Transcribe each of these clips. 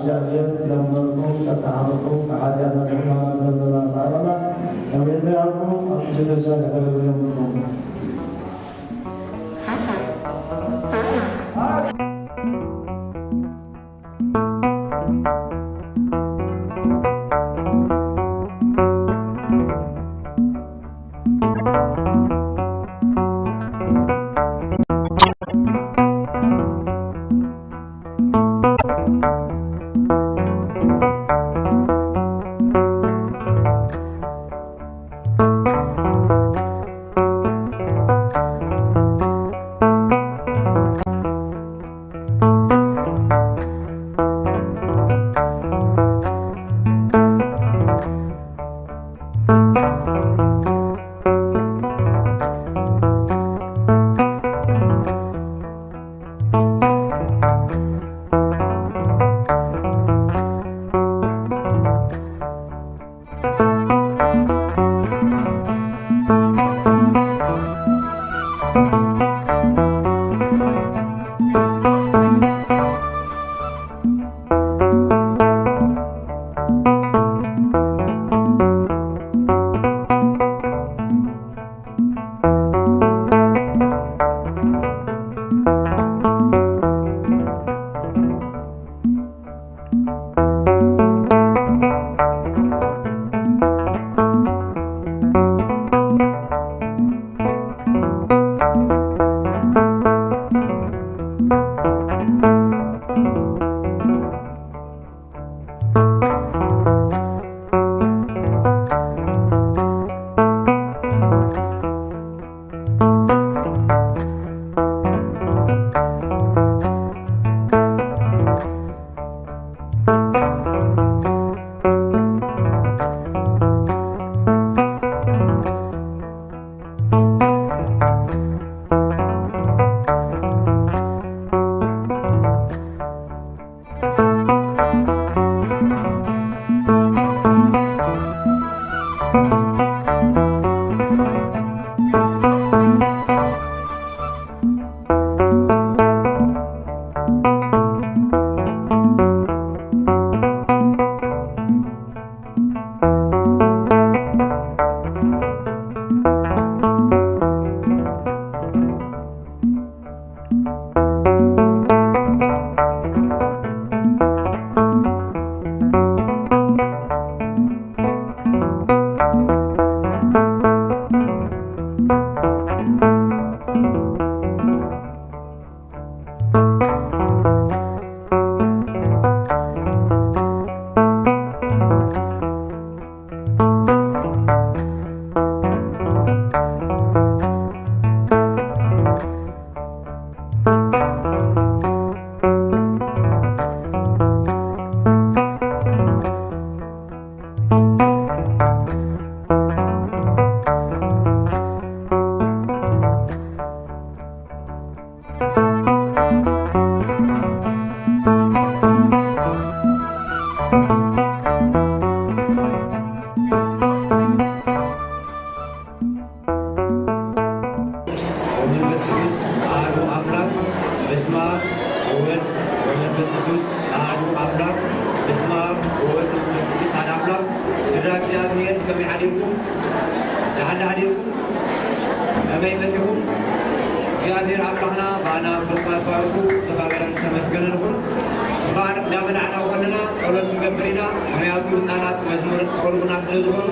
እግዚኣብሔር ለመንኩም፣ ቀጣ ዓመትኩም፣ ከሓጢኣትና ንሕማና ለመና ተኣረና፣ ነዊዕና ያልኩም፣ ኣብ ጊዜ ገዛ ለተለብለምኩም። ወመንፈስ ቅዱስ ኣሐዱ ኣምላክ። በስመ ኣብ ወወልድ ወመንፈስ ቅዱስ ኣሐዱ ኣምላክ። በስመ ኣብ ወወልድ ወመንፈስ ቅዱስ ኣሐዱ ኣምላክ። ስድራ እግዚኣብሔር ከመይ ሓዲርኩም? ደሓን ዶ ሓዲርኩም? ከመይ መጺኹም? እግዚኣብሔር ኣምላኽና ባና ብርካ ባርኩ ተባረከን ተመስገነን ይኹን። እምበኣር እንዳበላዕና ከለና ጸሎት ክንገብር ኢና። ምኽንያቱ ህጻናት መዝሙር ክቐርቡና ስለ ዝኾኑ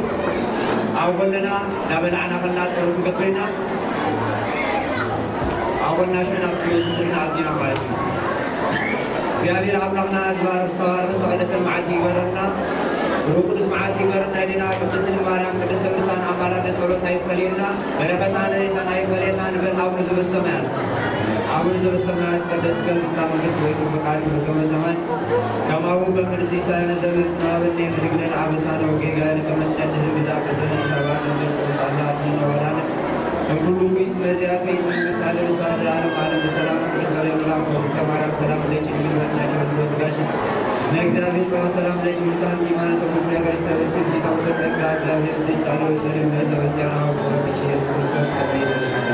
ኣብ ጎንና እንዳበላዕና ከለና ጸሎት ክንገብር ኢና። ኣብ ጎንና ሽዕና መዝሙር ኢና ኣቲና ማለት እዩ። እግዚኣብሔር ኣምላኽና ዝባርኽ ተባረኸ ዝተቐደሰ መዓልቲ ይግበረልና። ብሩኽ ቅዱስ መዓልቲ ይግበረልና። ኣዴና ቅድስት ድንግል ማርያም፣ ቅድስተ ቅዱሳን ኣማላድነት ጸሎት ኣይፈለየና። በረከታ ረድኤታ ኣይፈለየና ንበል። አቡነ ዘበሰማያት፣ አቡነ ዘበሰማያት ይትቀደስ ስምከ ትምጻእ መንግስትከ ወይኩን ፈቃድከ በከመ በሰማይ ከማሁ በምድር። ሲሳየነ ዘለለዕለትነ ሀበነ ዮም ህድግ ለነ አበሳነ ወጌጋየነ ከመ ንሕነኒ ለነግዛእ አበሰነ ኢታብአነ ውስተ ፈተነ አድህነነ ወባልሐነ እምኩሉ ኩይስ መዚያከ መንግስት ሀገር ስብሐት ለዓለም ዓለም። በሰላም ቅዱስ ገብርኤል መልአክ ወስከ ማርያም ሰላም ለኪ ድንግል በድናኪ ወስጋኪ ለእግዚአብሔር ጸባ ሰላም ለኪ ምልዕተ አንቲ ማነ ሰኩሉ ነገር ተበስቲ ታውተ ጸጋ እግዚአብሔር ጻሎ ወሰለም ለተበዚያና ወቆረብኪ ኢየሱስ ክርስቶስ ከመ ይደልካለ።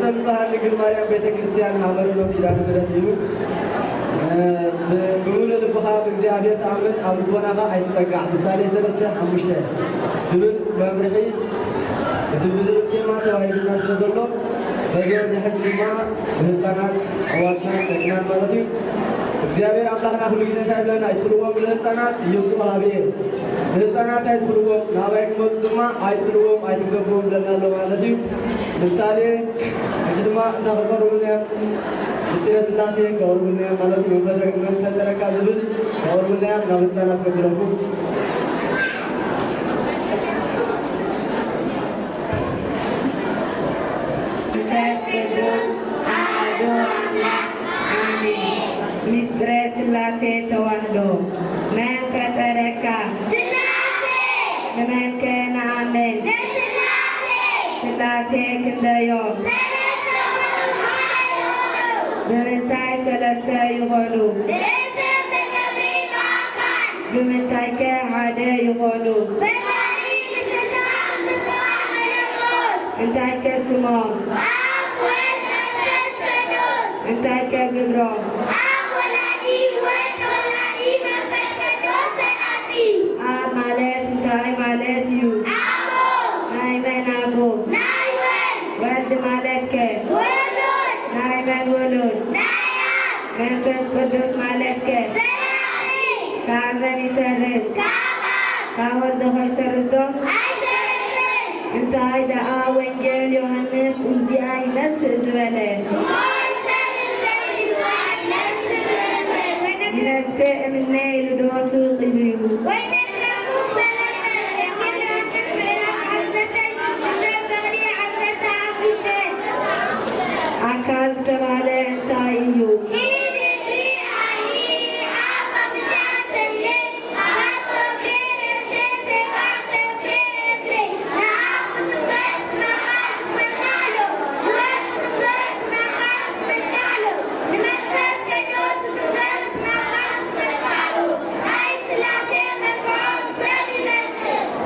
ንጽሕቲ ድንግል ማርያም ቤተ ክርስቲያን ሃበረሎም ኪዳነ ምሕረት እዩ። እ፣ ብ-፣ ብምሉእ ልብኻ ብእግዚኣብሔር ተኣመን፣ ኣብ ልቦናኻ ኣይትጸጋዕ። ምሳሌ ሰለስተ ሓሙሽተ ዝብል መምርሒ እቲ ብዝብል ቴማ ተዋሂቡና ስለ ዘሎ፣ በዚ ወርሒ ሕዚ ድማ ንህፃናት ኣሕዋትና ደቅናን ማለት እዩ። እግዚኣብሔር ኣምላኽና ኩሉ ግዜ እንታይ ይብለና? ኣይትጥልዎም ንህፃናት፣ ይምፅኡ ሀብየ። ንህፃናት ኣይትጥልዎም፣ ናባይ ክመፁ ድማ ኣይትጥልዎም፣ ኣይትገድፍዎም ይብለና ኣሎ ማለት እዩ። ምሳሌ፣ ሕጂ ድማ እንታይ ክቐርቡልና እዮም? ምስጢረ ስላሴ ክቐርቡልና እዮም ማለት እዩ። መንፈሰ፣ መንፈሰ ረካ ዝብል ክቐርቡልና እዮም። ናብ ህፃናት ከብለኩም። መንፈስ ቅዱስ ኣሐዱ ኣምላኽ ኣሜን። ምስጢረ ስላሴ ተዋህዶ። መን ፈጠረካ? ስላሴ። ንመንከ ንኣምን? ንስላሴ። ስላሴ ክንደዮም? ሰለስተ ይኾኑ። ብምንታይ ሰለስተ ይኾኑ? ብስም፣ ብግብሪ፣ ብኣካል። ብምንታይከ ሓደ ይኾኑ? ብባህሪ፣ ብስልጣን፣ ብስብሐት መለኮት። እንታይከ ስሞም? ኣብ፣ ወልድ፣ መንፈስ ቅዱስ። እንታይከ ግብሮም? ኣብ፣ ወላዲ፣ ወልድ፣ ወላዲ፣ መንፈስ ቅዱስ፣ ሰራጺ። ኣብ ማለት እንታይ ማለት እዩ? ኣቦ። ናይ መን ኣቦ? ናይ ወልድ። ወልድ ማለትከ? ውሉድ። ናይ መን ውሉድ? ናይ ኣብ። መንፈስ ቅዱስ ማለትከ? ዘራኢ። ካብ መን ይሰርጽ? ካብ ኣብ። ካብ ወልድ ኾ ይሰርጽ ዶ? ኣይሰርጽን። እንታይ ደኣ ወንጌል ዮሃንስ እዚኣ ይነስእ ዝበለ? እሞ ይሰርጽ ዘይብሉ ኣይነስእ ዝበለ። ይነስእ እምነ ኢሉ ዶ ስቕ ኢሉ እዩ? ወይነግረኩም በለ። ኣካል ዝተባህለ እንታይ እዩ?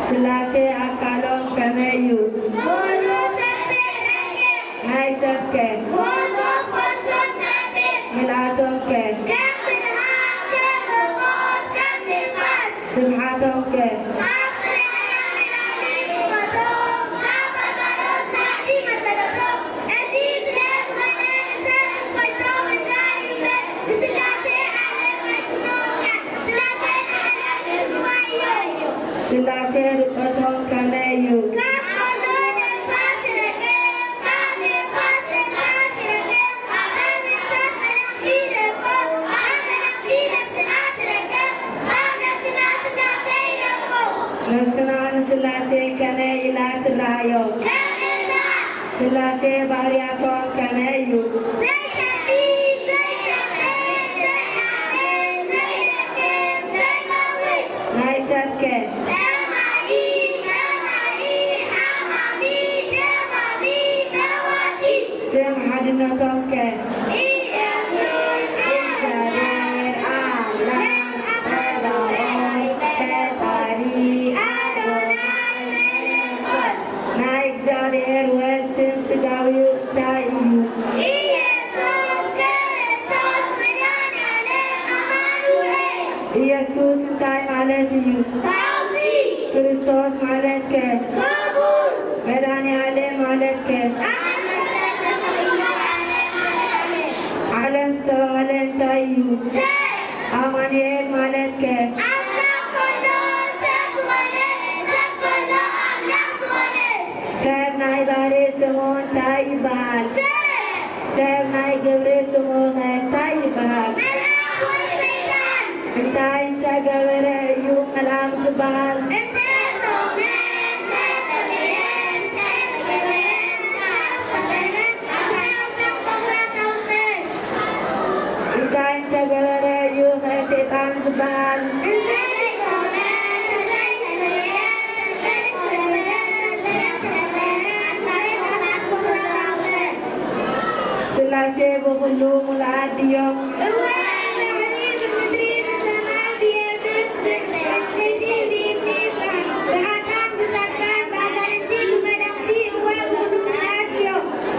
ስላሴ ኣካሎም ከመይ እዩ? ናይ ሰብከ? ምልኣቶምከ? ስብሓቶምከ? ስላሴ ርቀቶም ከመይ እዩ? ነፍስና ንስላሴ ከመይ ኢላ ትረኣዮ? ስላሴ ባህርያቶም ከመይ እዩ? ናይ ሰብከ? ስም ሓድነቶም ከ? ኢየሱስ፣ እግዚኣብሔር ኣምላኽ፣ ጸባኦት፣ ፈጣሪ፣ ኣዶናይ፣ መለኮት። ናይ እግዚኣብሔር ወልድ ስም ስጋዊኡ እንታይ እዩ? ኢየሱስ ክርስቶስ መድኃኔዓለም ኣማኑኤል። ኢየሱስ እንታይ ማለት እዩ? ፈውሲ። ክርስቶስ ማለት ከ? ክቡር። መድኃኔዓለም ማለት ከ? ዓለም ዝተባህለ እንታይ እዩ? ሰብ። ኣማኑኤል ማለት ከ? ኣምላኽ ኮይኑ ሰብ ዝኾነ፣ ሰብ ኮይኑ ኣምላኽ ዝኾነ። ሰብ ናይ ባህሪ ስሙ እንታይ ይበሃል? ሰብ። ሰብ ናይ ግብሪ ስሙ ኸ እንታይ ይበሃል? መልኣክ ወይ ሰይጣን። እንታይ እንተገበረ እዩ መልኣክ ዝበሃል? እንተ ጾመ፣ እንተ ጸለየ፣ እንተ ኣስተብሀለ፣ እንተ ኣስተብሀለ፣ እንታይ እንተገበረ እዩ ኸ ሰይጣን ዝበሃል? ስላሴ ብኹሉ ሙሉኣት ድዮም?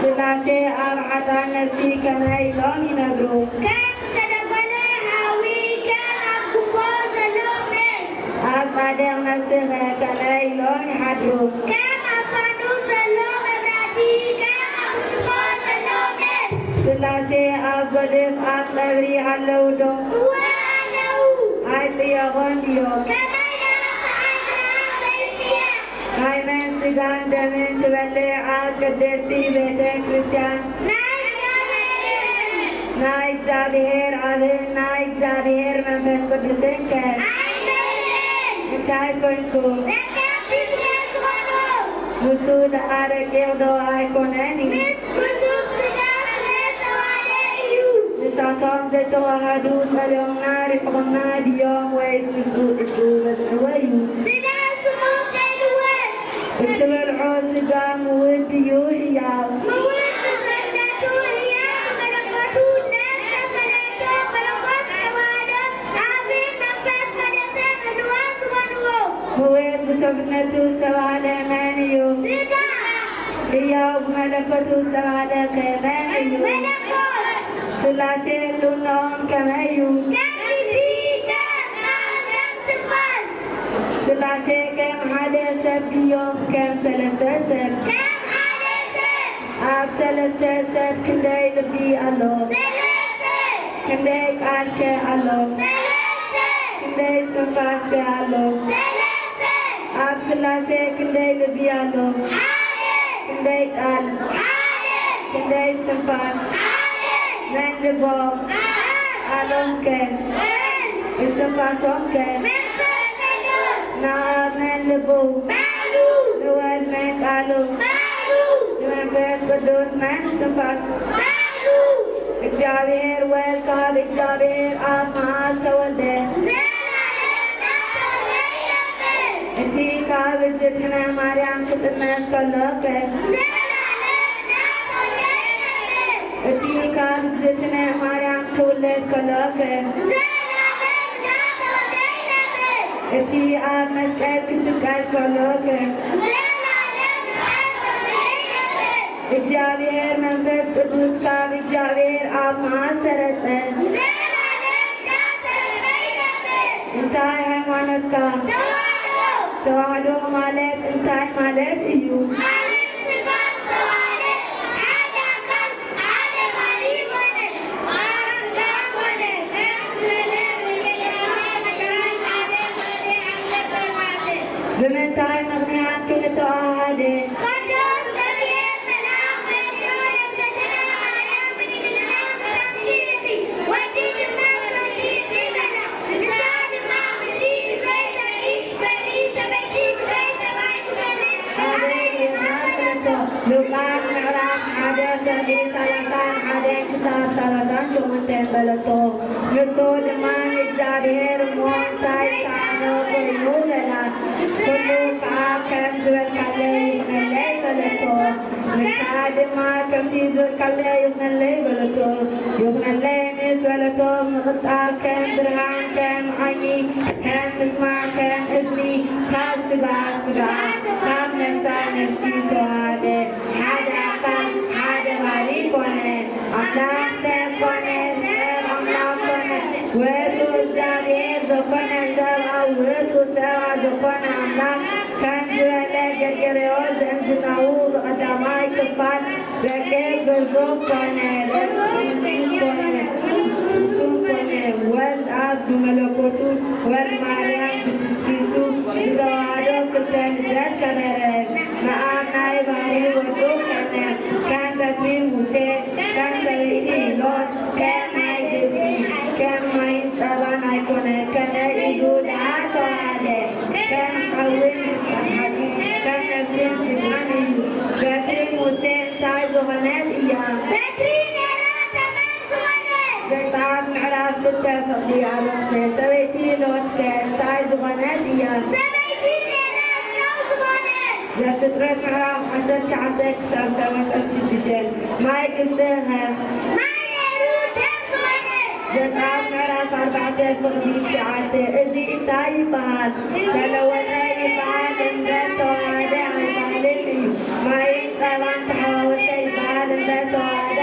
ስላሴ ኣብ ሓጥኣን ነፍሲ ከመይ ኢሎም ይነብሩ? ከም ዝተደጎለ ሓዊ፣ ከም ኣብ ጉቦ ዘሎ ሜስ። ኣብ ጻድቕ ነፍስኸ ከመይ ኢሎም ይሓድሩ? ከም ኣብ ፋኑስ ዘሎ መብራህቲ፣ ከም ኣብ ጉቦ ዘሎ ሜስ። ስላሴ ኣብ ጎድፍ ኣብ ቀብሪ ኣለዉ ዶ? እወ ኣለዉ። ኣይጽየቖን ድዮም? ከመይ ደኣ ክዓንዓ ዘይጽየቕ? ናይ መን ስጋን ደምን ትበልዕ ኣብ ቅድስቲ ቤተ ክርስቲያን? ናይ እግዚኣብሔር። ናይ እግዚኣብሔር ኣብን ናይ እግዚኣብሔር መንፈስ ቅዱስን ከ? ኣይበልዕን። እንታይ ኮንኩም? ደቀቅቲ ስለ ዝኾኑ። ንሱ ደኣ ረቂቕ ዶ ኣይኮነን እዩ? ምስ ርሱብ ስጋ ስለ ዝተዋሃደ እዩ። ንሳቶም ዘይተዋሃዱ ጸሊኦምና ርሒቑና ድዮም ወይስ ንሱ እጁ በጽሕዎ እዩ? ስለ ስሙ ከይልወጥ። እትበልዖ ስጋ ምዉት ድዩ ህያው? ምዉት ብሰብነቱ ህያው ብመለኮቱ ነፍሰ ፈለቶ መለኮት ዝተዋሃዶ ኣብን መንፈስ ቅዱስን ህልዋት ዝኾንዎ። ምዉት ብሰብነቱ ዝተባህለ መን እዩ? ስጋ። ህያው ብመለኮቱ ዝተባህለ ከ መን እዩ? መለኮት። ስላሴ ጥዕንኦም ከመይ እዩ? ከም ልቢ፣ ከም ቃል፣ ከም ትንፋስ። ስላሴ ከም ሓደ ሰብ ድዮም ከም ሰለስተ ሰብ? ከም ሓደ ሰብ። ኣብ ሰለስተ ሰብ ክንደይ ልቢ ኣሎ? ሰለስተ። ክንደይ ቃል ከ ኣሎ? ሰለስተ። ክንደይ እስትንፋስ ከ ኣሎ? ሰለስተ። ኣብ ስላሴ ክንደይ ልቢ ኣሎ? ሓደ። ክንደይ ቃል? ሓደ። ክንደይ እስትንፋስ? ሓደ። መን ልቦም? ኣብ። ቃሎም ከ? ወልድ። እስትንፋሶም ከ? መንፈስ ቅዱስ። ንኣብ መን ልቡ? ባዕሉ። ንወልድ መን ቃሉ? ባዕሉ። ንመንፈስ ቅዱስ መን እስትንፋስ? ባዕሉ። እግዚኣብሔር ወልድ ካብ እግዚኣብሔር ኣብ መዓስ ተወልደ? ዘላለም ናተወልደ ይነብር። እቲ ካብ እግዝእትነ ማርያም ክጥመት ከሎ ከ? ዘላለም ናተወልደ ይነብር። እቲ ካብ እግዝእትነ ማርያም ክውለድ ከሎ ከ? ዘላለም ናተወልደ ይነብር። እቲ ኣብ መስቀል ክስቀል ከሎ ከ? ዘላለም ናተወልደ ይነብር። እግዚኣብሔር መንፈስ ቅዱስ ካብ እግዚኣብሔር ኣብ መዓስ ሰረጸ? ዘላለም ናተወልደ ይነብር። እንታይ ሃይማኖትካ? ተዋህዶ። ተዋህዶ ማለት እንታይ ማለት እዩ? ሓደ ስጋ ዝተዋህደ፣ ሓደ ኣካል፣ ሓደ ባህሪ ኮነ። ኣብ ስጋ ኮነ። ብምንታይ ምኽንያት ከ ተዋሃደ? ቅዱስ ገብርኤል መልኣክ መጺኡ ንእግዝእትነ ማርያም ብድንግልና ክትጸንሲ ርእዩ። ወዲ ድማ ክትወልዲ ይበላ። ንሳ ድማ ምድሪ ብዘይ ዘርኢ ትፈሪ ሰበይቲ ብዘይ ሰብኣይ ትኾነ። ኣበይ ጌርና በለቶ? ሉቃስ ምዕራፍ ሓደ ፍቕዲ ሰላሳን ሓደን ክሳብ ሰላሳን ሸሞንተን በለቶ። ንሱ ድማ ንእግዚኣብሔር እሞ እንታይ ይሰኣኖ ኮይኑ በላ። ኩሉ ከኣ ከም ዝበልካለይ ይኹነለይ በለቶ። ንሳ ድማ ከምቲ ዝበልካለይ ይኹነለይ በለቶ። ይኹነለይ ምስ በለቶ ምቕጻል ከም ብርሃን ከም ዓይኒ ከም ምስማዕ ከም እዝኒ ካብ ስጋ ስጋ ካብ ነፍሳ ነፍሲ ተዋሃደ። ሓደ ኣካል ሓደ ባህሪ ኮነ። ኣምላኽ ሰብ ኮነ፣ ሰብ ኣምላኽ ኮነ። ውእቱ እግዚኣብሔር ዘኮነ ሰብ ኣብ ውእቱ ሰብ ኣብ ዘኮነ ኣምላኽ ከም ዝበለ ገርገርዮስ ዘእንዝናዉ ብቐዳማይ ክፋል ደቂቅ ግዙፍ ኮነ። ደቂቅ ግዙፍ ኮነ። ፍጹም ኮነ። ወልድ ኣብ ብመለኮቱ፣ ወልድ ማርያም ብትስብእቱ፣ ብተዋህዶ ክልተ ልደት ከበረ። ንኣብ ናይ ባህሪ ወዱ ኮነ። ከም በትሪ ሙሴ፣ ከም ሰበይቲ ሎጥ፣ ከም ማይ ግብጺ፣ ከም ማይን ጸባን ኣይኮነ፣ ከመይ ኢሉ ደኣ ተዋሃደ? ከም ሓዊን ከም ነፍስን ስጋን እዩ። በትሪ ሙሴ እንታይ ዝኾነት እያ? በትሪ ነይራ ተመን ዝኾነት። ዘጸኣት ምዕራፍ ክልተ ፍቕዲ ኣርባዕተ። ሰበይቲ ሎጥ ከ እንታይ ዝኾነት እያ? ሰበይቲ ነይራ ጨው ዝኾነት። ዘፍጥረት ምዕራፍ ዓሰርተ ትሽዓተ ክሳብ ሰላሳ ሽዱሽተ። ማይ ግብጺ ኸ? ማይ ነይሩ ደም ዝኾነ። ዘጸኣት ምዕራፍ ኣርባዕተ ፍቕዲ ትሽዓተ። እዚ እንታይ ይበሃል? ተለወጠ ይበሃል እምበር ተዋሃደ ኣይበሃልን እዩ። ማይን ጸባን ተሓዋወሰ ይበሃል እምበር ተዋሃደ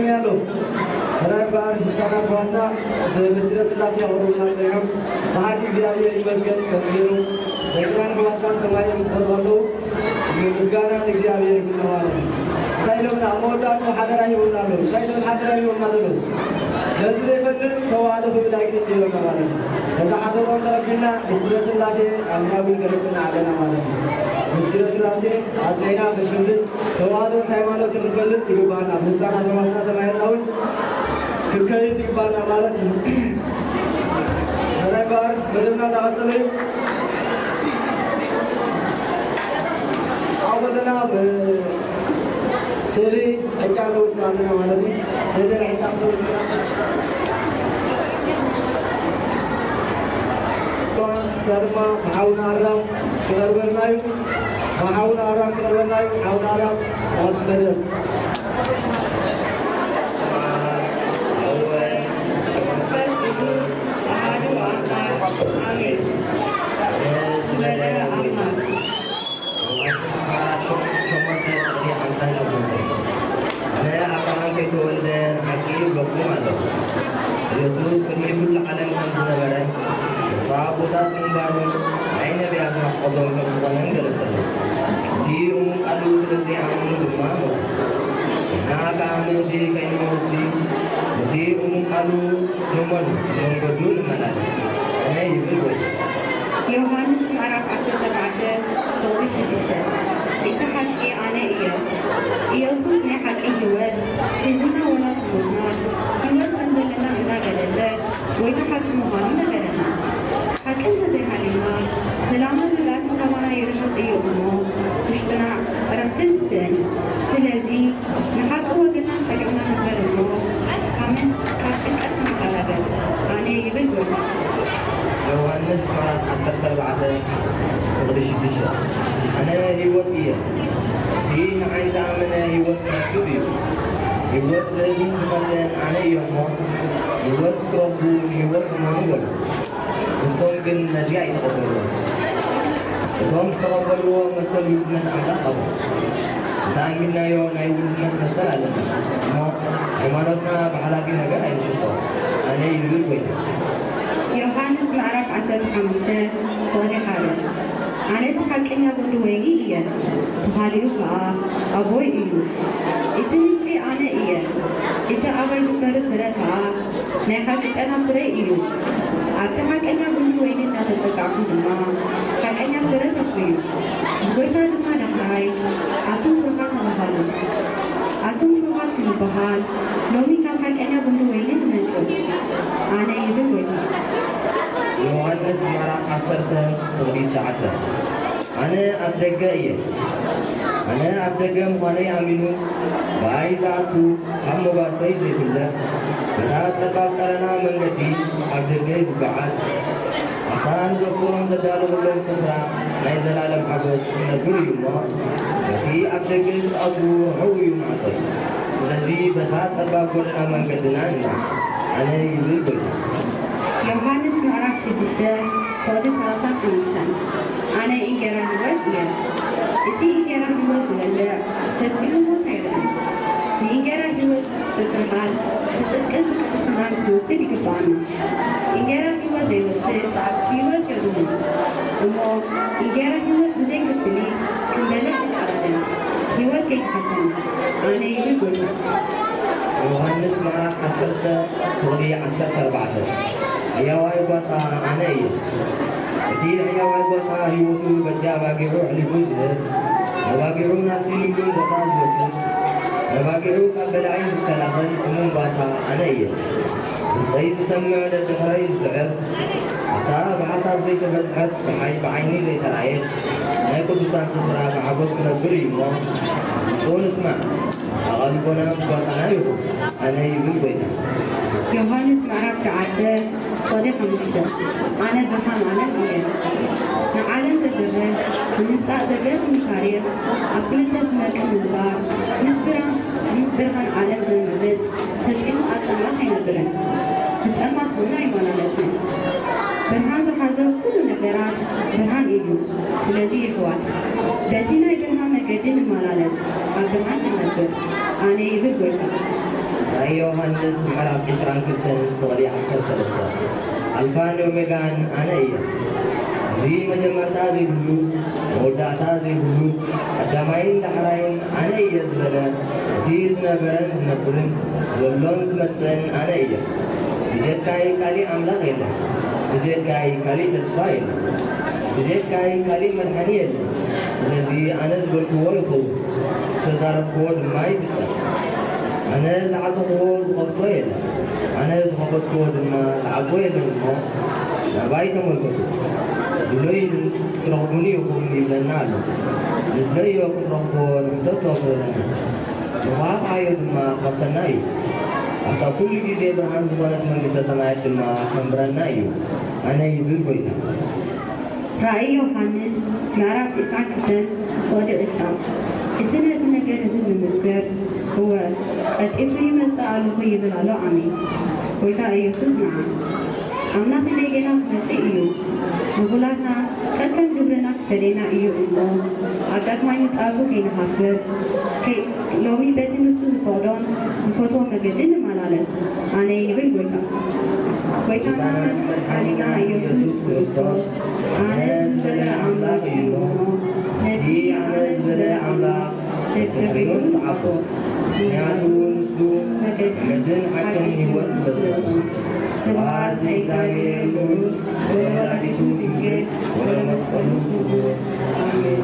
ያሉ ሰራይ በዓል ህፃናት ዋና ምስጢረ ስላሴ ኣቕርቡና ጸኒሖም። ብሓቂ እግዚኣብሔር ይመስገን። ከምዚሩ ደቅናን ኣሕዋትናን ከማይ እዮም ክኾኑ ከለዉ ምስጋና ንእግዚኣብሔር ይብሉ ማለት እዩ። እንታይ ኢሎምና? ኣብ መወዳእቱ ሓደራ ሂቦምና ኣለዉ። እንታይ ኢሎም ሓደራ ሂቦምና ዘለዉ? ነዚ ዘይፈልጥ ተዋህዶ ክብል ኣይክእልን ኢሎምና ማለት እዩ። ነዚ ሓደሮም ተቐቢልና ምስጢረ ስላሴ ኣብና እውን ገለጽና ኣለና ማለት እዩ። ምስጢረ ስላሴ ኣጽኒዕና በሸምድል ተዋህዶ እንታይ ማለት እዩ ክንፈልጥ ይግባና። ብህፃናት ኣሕዋትና ተማሂርና እውን ክንከይድ ይግባና ማለት እዩ። ሰራይ በዓል መደብና እንዳቐጸለ እዩ። ኣብ ዘለና ስእሊ ዕጫ ኣለውና ኣለና ማለት እዩ። ስእሊ ዕጫ ኣለውና። ሰርማ ብሓውና ኣራም ክቐርበልና እዩ። ብሓውና ኣራም ክቐርበልና እዩ። ሓውና ኣራም ኣብ መደብ። ኣሜን። ኣነ ኣብርሃም ከይተወልደ ሓቂ ይብለኩም ኣለኹ። ኢየሱስ ቅድሚ ኩሉ ዓለም ከም ዝነበረ፣ ተስፋ ኣቦታት ምንባሩ፣ ናይ ነቢያት ናፍቖቶም ከም ዝኾነ ገለጸሉ። እቲ እሙን ቃሉ ስለ ዘይኣመኑ ድማ ሞቱ። ንሕና ከኣ ምእንቲ ከይንመውትሲ፣ ነቲ እሙን ቃሉ ንእመኑ፣ ብመንገዱ ንመላለስ። ኣነ ይብል ጎይታ። ዮሃንስ ምዕራፍ ዓሰርተ ኣርባዕተ ቁጽሪ ሽዱሽተ፣ እቲ ሓቂ ኣነ እየ። ኢየሱስ ናይ ሓቂ ህይወት ሒዝና ወላ ዝሞትና፣ ህይወት ከም ዘለና እናገለጸ፣ ጎይታ ሓቂ ምዃኑ ነገረና። ሓቂ እንተዘይሃልዩና፣ ሰላምን ርግኣትን ካባና ይርሕቕ እዩ እሞ፣ ውሽጥና ዕረፍቲ ንስእን። ስለዚ፣ ንሓቂ ወገንና ጸጊዕና ንግበር እሞ፣ ካብ ምን-፣ ካብ ጭንቀት ንተላገስ። ኣነ ይብል ጎይታ። ዮሃንስ ምዕራፍ ዓሰርተ ኣርባዕተ ቁጽሪ ሽዱሽተ፣ ኣነ ህይወት እየ፣ እቲ ንዓይ ዝኣመነ ህይወት ክረክብ እዩ። ህይወት ዝህብን ዝመልእን ኣነ እየ እሞ፣ ህይወት ክትረኽቡ ንህይወት እመኑ በሉ። ንሶም ግን ነዚኣ ኣይተቐበልዎን። እቶም ዝተቐበልዎ መሰል ውልድነት ኣምላኽ ሃቦም። እንተ ኣሚንናዮ ናይ ውልድነት መሰል ኣለና። እሞ ሃይማኖትና ብሓላፊ ነገር ኣይንሽጦ። ኣነ ይብል ጎይታ። ዮሃንስ ምዕራፍ ዓሰርተ ሓሙሽተ ቁጽሪ ሓደ፣ ኣነ እቲ ሓቀኛ ጉንዲ ወይኒ እየ፣ እቲ ኻልእ ከኣ ኣቦይ እዩ። እቲ ምንጪ ኣነ እየ፣ እቲ ኣባይ ዝፈሪ ፍረ ከኣ ናይ ሓቂ ጨና ፍረ እዩ። ኣብቲ ሓቀኛ ጉንዲ ወይኒ እናተጠጋዕኹም ድማ፣ ሓቀኛ ፍረ ተፍርዩ። ብጎይታ ድማ ዳሕራይ፣ ኣቱም ብሩኻት ተባሃሉ። ኣቱም ብሩኻት ክንበሃል፣ ሎሚ ካብ ሓቀኛ ጉንዲ ወይኒ ንመንጭው። ኣነ ይብል ጎይታ። ዮሃንስ ምዕራፍ ዓሰርተ ቁጽሪ ትሽዓተ፣ ኣነ ኣብ ደገ እየ። ኣነ ኣብ ደገ ምዃነይ ኣሚኑ ብኣይ ዝኣቱ ካብ መጓሰይ ዘይፍለ፣ በታ ጸባብ ቀረና መንገዲ ኣብ ደገ ይጉዓዝ። ኣብታ ንዘፍቅሮም ዘዳለወሎም ስፍራ ናይ ዘላለም ሓጎስ ክነብር እዩ እሞ፣ በቲ ኣብ ደገ ክትኣትዉ ርሑቕ እዩ ማዕጾ። ስለዚ በታ ጸባብ ጎደና መንገድና ንጓዕ። ኣነ ይብል ጎይታ። ዮሃንስ ምዕራፍ ሽዱሽተ ቁጽሪ ሰላሳን ሓሙሽተን፣ ኣነ እንጌራ ህይወት እየ። እቲ እንጌራ ህይወት ዝበልዕ ፈጺሙ ሞት ኣይርእን። ንእንጌራ ህይወት ብብርሃን፣ ብጽድቅን ብቅድስናን ክንወስድ ይግብኣና። እንጌራ ህይወት ዘይወስድ ህይወት የብሉን። እሞ እንጌራ ህይወት ብዘይ ፍትኒ ክንበልዕ ኣይተዓደና። ህይወት ከይትሓልፈና ኣነ ይብል ጎይታ። ዮሃንስ ምዕራፍ ዓሰርተ ፍቕዲ ዓሰርተ ኣርባዕተ። ሕያዋይ ጓሳ ኣነ እየ። እቲ ሕያዋይ ጓሳ ህይወቱ በጃ ኣባጊዑ ኣሕሊፉ ዝህብ፣ ኣባጊዑ ናብቲ ልምሉም ቦታ ዝወስድ፣ ነባጊዑ ካብ በላዒ ዝከላኸል እሙን ጓሳ ኣነ እየ። ድምፀይ ዝሰምዕ ደድሕረይ ዝስዕብ፣ ኣታ ብሓሳብ ዘይተበጽሐት፣ ብዓይ-፣ ብዓይኒ ዘይተራእየት ናይ ቅዱሳን ስፍራ ብሓጎስ ክነብር እዩ እሞ፣ ንስኡ ንስማዕ። ኣቓልቦና ምስ ጓሳና ይኹን፣ ኣነ ይብል ጎይታ። ዮሃንስ ምዕራፍ ትሽዓተ ፍቕዲ ሓሙሽተ። ኣነ ብርሃን ዓለም እየ። ንዓለም ዘብርህ፣ ንምምጻእ ዘገርም ታሪኽ፣ ኣብ ክልተ ዝመቅል ምንጻር፣ ምስ ብርሃን፣ ምስ ብርሃን ዓለም ዘምዕብል፣ ተጺሙ ኣብ ጸልማት ኣይነብርን፣ ብጸልማት እውን ኣይመላለስን። ብርሃን ዝሓዘ ኩሉ ነገራት ብርሃን እዩ። ስለዚ የሕዋት፣ በቲ ናይ ብርሃን መገዲ ንመላለስ፣ ኣብ ብርሃን ክንነብር፣ ኣነ ይብል ጎይታ። ራእይ ዮሃንስ ምዕራፍ ዕስራን ክልተን ፍቕዲ ዓሰርተ ሰለስተ። ኣልፋን ኦሜጋን ኣነ እየ። እዚ መጀመርታ ዘይብሉ፣ መወዳእታ ዘይብሉ፣ ቀዳማይን ዳሕራይን ኣነ እየ ዝበለ፣ እቲ ዝነበረን ዝነብርን ዘሎን ዝመጽእን ኣነ እየ። ብጀካይ ካሊእ ኣምላኽ የለን፣ ብጀካይ ካሊእ ተስፋ የለን፣ ብጀካይ ካሊእ መድሓኒ የለን። ስለዚ ኣነ ዝበልክዎ ይኸውን፣ ዝተዛረብክዎ ድማ ይፍጸም። ኣነ ዝዓጸኽዎ ዝኸፍቶ የለን፣ ኣነ ዝኸፈትክዎ ድማ ዝዓጽዎ የለን እሞ፣ ናባይ ተመልከቱ። ድለዩኒ ክትረኽቡኒ ኢኹም ይብለና ኣሎ። ንድለዮ ክንረኽቦ ንሕተቶ ክህበና፣ ንኸሓፍሓዮ ድማ ክኸፍተልና እዩ። ኣብታ ኩሉ ግዜ ብርሃን ዝኾነት መንግስተ ሰማያት ድማ ከንብረና እዩ። ኣነ ይብል ጎይታ። ራእይ ዮሃንስ ምዕራፍ ዒስራን ክልተን ፍቕዲ ዕስራ። እቲ ነዚ ነገር እዚ ዝምስክር፣ እወ፣ ቀልጢፉ ይመጽእ ኣለኹ ይብል ኣሎ። ኣሜን። ጎይታ ኢየሱስ ንዓ። ኣምላኽ እንደገና ክመጽእ እዩ። ንኹላትና ከከም ግብርና ክፈድየና እዩ እሞ፣ ኣብ ዳግማይ ምጽኣቱ ከይንሓፍር፣ ከይ-፣ ሎሚ በቲ ንሱ ዝፈቕዶን ዝፈትዎ መገዲ ንመላለስ። ኣነ ይብል ጎይታ። ጎይታና መድሓኒና ኢየሱስ ክርስቶስ፣ ኣነ ዝበለ ኣምላኽ እዩ እሞ፣ ነቲ ኣነ ዝበለ ኣምላኽ ደድሕሪኡ ንስዓቦ። ምኽንያቱ ንሱ መገድን ሓቅን ህይወት ስለ ዝኾነ። ስብሐት ለእግዚኣብሔር ልዑል ወለወላዲቱ ድንግል ወለመስቀሉ ክቡር። ኣሜን።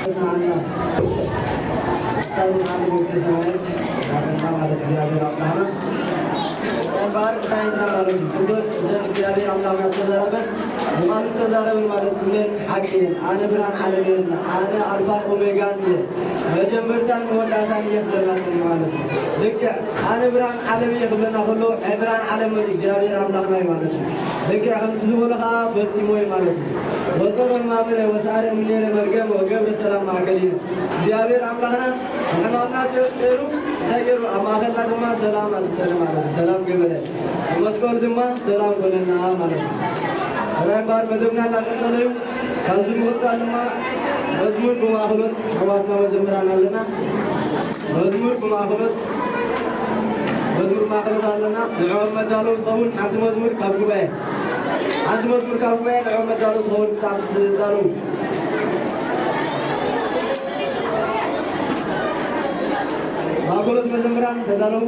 ስምዓና። ኣታ ዝብሓን መንግስተ ሰማያት ናትና ማለት እግዚኣብሔር ኣምላኽና። እምበኣር እንታይ ኢልና ማለት እዩ? ኩለን እዘን እግዚኣብሔር ኣምላኽና ዝተዛረበን ብቃሉ ዝተዛረበን ማለት ኩለን ሓቂ እየን። ኣነ ብርሃን ዓለም እየ፣ ኣነ ኣልፋን ኦሜጋን እየ፣ መጀመርታን መወዳእታን እየ ክብለና ጸኒሑ ማለት እዩ። ልክዕ ኣነ ብርሃን ዓለም እየ ክብለና ከሎ ናይ ብርሃን ዓለም እግዚኣብሔር ኣምላኽና እዩ ማለት እዩ። ልክዕ ከምዚ ዝበሎ ኸዓ ፈጺሞ እዩ ማለት እዩ። ወፀረ ሕማምነ ወሰኣረ እምኔነ መርገም ወገብረ ሰላም ማእከሊነ። እግዚኣብሔር ኣምላኽና ንሕማምና ጸ-፣ ጸሩ እንታይ ገይሩ? ኣብ ማእከልና ድማ ሰላም ኣስፈነ ማለት እዩ። ሰላም ገበረ። ብመስቀሉ ድማ ሰላም ኮነና ማለት እዩ። ራይ እምበኣር መደብና እናቀጸለ እዩ። ካብዚ ብምቕጻል ድማ መዝሙር ብማእኸሎት ኣሕዋትና መዘምራን ኣለና። መዝሙር ብማእኸሎት፣ መዝሙር ማእኸሎት ኣለና። ንዕኦም መዳለዊ ዝኸውን ሓንቲ መዝሙር ካብ ጉባኤ፣ ሓንቲ መዝሙር ካብ ጉባኤ ንዕኦም መዳለዊ ዝኸውን ክሳብ ዝዳለዉ። ማእከሎት መዘምራን ተዳለዉ።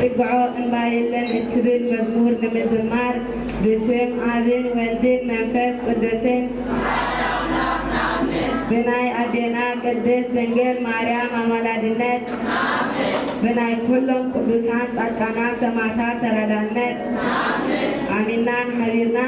ይግዖ እምባ የለን እትብል መዝሙር ንምዝማር ብስም ኣብን ወልድን መንፈስ ቅዱስን ብናይ ኣዴና ቅድስት ድንግል ማርያም ኣማላድነት ብናይ ኩሎም ቅዱሳን ጻድቃናት ሰማዕታት ተራዳነት ኣሚንና ሓቢርና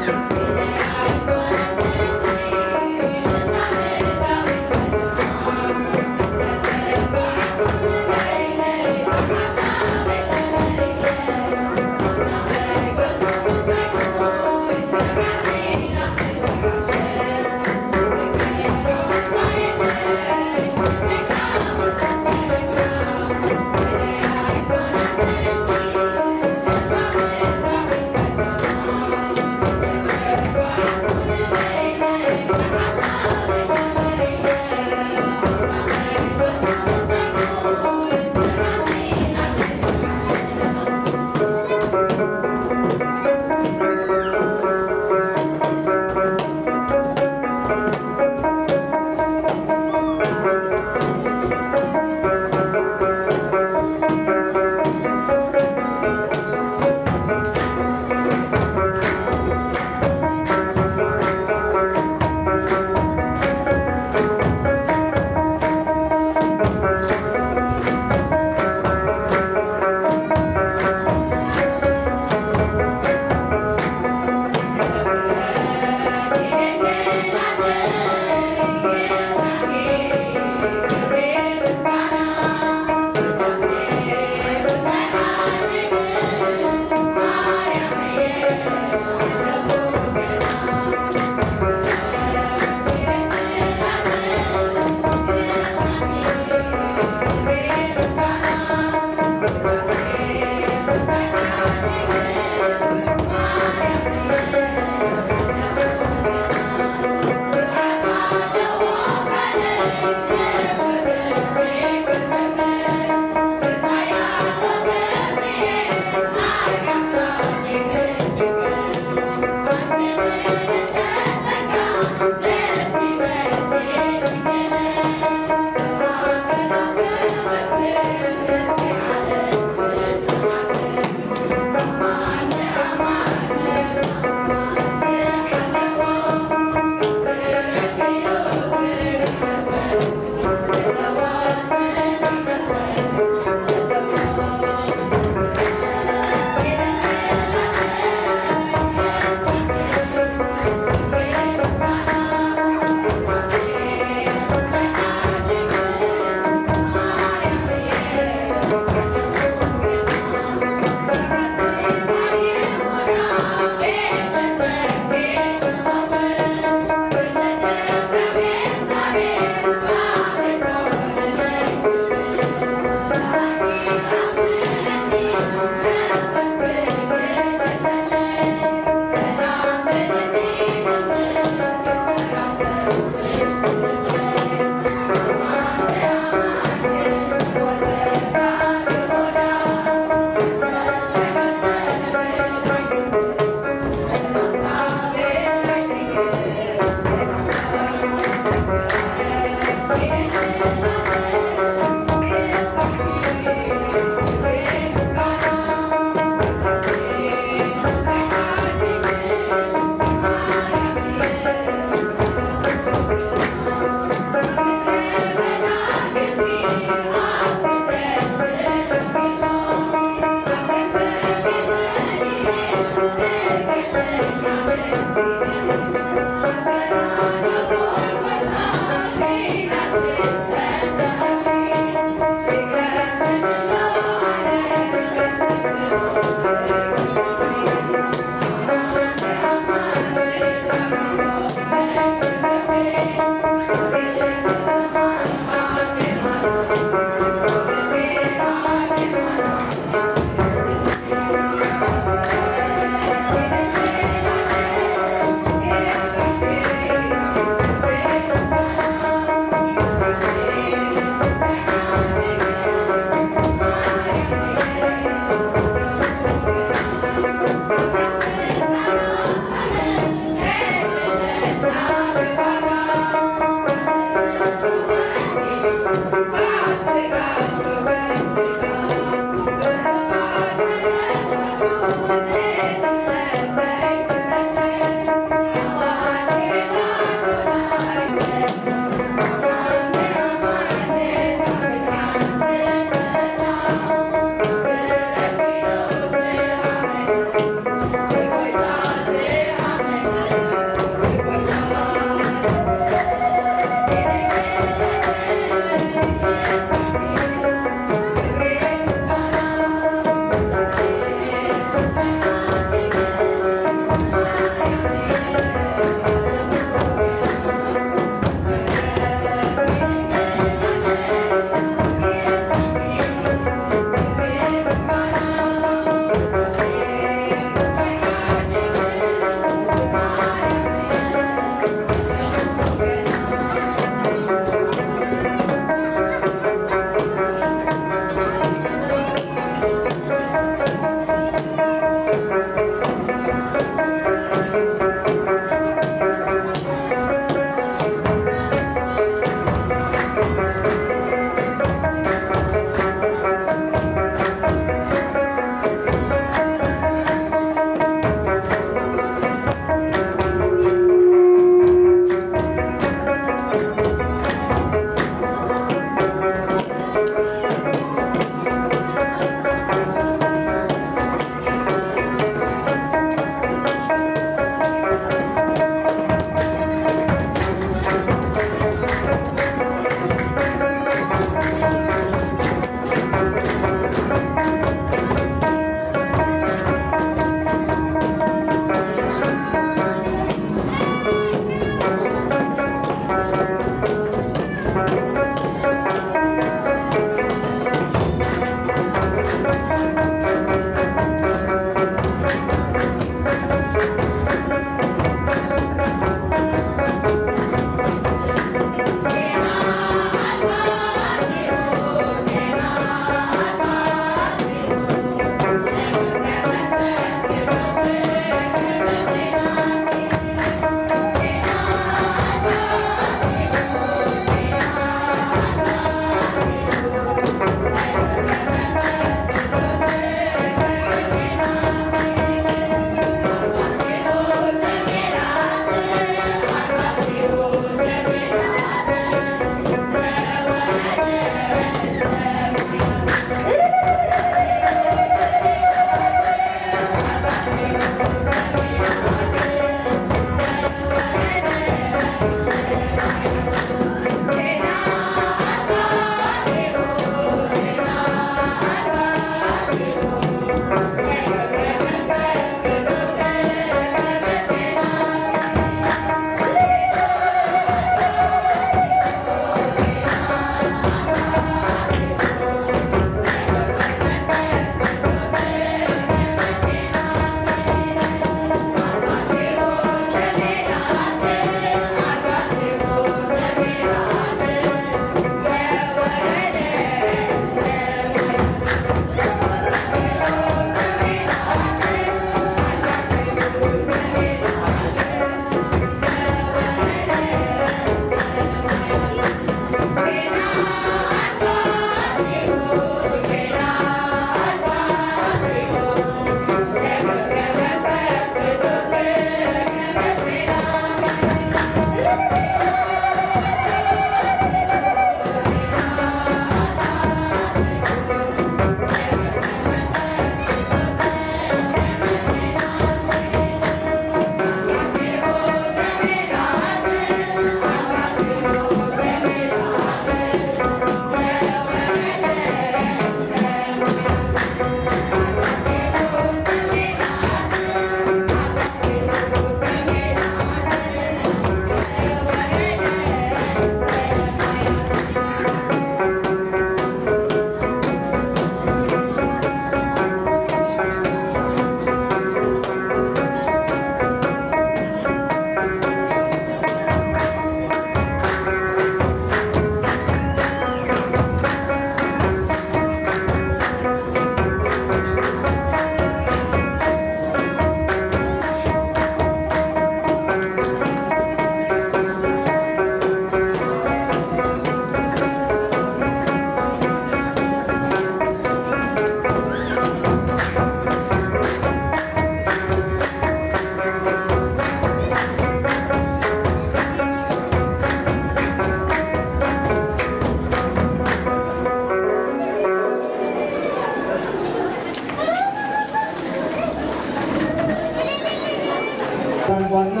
ኣሕዋትና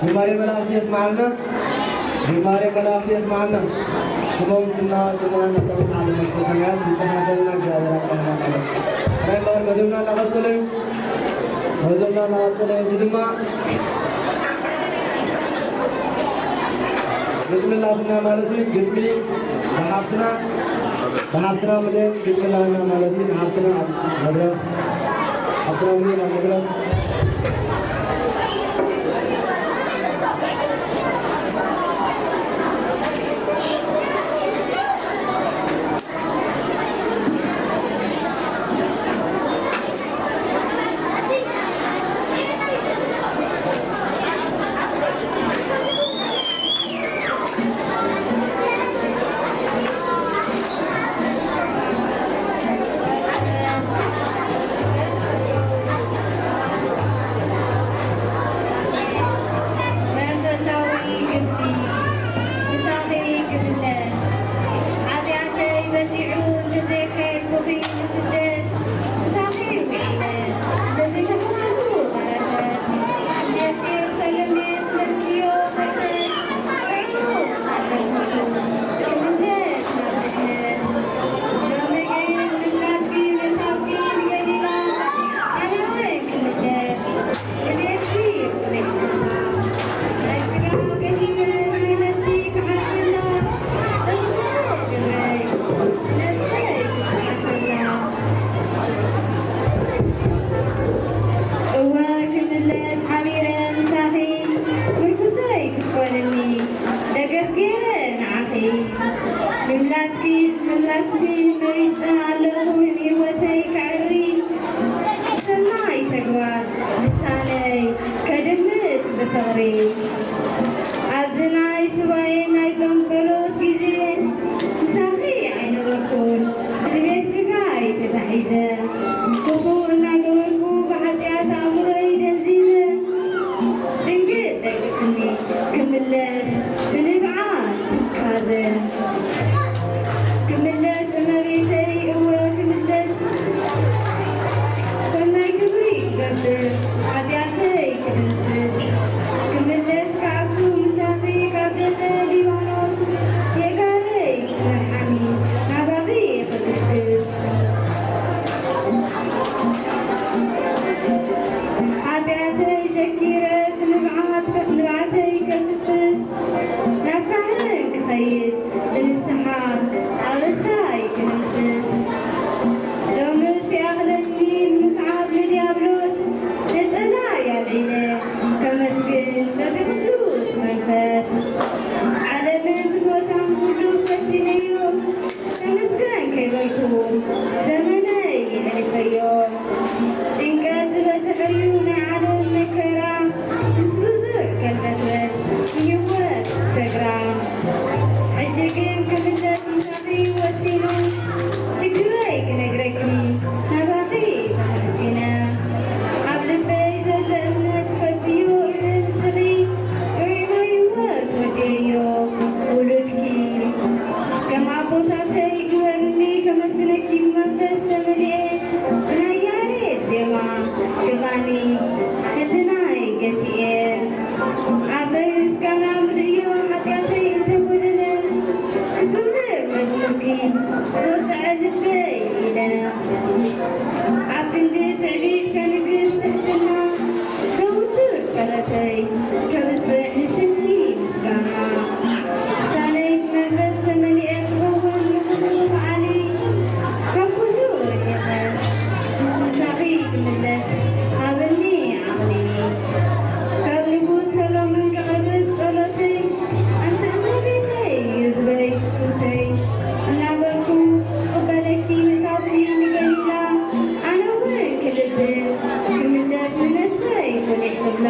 ዝማሬ መላእክት የስማዓልና። ዝማሬ መላእክት የስማዓልና። ስሞም ስና ስሞም ነቶም ዓለም መንግስተ ሰማያት ዝተናገርና እግዚኣብሔር ኣምላኽና። ናይ ማር መደብና እናቐጸለ እዩ። መደብና እናቐጸለ እዩ። እዚ ድማ ግጥሚ ላትና ማለት እዩ። ግጥሚ ብሓፍትና ብሓፍትና ምለን ግጥሚ ላትና ማለት እዩ። ብሓፍትና ኣብ መድረኽ ሓፍትና ምለን ኣብ መድረኽ መንፈሳዊ ግብሪ ምሳኺ ክምለስ። ሓጢኣተይ በዚሑ እንተዘይከድኩኺ ንስደት፣ ምሳኺ ውዒለ እንተዘይተኸተልኩ በረከት። ኣዴኪ ሰለሜ ትመልክዮ በረከት። እወ ክምለስ ሓቢረ ምሳኺ ምርኩሰይ ክትኮንኒ ደገፍ ገይረ ንዓኺ። ምምላስኪ ምምላስኪ መሪጸ ኣለኹ ህይወተይ ከዕሪ ሰናይ ተግባር ልሳነይ ከድምጽ ብፍቕሪ። ኣብዚ ናይ ሱባኤ ናይ ጾም ጸሎት ግዜ ምሳኺ ኣይነበርኩን ብቤት ስጋይ ተታሒዘ። ክፉእ እናገበርኩ ብሓጢኣት ኣእምሮይ ደንዚዘ። ድንግል ደቂስኒ ክምለስ ብንብዓት ትካዘ። ክምለስ እመቤተይ እወ ክምለስ ሰናይ ግብሪ ክገብር ሓጢኣተይ ክድምስስ። ክምለስ ክኣቱ ምሳኺ ካብ ደብረ ሊባኖስ የጋረይ ክትመርሓኒ ናባኺ ክግስግስ። ሓጢኣተይ ዘኪረ ንብዓት ንብዓተይ ከፍስስ ናብ ካህን ክኸይድ ብንስሓ ኣበሳይ ክድምስስ። ሎምስ ይኣኽለኒ ንምስዓብ ንድያብሎስ ነጸላይ ኣልዒለ ከመስግን በቲ ቅዱስ መንፈስ። ዓለምን ፍትወታን ኩሉ ፈቲነዮ ተመስገን ከይበልኩ ዘመነይ የሕሊፈዮ። ጭንቀት ዝበዝሐሉ ናይ ዓለም መከራ ምስ ብዙሕ ገልበትበት ይህወት ሰግራ። ሕጂ ግን ክምለስ ምሳኺ ወሲነ ሽግረይ ክነግረኪ ናባኺ ተማሕጺነ። ኣብ ልበይ ዘሎ እምነት ትፈልጥዮ ኢኺ ንስኺ ጥዑይ ናይ ህይወት ወዲእዮ ውሉድኪ። ከም ኣቦታተይ ግበርኒ ከመስግነኪ ብመንፈስ ተመሊኤ ብናይ ያሬድ ዜማ ክቓኒ ህልናይ ገቲኤ። ኣበይ ምስጋና ምርእዮ ሓጢኣተይ እንተጎደለ ክዝምር መዝሙርኪ ዝወስዐ ልበይ ኢለ። ኣብ ክንዲ ትዕቢት ከንግስ ትሕትና ዘውትር ጸሎተይ ከብጽሕ ንስምኪ ምስጋና። ልሳነይ ብመንፈስ ተመሊኤ ክኸውን ንኹሉ ከኣሊ ካብ ኩሉ ርሒቐ ምሳኺ ክምለስ ሃብኒ ዓቕሊ። ካብ ንጉስ ሰሎሞን ክቐርብ ጸሎተይ ኣንቲ እመቤተይ ህዝበይ ፍትውተይ እናበልኩ ክቕበለኪ ምእታውኪ ንገሊላ ኣነ እውን ክልብን ክምለስ ንነፍሰይ ፍሊሕ ክብላ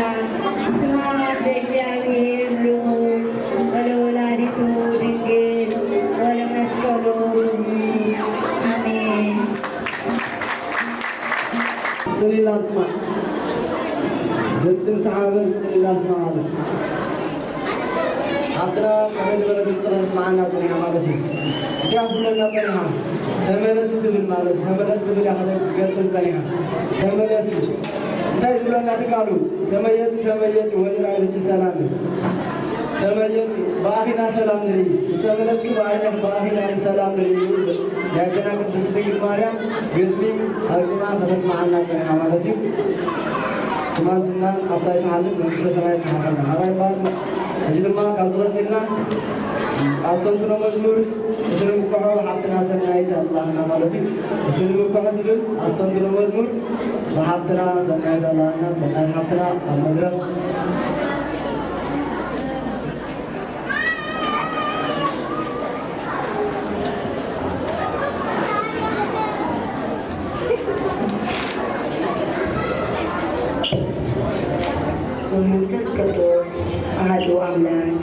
ስብሐት ለእግዚኣብሔር ልዑል ወለወላዲቱ ድንግል ወለመስቀሉ ክቡር። ኣሜን። ጽሊላም ስማዕ ድምፂ ምትሓባበር ጽሊላም ስማዕ ማለት ሓፍትና ከመይ ዝበለ ድምፂ ከስማዓና ፀኒሓ ማለት እዩ። እንታይ ትብለና ፀኒሓ? ተመለሲ ትብል ማለት እዩ። ተመለስ ትብል እያ ክትገልፅ ፀኒሓ። ተመለሲ እንታይ ትብለ እናተካሉ ተመየጢ ተመየጢ ወሊራ ልቺ ሰላም ተመየጢ ብኣኺና ሰላም ንርኢ ዝተመለስኪ ብኣይነኽ ብኣኺና ሰላም ንርኢ። ያገና ቅድስት ድንግል ማርያም ግጥሚ ኣግጥማ ከተስማዓና ጽኒሓ ማለት እዩ። ስማን ስምና ኣብታ ይትሓልፍ መንግስተ ሰማያት ትሓፈና ኣባይ ባር። እዚ ድማ ካብዚ ቀጺልና ኣሰንትኖ መዝሙር እቲ ንምክሖ ሓፍትና ሰናይት ኣላህና ማለት እዩ። እቲ ንምክሖ ዝብል ኣሰንትኖ መዝሙር ብሓፍትና ሰናይት ኣላህና ሰናይት ሓፍትና ኣብ መድረኽ መንፈስ ቅዱስ ኣሐዱ ኣምላክ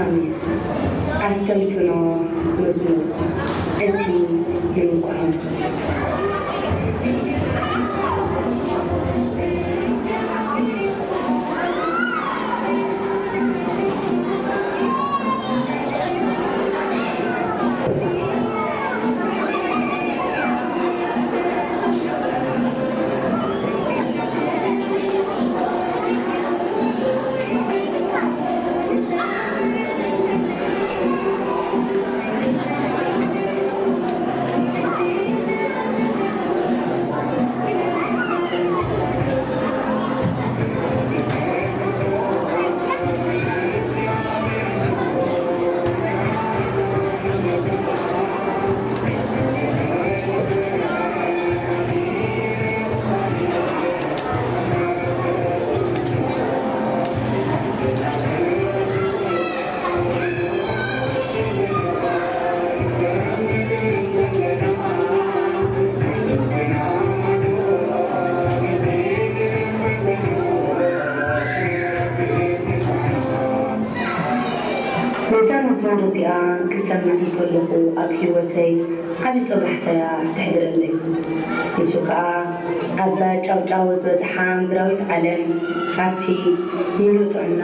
ኣሜን። ኣስተንትኖ መዝሙር እቲ ይንቋሖም። ነዛ መዝሙር እዚኣ ክሰምዕ እንከለኹ ኣብ ህይወተይ ዓቢ ጦብላሕታ እያ ተሕድረለይ። ንሱ ከኣ ኣብዛ ጫውጫው ዝበዝሓ ምድራዊት ዓለም ሃብቲ፣ ምሉእ ጥዕና፣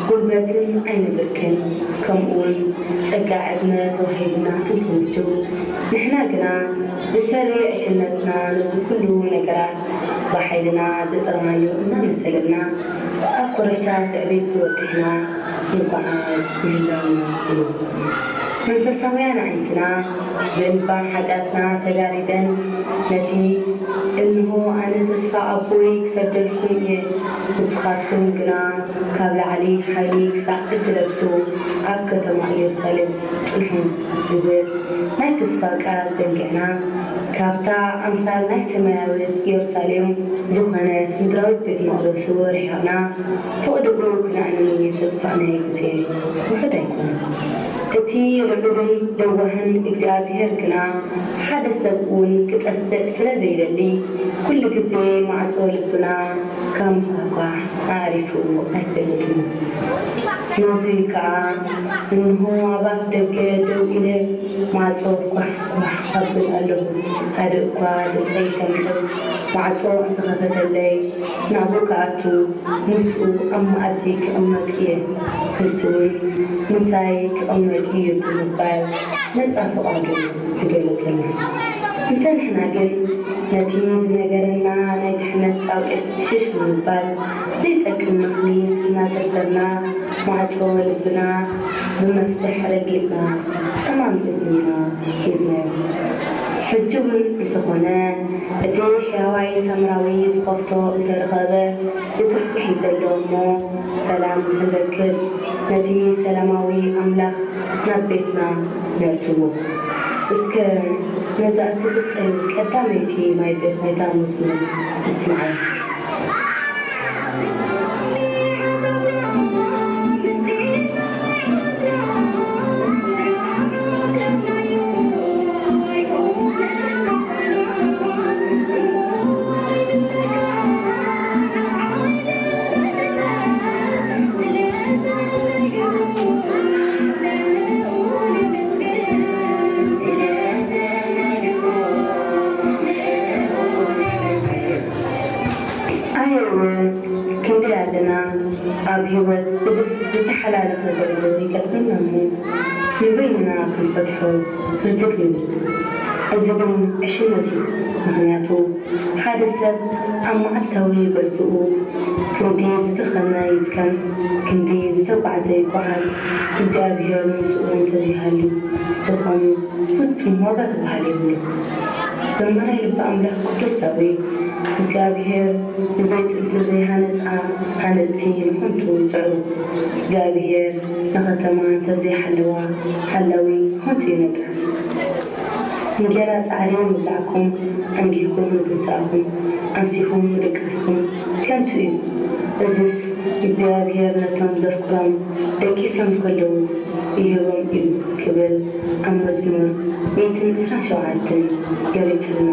ጉልበትን ኣይንብርክን፣ ከምኡውን ጸጋ ዕድመ ተዋሂቡና እንትንሱ፣ ንሕና ግና ብሰሪ ዕሽነትና ነዚ ኩሉ ነገራት ብሓይልና ዘጥረናዮ እናመሰለና ኣብ ኮረሻ ትዕቢት ተወጢሕና ንጓዓዝ ምህላውና እዩ። መንፈሳውያን ኣዒንትና ብእንባ ሓጢኣትና ተጋሪደን ነቲ እንሆ ኣነ ተስፋ ኣቦይ ክሰደልኩም እየ ንስኻትኩም ግና ካብ ላዕሊ ሓይሊ ክሳዕ እትለብሱ ኣብ ከተማ ኢየሩሳሌም ጽንሑ ዝብል ናይ ተስፋ ቃል ዘንጊዕና ካብታ ኣምሳል ናይ ሰማያዊት ኢየሩሳሌም ዝኾነት ምድራዊት ቤት መቕደሱ ርሒቕና ፍቕድኡ ክነዕልል ዘጥፋእናዮ ግዜ ውሑድ ኣይኮነን። እቲ ልዑልን ለዋህን እግዚኣብሔር ግና ሓደ ሰብ እውን ክጠፍእ ስለ ዘይደሊ ኩሉ ግዜ ማዕጾ ልብና ካብ ምኳሕኳሕ ኣዕሪፉ ኣይፈልጥን እዩ። ነዙይ ከኣ እንሆ ኣብ ኣፍ ደገ ደው ኢለ ማዕጾ ኳሕ ኳሕ ኣብል ኣለኹ። ሓደ እኳ ድምጸይ ሰሚዑስ ማዕጾ እንተኸፈተለይ ናብኡ ክኣቱ ምስኡ ኣብ መኣዲ ክቕመጥ እየ፣ ንሱ እውን ምሳይ ክቕመጥ እዩ ብምባል ነጻ ፍቓዱ ይገልጸልና። እንተ ንሕና ግን ነቲ ዝነገረና ናይ ድሕነት ጻውዒት ሽሽ ብምባል ዘይጠቅም ምኽኒ እናደርደርና ማዕጾ ልብና ብመፍትሕ ረጊጽና ጸማም እዝንና ሒዝናዮ። ሕጂ እውን እንተኾነ እቲ ሕያዋይ ሳምራዊ ዝኸፍቶ እንተረኸበ ይጉሕጉሕ እዩ ዘሎ እሞ ሰላም ክንረክብ ነቲ ሰላማዊ ኣምላኽ ናብ ቤትና ነእትዎ። እስከ ነዛ እትፍጸም ቀዳመይቲ ማይ ቤት ናይታ መዝሙር ንስምዓ። ኣየወ ክንደይ ኣለና ኣብ ህይወት ብዙሕ ዝተሓላለኸ ጉዕዞ ይገጥመና እሞ ንበይንና ክንፈትሖ ርትግ ንብል። እዚ ግን ዕሽነት እዩ። ምኽንያቱ፣ ሓደ ሰብ ኣብ መዓልታዊ ገዝኡ ክንዲ ዝደኸመ ይድከም፣ ክንዲ ዝተጓዕዘ ይጓዓዝ፣ እግዚኣብሔር ምስኡ እንተዘይሃልዩ፣ ድኻሙ ፍጹም ዋጋ ዝበሃል የብሉን። ዘማሪ ልበ ኣምላኽ ቅዱስ ዳዊት፣ እግዚኣብሔር ንቤቱ እንተዘይሃነጻ፣ ሃነጽቲ ንኸንቱ ይጽዕሩ። እግዚኣብሔር ንኸተማ እንተዘይሓለዋ፣ ሓላዊ ንኸንቱ ይነጥፍ። እንጌራ ጻዕሪ ምብላዕኩም፣ ኣንጊህኩም ምትንሳእኩም፣ ኣምሲኹም ምድቃስኩም ከንቱ እዩ። እዝስ እግዚኣብሔር ነቶም ዘፍቅሮም ደቂሶም ከለዉ ይህቦም እዩ ክብል ኣብ መዝሙር ሚእትን ዕስራን ሸውዓተን ገሊጹልና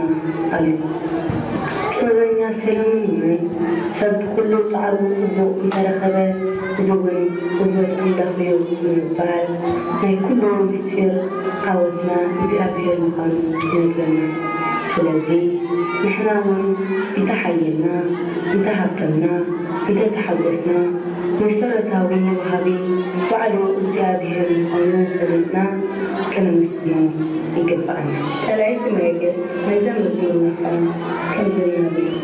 ኣሎ። ጥበበኛ ሰሎሞን እውን፣ "ሰብ ብኹሉ ጻዕሩ ጽቡቕ እንተረኸበ፣ እዚ እውን ውህበት ኣምላኽ እዩ" ብምባል፣ ናይ ኩሉ ምስጢር ዓወትና እግዚኣብሔር ምዃኑ ይነግረና። ስለዚ ንሕና እውን እንተሓየልና፣ እንተሃብተምና፣ እንተተሓጎስና፣ መሰረታዊ ወሃቢ ባዕሉ እግዚኣብሔር ምዃኑ ፈሊጥና ከነመስግኖ ይግብኣና። ካልኣይቲ መርገጽ ናይዛ መዝሙር ናቕፋ ከምዚ እናበለት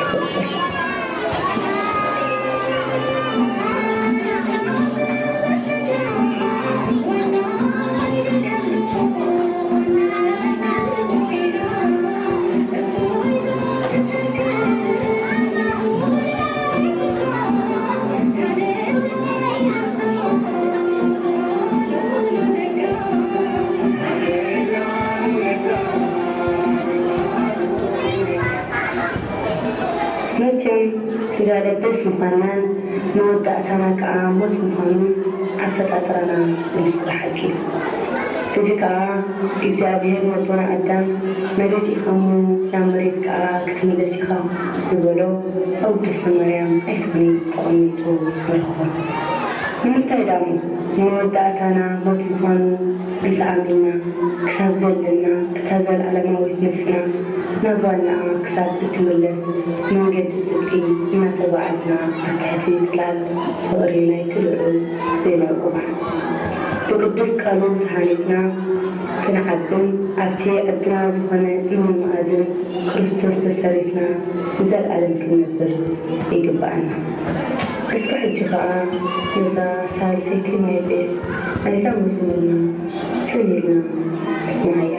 ትቕጽል። መቸም ስጋ ለበስ ምዃንናን መወዳእታና ከኣ ሞት ምዃኑ ኣፈጣጥራና ምስጢር ሓቂ እዩ። እዚ ከኣ እግዚኣብሔር ነቦና ኣዳም፣ "መሬት ኢኻ'ሞ ናብ መሬት ከኣ ክትምለስ ኢኻ" ዝበሎ ኣብ ውዳሴ ማርያም ኣይስኒ ተቐሚጡ ንረኽቦ። ንምንታይ ደኣ ንመወዳእታና ሞት ምዃኑ እንተኣሚንና፣ ክሳብ ዘለና እታ ዘለዓለማዊት ነፍስና ናብ ዋናኣ ክሳብ እትምለስ መንገዲ ጽድቂ እናተጓዓዝና ኣብ ትሕቲ ጽላል ፍቕሪ ናይቲ ልዑል ዘይንዕቁባ ብቅዱስ ቃሉ ተሃኒጽና ክንዓብን ኣብቲ ዕድና ዝኾነ እምኒ መኣዝን ክርስቶስ ተሰሪትና ንዘለኣለም ክንነብር ይግብኣና። እስከ ሕጂ ኸኣ ነዛ ሳልሰይቲ ማይቤት ናይዛ መዝሙርና ጽን ኢልና ንስምዓያ።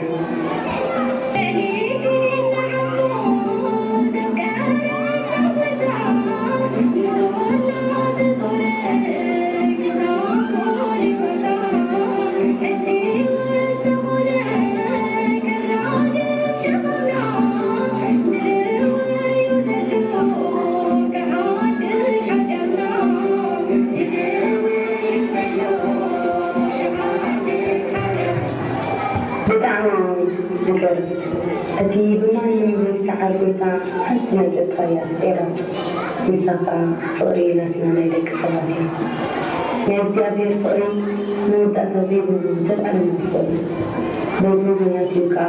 ብጣዕሚ ዝገርም። እቲ ብማንም ዘይሰዓር ጎይታ ሓንቲ ናይ ደቃ እያ፣ ኤራ። ንሳ ኸኣ ፍቕሪ ናትና ናይ ደቂ ሰባት እያ። ናይ እግዚኣብሔር ፍቕሪ መወዳእታ ዘይብሉ ዘለኣለማዊ ፍቕሪ እዩ። በዚ ምኽንያት እዩ ከኣ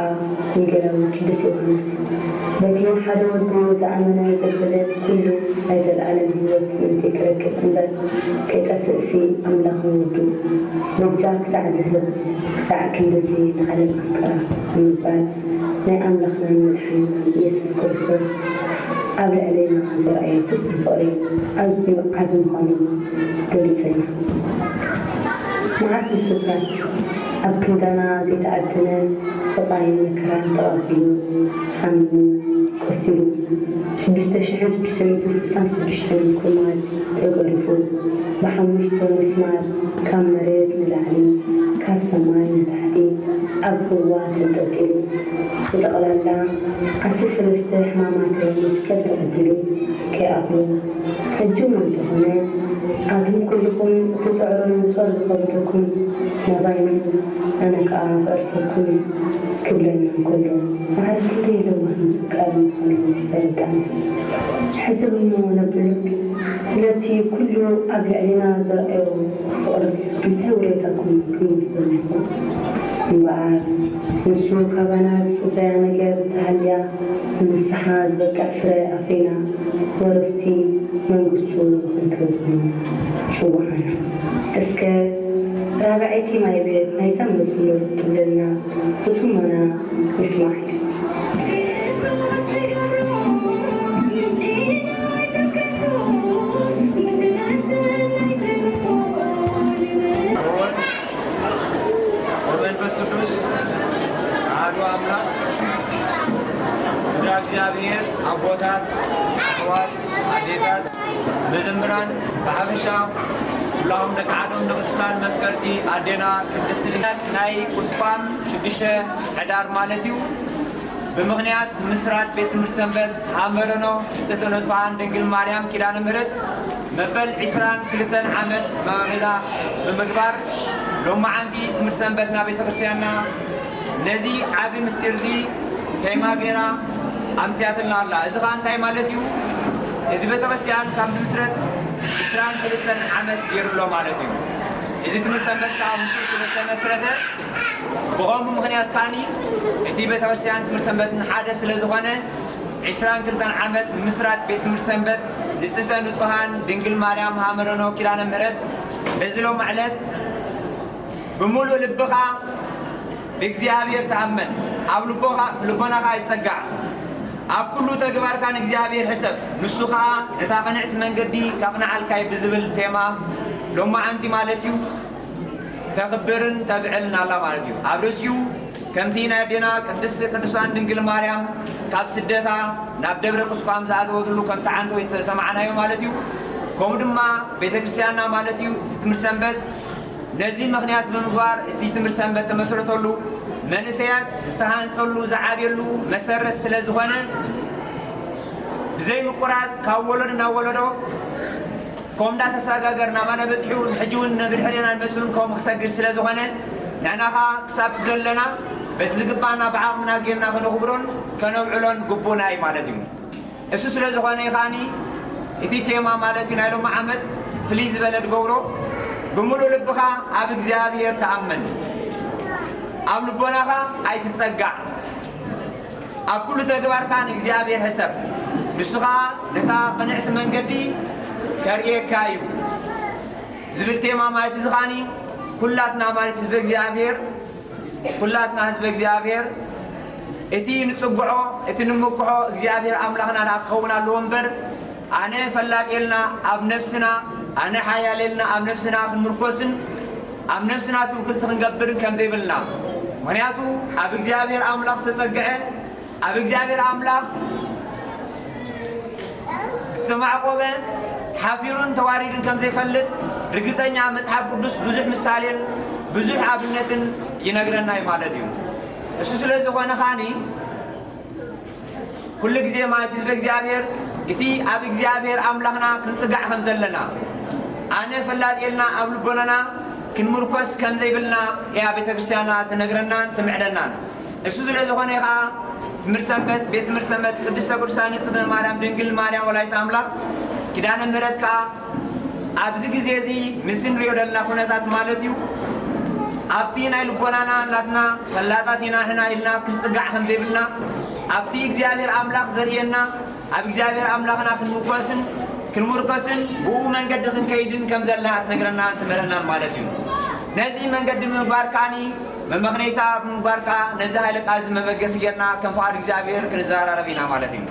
ወንጌላዊ ቅዱስ ዮሃንስ፣ "በቲ ሓደ ወዱ ዝኣመነ ዘበለ ኩሉ ናይ ዘለኣለም ህይወት ምእንቲ ክረክብ እምበር ከይጠፍእሲ ኣምላኽ ንወዱ በጃ ክሳዕ ዝህብ ክሳዕ ክንድዚ ንዓለም ኣፍቀራ" ብምባል ናይ ኣምላኽናን መድሓኒናን ኢየሱስ ክርስቶስ ኣብ ልዕሌና ዘርኣዮ ፍጹም ፍቕሪ ኣዝዩ ዓቢ ምዃኑ ገሊጹልና። መዓት ንሱታት ኣብ ክንዳና ዘይተኣደነ ስቓይን መከራን ተቐቢሉ፣ ሓሚሙ፣ ቆሲሉ፣ ሽዱሽተ ሽሕን ሽዱሽተ ሚእትን ስሳን ሽዱሽተን ኩርማት ተገሪፉ፣ ብሓሙሽተ ምስማር ካብ መሬት ንላዕሊ፣ ካብ ሰማይ ንታሕቲ ኣብ ጽዋ ተንጠልጢሉ፣ ብጠቕላላ ዓሰርተ ሰለስተ ሕማማተ መስቀል ተቐቢሉ ከይኣኽሎ፣ ሕጂ እውን እንተኾነ፣ ኣቱም ኩልኹም እትጽዕሩን ጾር ዝኸበደኩም ናባይ ኑ፣ ኣነ ከኣ ከዕርፈኩም ክብለና እንከሎ፣ መዓስ ክንደይ ለዋህ ቃል ምዃኑ ተረዳእና። ሕሰብ እሞ ነብሉክ፣ ስለቲ ኩሉ ኣብ ልዕሌና ዘርኣዮ ፍቕርስ እንታይ ውሬታ ኮን ክንብል ንኽእል? እምበኣር፣ ንሱ ካባና ዝጽበያ ነገር እንተሃልያ፣ ንንስሓ ዝበቅዕ ፍረ ኣፍሪና፣ ወረስቲ መንግስቱ ንኽንከውን ጽውዓና። እስከ ራብዐይቲ ማይ ቤት ናይዛ መዝሙር ትብለና ብጽሞና ንስማዕ። ወመንፈስ ቅዱስ ኣሐዱ ኣምላኽ። ስድራ እግዚኣብሔር፣ ኣቦታት፣ ኣሕዋት፣ ኣዴታት፣ መዘምራን ብሓፈሻ፣ ኩላኹም ደቂ ዓዶም ንቅድሳን መፍቀርቲ ኣዴና ቅድስት ልደት ናይ ቁስቋም ሽዱሽተ ሕዳር ማለት እዩ። ብምኽንያት ምስራት ቤት ትምህርቲ ሰንበት ሃመረኖ ንጽሕተ ንጹሓን ድንግል ማርያም ኪዳነ ምሕረት መበል ዕስራን ክልተን ዓመት መማመዳ ብምግባር ሎማዓንቲ ትምህርቲ ሰንበትና ቤተ ክርስቲያንና ነዚ ዓቢ ምስጢር እዚ ከይማ ገይራ ኣምፅያትና ኣላ። እዚ ከዓ እንታይ ማለት እዩ? እዚ ቤተክርስትያን ካብ ንምስረት ዕስራን ክልተን ዓመት ገይሩ ኣሎ ማለት እዩ። እዚ ትምህርቲ ሰንበት ከዓ ምስኡ ስለ ዝተመስረተ ብኸምኡ ምኽንያት ከዓኒ እቲ ቤተክርስትያን ትምህርቲ ሰንበት ሓደ ስለ ዝኾነ ዕስራን ክልተን ዓመት ምስራት ቤት ትምህርቲ ሰንበት ንጽህተ ንጹሃን ድንግል ማርያም ሃመረኖ ኪዳነ ምሕረት በዚ ሎም ዕለት ብምሉእ ልብኻ ብእግዚኣብሔር ተኣመን፣ ኣብ ልቦኻ ልቦናኻ ኣይጸጋዕ፣ ኣብ ኩሉ ተግባርካ ንእግዚኣብሔር ሕሰብ፣ ንሱ ኸኣ ነታ ቅንዕቲ መንገዲ ከቕንዓልካ እዩ ብዝብል ቴማ ሎማዓንቲ ማለት እዩ ተኽብርን ተብዕልን ኣላ ማለት እዩ። ኣብ ርእሲኡ ከምቲ ናይ ኣዴና ቅድስት ቅዱሳን ድንግል ማርያም ካብ ስደታ ናብ ደብረ ቁስቋም ዝኣተወትሉ ከምቲ ዓንተወይ ዝተሰማዕናዮ ማለት እዩ። ከምኡ ድማ ቤተ ክርስቲያንና ማለት እዩ እቲ ትምህርቲ ሰንበት ነዚ ምኽንያት ብምግባር እቲ ትምህርቲ ሰንበት ተመስረተሉ መንእሰያት ዝተሃንፀሉ ዝዓብየሉ መሰረት ስለ ዝኾነ ብዘይ ምቁራዝ ካብ ወለዶ ናብ ወለዶ ከም እንዳተሰጋገርና ማነ በፂሑ ሕጂ እውን ንብድሕሬና ንመፅኡ ከም ክሰግድ ስለ ዝኾነ ንሕና ኸዓ ክሳብ ዘለና በቲ ዝግባና ብዓቕምና ጌርና ከነኽብሮን ከነብዕሎን ግቡና እዩ ማለት እዩ። እሱ ስለ ዝኾነ እዩ ከዓኒ እቲ ቴማ ማለት እዩ ናይ ሎሚ ዓመት ፍልይ ዝበለ ድገብሮ ብምሉእ ልብኻ ኣብ እግዚኣብሔር ተኣመን፣ ኣብ ልቦናኻ ኣይትጸጋዕ፣ ኣብ ኩሉ ተግባርካ ንእግዚኣብሔር ሕሰብ፣ ንሱ ኸዓ ነታ ቅንዕቲ መንገዲ ከርእየካ እዩ ዝብል ቴማ ማለት እዚ ኸዓኒ ኩላትና ማለት ህዝቢ እግዚኣብሔር ኩላትና ህዝቢ እግዚኣብሔር እቲ ንጽግዖ እቲ ንምክሖ እግዚኣብሔር ኣምላኽና ደኣ ክኸውን ኣለዎ እምበር ኣነ ፈላጥ የልና ኣብ ነብስና ኣነ ሓያል የልና ኣብ ነብስና ክንምርኮስን ኣብ ነብስና ትውክልቲ ክንገብርን ከም ዘይብልና ምክንያቱ ኣብ እግዚኣብሔር ኣምላኽ ዝተጸግዐ ኣብ እግዚኣብሔር ኣምላኽ ዝተማዕቆበ ሓፊሩን ተዋሪዱን ከም ዘይፈልጥ ርግጸኛ መጽሓፍ ቅዱስ ብዙሕ ምሳሌን ብዙሕ ኣብነትን ይነግረና እዩ ማለት እዩ። እሱ ስለ ዝኾነ ኻኒ ኩሉ ግዜ ማለት ህዝቢ እግዚኣብሔር እቲ ኣብ እግዚኣብሔር ኣምላኽና ክንጽጋዕ ከም ዘለና ኣነ ፈላጥ የልና ኣብ ልቦናና ክንምርኮስ ከም ዘይብልና እያ ቤተ ክርስቲያንና ትነግረናን ትምዕደናን። እሱ ስለ ዝኾነ ኸዓ ትምህርቲ ሰንበት ቤት ትምህርቲ ሰንበት ቅድስተ ቅዱሳን ንጽሕተ ማርያም ድንግል ማርያም ወላዲተ ኣምላኽ ኪዳነ ምሕረት ከኣ ኣብዚ ግዜ እዚ ምስ ንሪኦ ዘለና ኩነታት ማለት እዩ ኣብቲ ናይ ልቦናና ናትና ፈላጣት ኢና ንሕና ኢልና ክንጽጋዕ ከም ዘይብልና ኣብቲ እግዚኣብሔር ኣምላኽ ዘርእየና ኣብ እግዚኣብሔር ኣምላኽና ክንምኮስን ክንምርኮስን ብኡ መንገዲ ክንከይድን ከም ዘለና ትነግረናን ትምህረናን ማለት እዩ። ነዚ መንገዲ ምንባር ከዓኒ መመኽነይታ ብምግባር ከዓ ነዚ ሃይለ ቃል እዚ መበገሲ ጌርና ከም ፍቓድ እግዚኣብሔር ክንዘራረብ ኢና ማለት እዩ።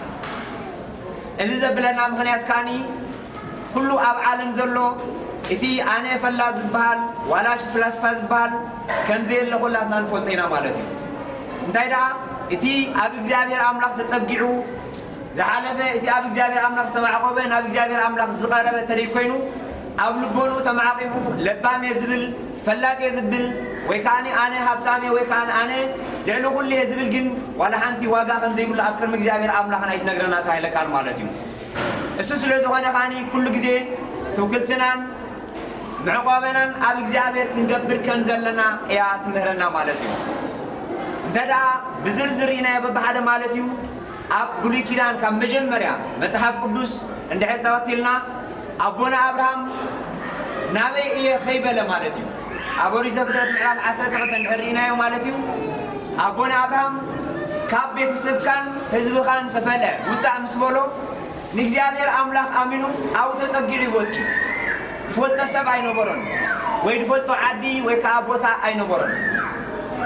እዚ ዘብለና ምኽንያት ከዓኒ ኩሉ ኣብ ዓለም ዘሎ እቲ ኣነ ፈላጥ ዝበሃል ዋላ እቲ ፍላስፋ ዝበሃል ከም ዘየለ ኩላትና ንፈልጦ ኢና ማለት እዩ። እንታይ ደኣ እቲ ኣብ እግዚኣብሔር ኣምላኽ ተጸጊዑ ዝሓለፈ እቲ ኣብ እግዚኣብሔር ኣምላኽ ዝተማዕቆበ ናብ እግዚኣብሔር ኣምላኽ ዝቐረበ ተደይ ኮይኑ ኣብ ልቦኑ ተማዕቂቡ ለባም እየ ዝብል ፈላጥ እየ ዝብል ወይ ከዓ ኣነ ሃብታም እየ ወይ ከዓ ኣነ ልዕሊ ኩሉ እየ ዝብል ግን ዋላ ሓንቲ ዋጋ ከም ዘይብሉ ኣብ ቅድሚ እግዚኣብሔር ኣምላኽና ይትነግረና ተባሂለ ቃል ማለት እዩ። እሱ ስለ ዝኾነ ከዓኒ ኩሉ ግዜ ትውክልትናን መዕቋበናን ኣብ እግዚኣብሔር ክንገብር ከም ዘለና እያ ትምህረና ማለት እዩ። እንተ ደኣ ብዝርዝር ኢናዮ በብሓደ ማለት እዩ ኣብ ብሉይ ኪዳን ካብ መጀመርያ መጽሓፍ ቅዱስ እንድሕር ተኸቲልና ኣቦና ኣብርሃም ናበይ እየ ከይበለ ማለት እዩ ኣብ ኦሪት ዘፍጥረት ምዕራፍ ዓሰርተ ክልተ እንድሕር ርኢናዮ ማለት እዩ ኣቦና ኣብርሃም ካብ ቤተሰብካን ህዝብኻን ተፈልዐ ውፃእ ምስ በሎ ንእግዚኣብሔር ኣምላኽ ኣሚኑ ኣብኡ ተጸጊዑ ይወፅእ ዝፈልጦ ሰብ ኣይነበሮን። ወይ ዝፈልጦ ዓዲ ወይ ከዓ ቦታ ኣይነበሮን።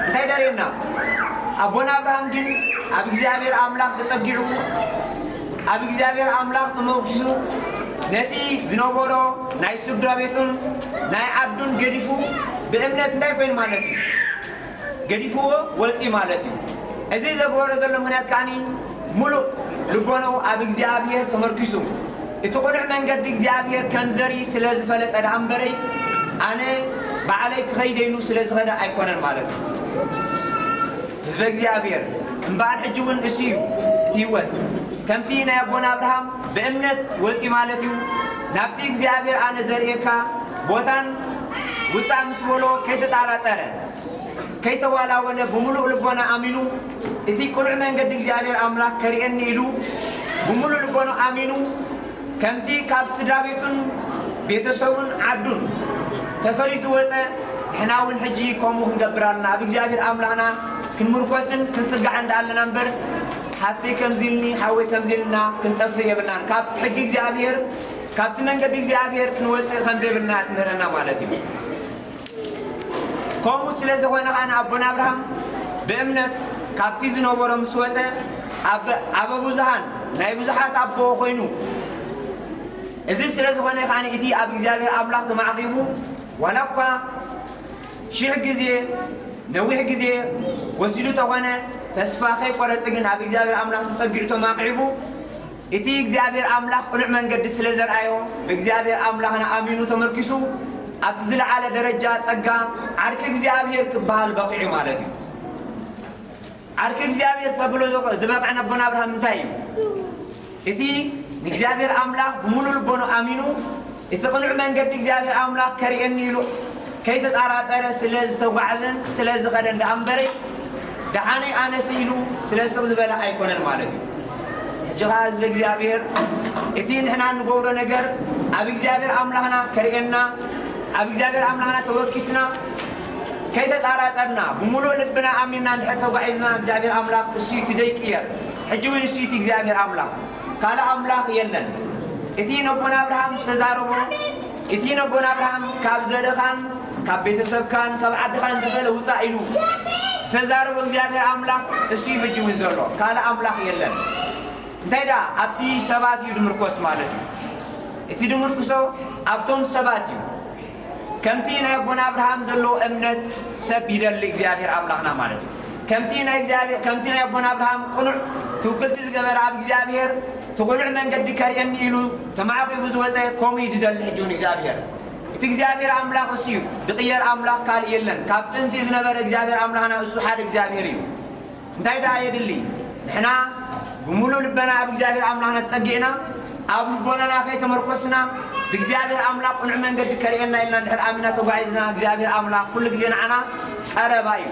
እንታይ ደርእየና? ኣቦና ኣብርሃም ግን ኣብ እግዚኣብሔር ኣምላኽ ተጸጊዑ፣ ኣብ እግዚኣብሔር ኣምላኽ ተመርኪሱ፣ ነቲ ዝነበሮ ናይ ስድራ ቤቱን ናይ ዓዱን ገዲፉ ብእምነት እንታይ ኮይኑ ማለት እዩ? ገዲፍዎ ወፂ ማለት እዩ። እዚ ዘግበሮ ዘሎ ምኽንያት ከዓኒ ሙሉእ ልቦናኡ ኣብ እግዚኣብሔር ተመርኪሱ እቲ ቅኑዕ መንገዲ እግዚኣብሔር ከም ዘርኢ ስለ ዝፈለጠ ደኣ እምበረይ ኣነ ባዕለይ ክኸይደ ኢሉ ስለ ዝኸደ ኣይኮነን ማለት እዩ። ህዝበ እግዚኣብሔር እምበኣር ሕጂ እውን እሱ እዩ እቲ ህይወት ከምቲ ናይ ኣቦና ኣብርሃም ብእምነት ወፂ ማለት እዩ። ናብቲ እግዚኣብሔር ኣነ ዘርእየካ ቦታን ውፃእ ምስ በሎ ከይተጣራጠረ ከይተዋላወለ ብምሉእ ልቦና ኣሚኑ እቲ ቅኑዕ መንገዲ እግዚኣብሔር ኣምላኽ ከርእየኒ ኢሉ ብምሉእ ልቦና ኣሚኑ ከምቲ ካብ ስድራ ቤቱን ቤተሰቡን ዓዱን ተፈሊዩ ዝወፀ ንሕና እውን ሕጂ ከምኡ ክንገብር ኣለና። ኣብ እግዚኣብሔር ኣምላኽና ክንምርኮስን ክንፅጋዕን ደኣ ኣለና እምበር ሓፍተይ ከምዚ ኢልኒ ሓወይ ከምዚ ኢልና ክንጠፍእ የብልናን። ካብ ሕጊ እግዚኣብሔር ካብቲ መንገዲ እግዚኣብሔር ክንወፅእ ከምዘይብልና ትምህረና ማለት እዩ። ከምኡ ስለ ዝኾነ ኸዓ ንኣቦና ኣብርሃም ብእምነት ካብቲ ዝነበሮ ምስ ወፀ ኣብ ኣበ ብዙሃን ናይ ብዙሓት ኣቦ ኮይኑ እዚ ስለ ዝኾነ ኸዓ እቲ ኣብ እግዚኣብሔር ኣምላኽ ተማዕቂቡ ዋላ እኳ ሽሕ ግዜ ነዊሕ ግዜ ወሲዱ ተኾነ ተስፋ ከይቆረፀ ግን ኣብ እግዚኣብሔር ኣምላኽ ተፀጊዑ ተማዕቂቡ እቲ እግዚኣብሔር ኣምላኽ ቅኑዕ መንገዲ ስለ ዘርኣዮ ብእግዚኣብሔር ኣምላኽና ኣሚኑ ተመርኪሱ ኣብቲ ዝለዓለ ደረጃ ጸጋ ዓርኪ እግዚኣብሔር ክበሃል በቒዑ ማለት እዩ። ዓርኪ እግዚኣብሔር ከብሎ ዝበቕዐ ነቦና ኣብርሃም እንታይ እዩ? እቲ ንእግዚኣብሔር ኣምላኽ ብምሉእ ልቦኑ ኣሚኑ እቲ ቅኑዕ መንገዲ እግዚኣብሔር ኣምላኽ ከርእየኒ ኢሉ ከይተጣራጠረ ስለ ዝተጓዕዘን ስለ ዝኸደን ደኣ እምበረይ ደሓነይ ኣነስ ኢሉ ስለ ስቕ ዝበለ ኣይኮነን ማለት እዩ። ሕጂ ኸዓ ህዝቢ እግዚኣብሔር እቲ ንሕና እንገብሮ ነገር ኣብ እግዚኣብሔር ኣምላኽና ከርእየና ኣብ እግዚኣብሔር ኣምላኽና ተወኪስና ከይተጣራጠርና ብምሉእ ልብና ኣሚንና እንድሕር ተጓዒዝና እግዚኣብሔር ኣምላኽ እሱ እዩ እቲ ዘይቅየር። ሕጂ እውን እሱ እቲ እግዚኣብሔር ኣምላኽ ካልእ ኣምላኽ የለን። እቲ ነቦና ኣብርሃም ዝተዛረቦ እቲ ነቦና ኣብርሃም ካብ ዘርእኻን ካብ ቤተሰብካን ካብ ዓድኻን ተፈለ ውፃእ ኢሉ ዝተዛረቦ እግዚኣብሔር ኣምላኽ እሱ እዩ ሕጂ እውን ዘሎ ካልእ ኣምላኽ የለን። እንታይ ደኣ ኣብቲ ሰባት እዩ ድምርኮስ ማለት እዩ። እቲ ድምርክሶ ኣብቶም ሰባት እዩ። ከምቲ ናይ ኣቦና ኣብርሃም ዘለዎ እምነት ሰብ ይደሊ እግዚኣብሔር ኣምላኽና ማለት እዩ። ከምቲ ናይ እግዚኣብሔር ከምቲ ናይ ኣቦና ኣብርሃም ቅኑዕ ትውክልቲ ዝገበረ ኣብ እግዚኣብሔር እቲ ቅኑዕ መንገዲ ከርእየኒ ኢሉ ተማዕቂቡ ዝወፀ ከምኡ እዩ ዝደሊ ሕጂ እውን እግዚኣብሔር። እቲ እግዚኣብሔር ኣምላኽ እሱ እዩ። ዝቕየር ኣምላኽ ካልእ የለን። ካብ ጥንቲ ዝነበረ እግዚኣብሔር ኣምላኽና እሱ ሓደ እግዚኣብሔር እዩ። እንታይ ደኣ የድሊ? ንሕና ብምሉእ ልበና ኣብ እግዚኣብሔር ኣምላኽና ተጸጊዕና ኣብ ልቦናና ከይተመርኮስና ብእግዚኣብሔር ኣምላኽ ቅኑዕ መንገዲ ከርእየና ኢልና እንድሕር ኣሚና ተጓዒዝና እግዚኣብሔር ኣምላኽ ኩሉ ግዜ ንዓና ቀረባ እዩ።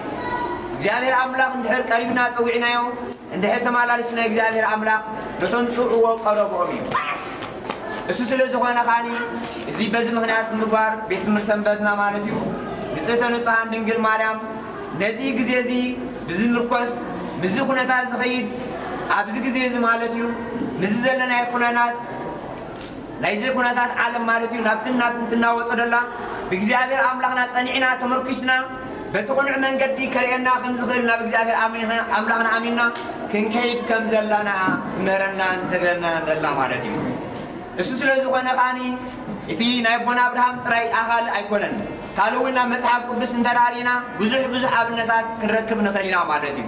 እግዚኣብሔር ኣምላኽ እንድሕር ቀሪብና ጸዊዕናዮ እንድሕር ተመላሊስና እግዚኣብሔር ኣምላኽ ነቶም ዝጽውዕዎ ቀረብኦም እዩ። እሱ ስለ ዝኾነ ኻኒ እዚ በዚ ምኽንያት ምግባር ቤት ትምህርቲ ሰንበትና ማለት እዩ። ንጽህተ ንጹሃን ድንግል ማርያም ነዚ ግዜ እዚ ብዝምርኮስ ምስዚ ኩነታት ዝኸይድ ኣብዚ ግዜ እዚ ማለት እዩ ምስዚ ዘለናዮ ኩነታት ናይዚ ኩነታት ዓለም ማለት እዩ ናብትን ናብትን ትናወጦ ደላ ብእግዚኣብሔር ኣምላኽና ጸኒዕና ተመርኪስና በቲ ቅኑዕ መንገዲ ከርእየና ከም ዝኽእል ናብ እግዚኣብሔር ኣምላኽና ኣሚንና ክንከይድ ከም ዘላና ትምህረናን ትነግረናን ደላ ማለት እዩ። እሱ ስለ ዝኾነ ከዓኒ እቲ ናይ ኣቦና ኣብርሃም ጥራይ ኣኻል ኣይኮነን። ካልእ እውን ናብ መጽሓፍ ቅዱስ እንተ ደኣ ርኢና ብዙሕ ብዙሕ ኣብነታት ክንረክብ ንኽእል ኢና ማለት እዩ።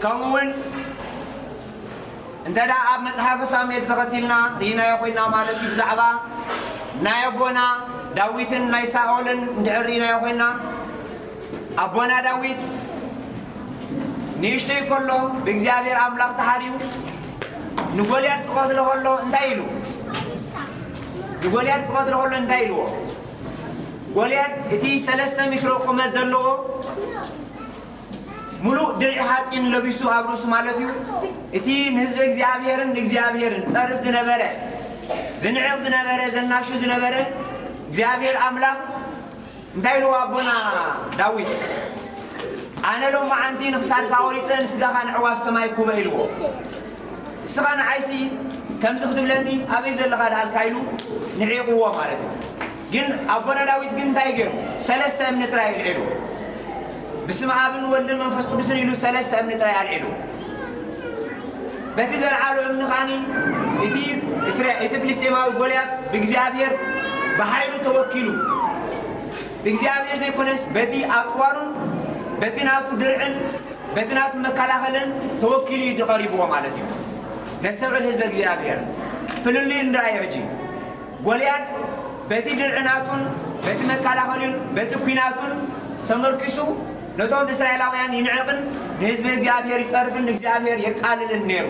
ከምኡ እውን እንተ ደኣ ኣብ መጽሓፈ ሳሙኤል ተኸቲልና ርኢናዮ ኮይና ማለት እዩ ብዛዕባ ናይ ኣቦና ዳዊትን ናይ ሳኦልን እንድሕር ርኢናዮ ኮይና ኣቦና ዳዊት ንእሽተይ ከሎ ብእግዚኣብሔር ኣምላኽ ተሓርዩ ንጎልያድ ክቐትሎ ከሎ እንታይ ኢሉ ንጎልያድ ክቐትሎ ከሎ እንታይ ኢልዎ? ጎልያድ እቲ ሰለስተ ሜትሮ ቁመት ዘለዎ ሙሉእ ድርዒ ሓፂን ለቢሱ ኣብ ርእሱ ማለት እዩ። እቲ ንህዝቢ እግዚኣብሔርን ንእግዚኣብሔርን ዝፀርፍ ዝነበረ ዝንዕቕ ዝነበረ ዘናሹ ዝነበረ እግዚኣብሔር ኣምላኽ እንታይ ኢልዎ ኣቦና ዳዊት? ኣነ ሎማዓንቲ ንኽሳድካ ቆሪፀ ንስጋኻ ንዕዋፍ ሰማይ ኩበ ኢልዎ። እስኻ ንዓይሲ ከምዚ ክትብለኒ ኣበይ ዘለኻ ደኣልካ ኢሉ ንዒቕዎ ማለት እዩ። ግን ኣቦና ዳዊት ግን እንታይ ገይሩ? ሰለስተ እምኒ ጥራይ ኣልዒሉ። ብስመ ኣብን ወልድን መንፈስ ቅዱስን ኢሉ ሰለስተ እምኒ ጥራይ ኣልዒሉ። በቲ ዘልዓሎ እምኒ ኸዓኒ እቲ እስራ-፣ እቲ ፍልስጤማዊ ጎልያድ ብእግዚኣብሔር ብሓይሉ ተወኪሉ፣ ብእግዚኣብሔር ዘይኮነስ በቲ ኣጽዋሩን በቲ ናቱ ድርዕን በቲ ናቱ መከላኸልን ተወኪሉ እዩ ቀሪብዎ ማለት እዩ። ነስተውዕል ህዝበ እግዚኣብሔር፣ ፍልልይ ንርኣዮ ሕጂ። ጎልያድ በቲ ድርዕናቱን በቲ መከላኸሊኡን በቲ ኲናቱን ተመርኪሱ ነቶም እስራኤላውያን ይንዕቕን ንህዝቢ እግዚኣብሔር ይጸርፍን ንእግዚኣብሔር የቃልልን ነይሩ።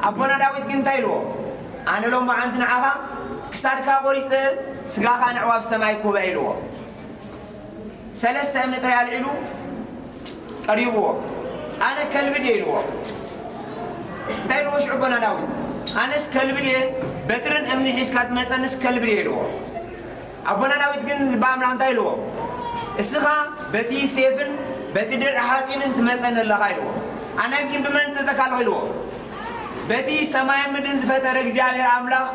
ኣቦና ዳዊት ግን እንታይ ኢልዎ? ኣነ ሎማዓንቲ ንዓኻ ክሳድካ ቆሪጸ ስጋኻ ንዕዋፍ ሰማይ ኩበ ኢልዎ። ሰለስተ እምኒ ጥራይ ኣልዒሉ ቀሪብዎ። ኣነ ከልቢ ድየ ኢልዎ። እንታይ ኢልዎ ሽዑ ኣቦና ዳዊት? ኣነስ ከልቢ ድየ፣ በትርን እምኒ ሒዝካ ትመጸንስ ከልቢ ድየ ኢልዎ። ኣቦና ዳዊት ግን ልበ ኣምላኽ እንታይ ኢልዎ? እስኻ በቲ ሴፍን በቲ ድርዒ ሓጺንን ትመጸኒ ኣለኻ ኢልዎ። ኣነ ግን ብመን እጸካ ኣለኹ ኢልዎ። በቲ ሰማይን ምድርን ዝፈጠረ እግዚኣብሔር ኣምላኽ፣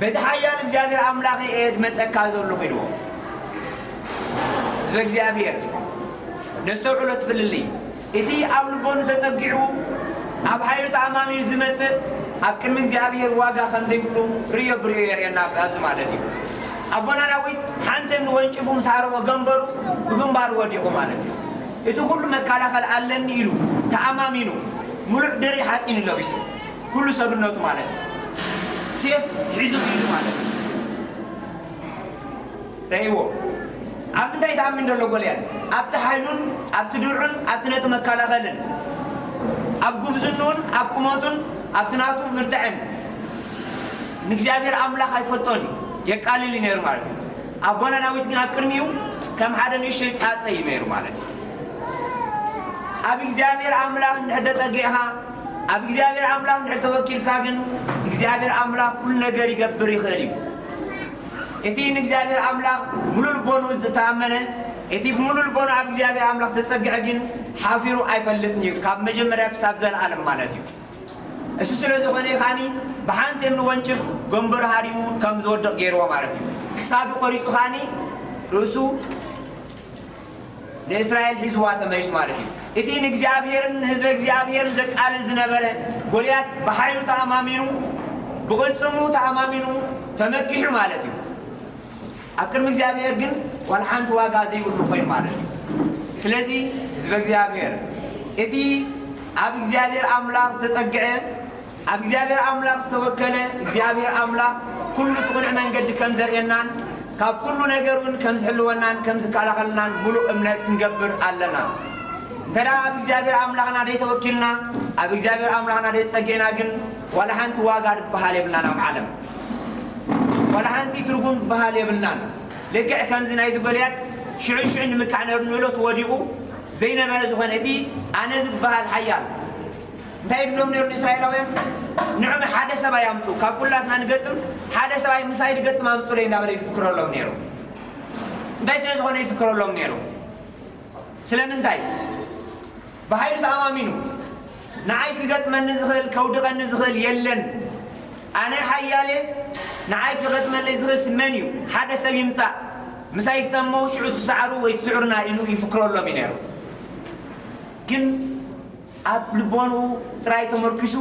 በቲ ሓያል እግዚኣብሔር ኣምላኽ እየ ዝመጸካ ዘለኹ ኢልዎ። ህዝበ እግዚኣብሔር፣ ነስተውዕሎ እቲ ፍልልይ። እቲ ኣብ ልቦኑ ተጸጊዑ ኣብ ሓይሉ ተኣማሚኑ ዝመጽእ ኣብ ቅድሚ እግዚኣብሔር ዋጋ ከም ዘይብሉ ርእዮ ብርእዮ የርእየና ኣብዚ ማለት እዩ። ኣቦና ዳዊት ሓንቲ እምኒ ወንጭፉ ምስ ሃረሞ ገንበሩ ብግንባሩ ወዲቑ ማለት እዩ። እቲ ኩሉ መከላኸል ኣለኒ ኢሉ ተኣማሚኑ ምሉእ ድሪ ሓጺን ለቢሱ ኩሉ ሰብነቱ ማለት እዩ። ሴፍ ሒዙ ኢሉ ማለት እዩ። ረእይዎ። ኣብ ምንታይ ተኣሚን ዘሎ ጎልያድ? ኣብቲ ሓይሉን ኣብቲ ድርዑን ኣብቲ ነቲ መከላኸልን ኣብ ጉብዝንኡን ኣብ ቁመቱን ኣብቲ ናቱ ብርትዐን ንእግዚኣብሔር ኣምላኽ ኣይፈልጦን እዩ፣ የቃልል እዩ ነይሩ ማለት እዩ። ኣቦና ዳዊት ግን ኣብ ቅድሚኡ ከም ሓደ ንእሽተይ ጻጸ እዩ ነይሩ ማለት እዩ። ኣብ እግዚኣብሔር ኣምላኽ እንድሕር ተጸጊዕኻ፣ ኣብ እግዚኣብሔር ኣምላኽ እንድሕር ተወኪልካ ግን እግዚኣብሔር ኣምላኽ ኩሉ ነገር ይገብር ይኽእል እዩ። እቲ ንእግዚኣብሔር ኣምላኽ ሙሉ ልቦኑ ዝተኣመነ፣ እቲ ብሙሉ ልቦኑ ኣብ እግዚኣብሔር ኣምላኽ ዝተጸግዐ ግን ሓፊሩ ኣይፈልጥን እዩ፣ ካብ መጀመርያ ክሳብ ዘለኣለም ማለት እዩ። እሱ ስለ ዝኾነ ከዓኒ ብሓንቲ እምኒ ወንጭፍ ገንበሩ ሃሪሙ ከም ዝወድቕ ገይርዎ ማለት እዩ። ክሳዱ ቆሪጹ ከዓኒ ርእሱ ንእስራኤል ሒዝዋ ተመሊሱ ማለት እዩ። እቲ ንእግዚኣብሔርን ንህዝበ እግዚኣብሔርን ዘቃልል ዝነበረ ጎልያድ ብሓይሉ ተኣማሚኑ፣ ብቕልጽሙ ተኣማሚኑ ተመኪሑ ማለት እዩ። ኣብ ቅድሚ እግዚኣብሔር ግን ዋላ ሓንቲ ዋጋ ዘይብሉ ኮይኑ ማለት እዩ። ስለዚ ህዝበ እግዚኣብሔር፣ እቲ ኣብ እግዚኣብሔር ኣምላኽ ዝተጸግዐ፣ ኣብ እግዚኣብሔር ኣምላኽ ዝተወከለ፣ እግዚኣብሔር ኣምላኽ ኩሉ እቲ ቅኑዕ መንገዲ ከም ዘርእየናን ካብ ኩሉ ነገር እውን ከም ዝሕልወናን ከም ዝከላኸልናን ሙሉእ እምነት ክንገብር ኣለና። እንተ ደኣ ኣብ እግዚኣብሔር ኣምላኽና ደይተወኪልና፣ ኣብ እግዚኣብሔር ኣምላኽና ደይተጸጊዕና ግን ዋላ ሓንቲ ዋጋ ዝበሃል የብልናን ኣብ ዓለም። ዋላ ሓንቲ ትርጉም ዝበሃል የብልናን። ልክዕ ከምዚ ናይዚ ጎልያድ ሽዑ ሽዑ ንምካዕ ነይሩ፣ ንእለቱ ወዲቑ ዘይነበረ ዝኾነ እቲ ኣነ ዝበሃል ሓያል እንታይ ይብሎም ነይሩ ንእስራኤላውያን? ንዑም ሓደ ሰብኣይ ኣምጹ፣ ካብ ኩላትና ንገጥም፣ ሓደ ሰብኣይ ምሳይ ንገጥም ኣምጹለይ እንዳበለ ይፍክረሎም ነይሩ። እንታይ ስለ ዝኾነ ይፍክረሎም ነይሩ? ስለምንታይ? ብሓይሉ ተኣማሚኑ፣ ንዓይ ክገጥመኒ ዝኽእል፣ ከውድቐኒ ዝኽእል የለን። ኣነ ሓያል እየ፣ ንዓይ ክገጥመኒ ዝኽእል መን እዩ? ሓደ ሰብ ይምጻእ፣ ምሳይ ይግጠሞ፣ ሽዑ ትሰዓሩ ወይ ትስዕሩና ኢሉ ይፍክረሎም እዩ ነይሩ። ግን ኣብ ልቦንኡ ጥራይ ተመርኪሱ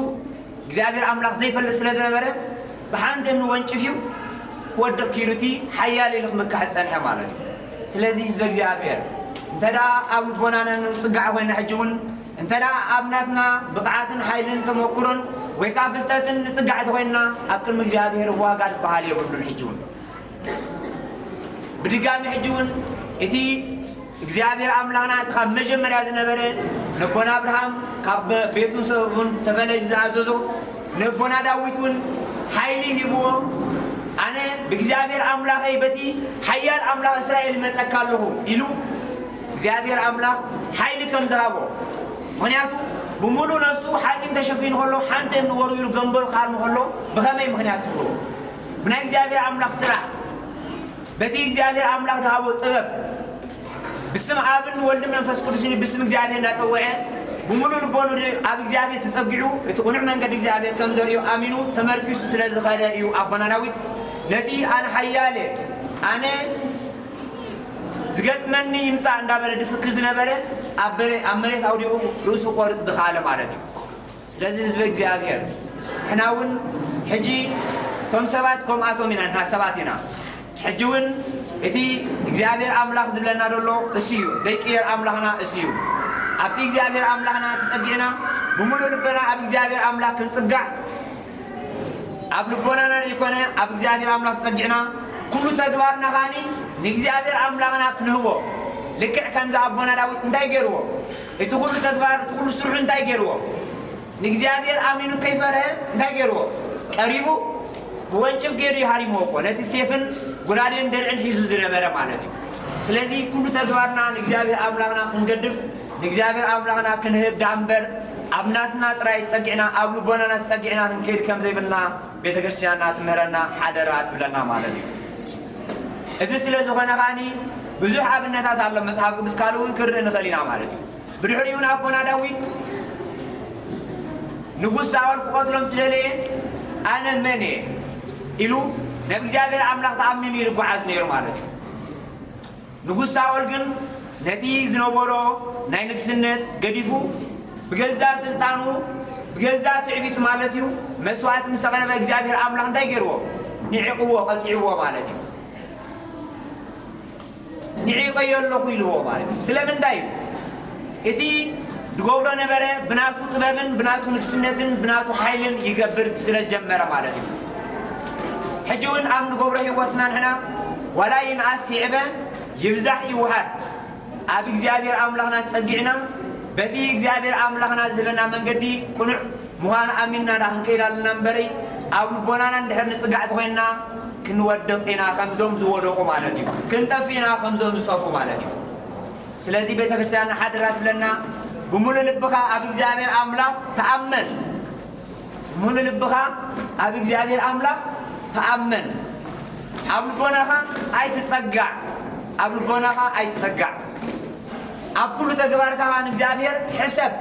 እግዚኣብሔር ኣምላኽ ዘይፈልጥ ስለ ዝነበረ ብሓንቲ እምኒ ወንጭፍ እዩ ክወድቕ ኪሉ እቲ ሓያል ኢሉ ክምካሕ ዝጸንሐ ማለት እዩ። ስለዚ ህዝበ እግዚኣብሔር እንተ ደኣ ኣብ ልቦናና ንጽጋዕ ኮይና ሕጂ እውን እንተ ደኣ ኣብ ናትና ብቕዓትን ሓይልን ተመኩሮን ወይ ከኣ ፍልጠትን ንጽጋዕ ተኾይንና ኣብ ቅድሚ እግዚኣብሔር ዋጋ ዝበሃል የብሉን። ሕጂ እውን ብድጋሚ ሕጂ እውን እቲ እግዚኣብሔር ኣምላኽና እቲ ካብ መጀመርያ ዝነበረ ነቦና ኣብርሃም ካብ ቤቱን ሰቡን ተፈለዩ ዝኣዘዞ ነቦና ዳዊት እውን ሓይሊ ሂብዎ ኣነ ብእግዚኣብሔር ኣምላኸይ በቲ ሓያል ኣምላኽ እስራኤል እመጸካ ኣለኹ ኢሉ እግዚኣብሔር ኣምላኽ ሓይሊ ከም ዝሃቦ ምኽንያቱ ብምሉእ ነፍሱ ሓፂን ተሸፊኑ ከሎ ሓንቲ እምኒ ወርዊሩ ገንበሩ ክሃርሙ ከሎ ብኸመይ ምኽንያት ትብልዎ ብናይ እግዚኣብሔር ኣምላኽ ስራሕ በቲ እግዚኣብሔር ኣምላኽ ዝሃቦ ጥበብ ብስም ኣብን ወልድን መንፈስ ቅዱስን ብስም እግዚኣብሔር እናጸውዐ ብምሉእ ልቦኑ ኣብ እግዚኣብሔር ተጸጊዑ እቲ ቅኑዕ መንገዲ እግዚኣብሔር ከም ዘርእዮ ኣሚኑ ተመርኪሱ ስለ ዝኸደ እዩ ኣቦና ዳዊት ነቲ ኣነ ሓያለ ኣነ ዝገጥመኒ ይምጻእ እንዳበለ ድፍክር ዝነበረ ኣብ በረ- ኣብ መሬት ኣውዲቑ ርእሱ ቆርጽ ዝኸኣለ ማለት እዩ። ስለዚ ህዝቢ እግዚኣብሔር ንሕና እውን ሕጂ እቶም ሰባት ከምኣቶም ኢና ንሕና ሰባት ኢና። ሕጂ እውን እቲ እግዚኣብሔር ኣምላኽ ዝብለና ዘሎ እሱ እዩ። ደቂ ኣምላኽና እሱ እዩ። ኣብቲ እግዚኣብሔር ኣምላኽና ተጸጊዕና ብምሉእ ልበና ኣብ እግዚኣብሔር ኣምላኽ ክንጽጋዕ ኣብ ልቦናና ዘይኮነ ኣብ እግዚኣብሔር ኣምላኽ ተጸጊዕና ኩሉ ተግባርና ኻኒ ንእግዚኣብሔር ኣምላኽና ክንህቦ ልክዕ ከምዚ ኣቦና ዳዊት እንታይ ገይርዎ እቲ ኩሉ ተግባር እቲ ኩሉ ስርሑ እንታይ ገይርዎ ንእግዚኣብሔር ኣሚኑ ከይፈርሀ እንታይ ገይርዎ ቀሪቡ ብወንጭፍ ገይሩ ይሃሪምዎ እኮ ነቲ ሴፍን ጉራዴን ደርዕን ሒዙ ዝነበረ ማለት እዩ። ስለዚ ኩሉ ተግባርና ንእግዚኣብሔር ኣምላኽና ክንገድፍ ንእግዚኣብሔር ኣምላኽና ክንህብ ዳምበር ኣብ ናትና ጥራይ ጸጊዕና ኣብ ልቦናና ጸጊዕና ክንከይድ ከም ዘይብልና ቤተ ክርስቲያንና ትምህረና ሓደራ ትብለና ማለት እዩ። እዚ ስለ ዝኾነ ከኣኒ ብዙሕ ኣብነታት ኣሎ መጽሓፍ ቅዱስ ካልእ እውን ክርኢ ንኽእል ኢና ማለት እዩ። ብድሕሪኡ እውን ኣቦና ዳዊት ንጉስ ሳኦል ክቐትሎም ስደለየ ኣነ መን እየ ኢሉ ናብ እግዚኣብሔር ኣምላኽ ተኣሚኑ እዩ ዝጓዓዝ ነይሩ ማለት እዩ። ንጉስ ሳኦል ግን ነቲ ዝነበሮ ናይ ንግስነት ገዲፉ ብገዛ ስልጣኑ ብገዛ ትዕቢት ማለት እዩ መስዋዕቲ ምስ ኣቕረበ እግዚኣብሔር ኣምላኽ እንታይ ገይርዎ? ንዒቕዎ፣ ቀፂዕዎ ማለት እዩ። ንዒቐዮ ኣለኹ ኢልዎ ማለት እዩ። ስለምንታይ እዩ? እቲ ዝገብሮ ነበረ ብናቱ ጥበብን ብናቱ ንግስነትን ብናቱ ሓይልን ይገብር ስለ ዝጀመረ ማለት እዩ። ሕጂ እውን ኣብ ንገብሮ ህይወትና ንሕና ዋላ ይንኣስ ይዕበ ይብዛሕ ይውሓድ ኣብ እግዚኣብሔር ኣምላኽና ተጸጊዕና በቲ እግዚኣብሔር ኣምላኽና ዝህበና መንገዲ ቅኑዕ ምዃኑ ኣሚንና ኢና ክንከይድ ኣለና እምበረይ ኣብ ልቦናና እንድሕር ንጽጋዕ ተኾይንና ክንወድቕ ኢና ከምዞም ዝወደቑ ማለት እዩ። ክንጠፍእ ኢና ከምዞም ዝጠፍኡ ማለት እዩ። ስለዚ ቤተ ክርስቲያን ሓደራ ትብለና ብምሉእ ልብኻ ኣብ እግዚኣብሔር ኣምላኽ ተኣመን። ሙሉ ልብኻ ኣብ እግዚኣብሔር ኣምላኽ ተኣመን። ኣብ ልቦናኻ ኣይትጸጋዕ። ኣብ ልቦናኻ ኣይትጸጋዕ። ኣብ ኩሉ ተግባርካ ንእግዚኣብሔር ሕሰብ።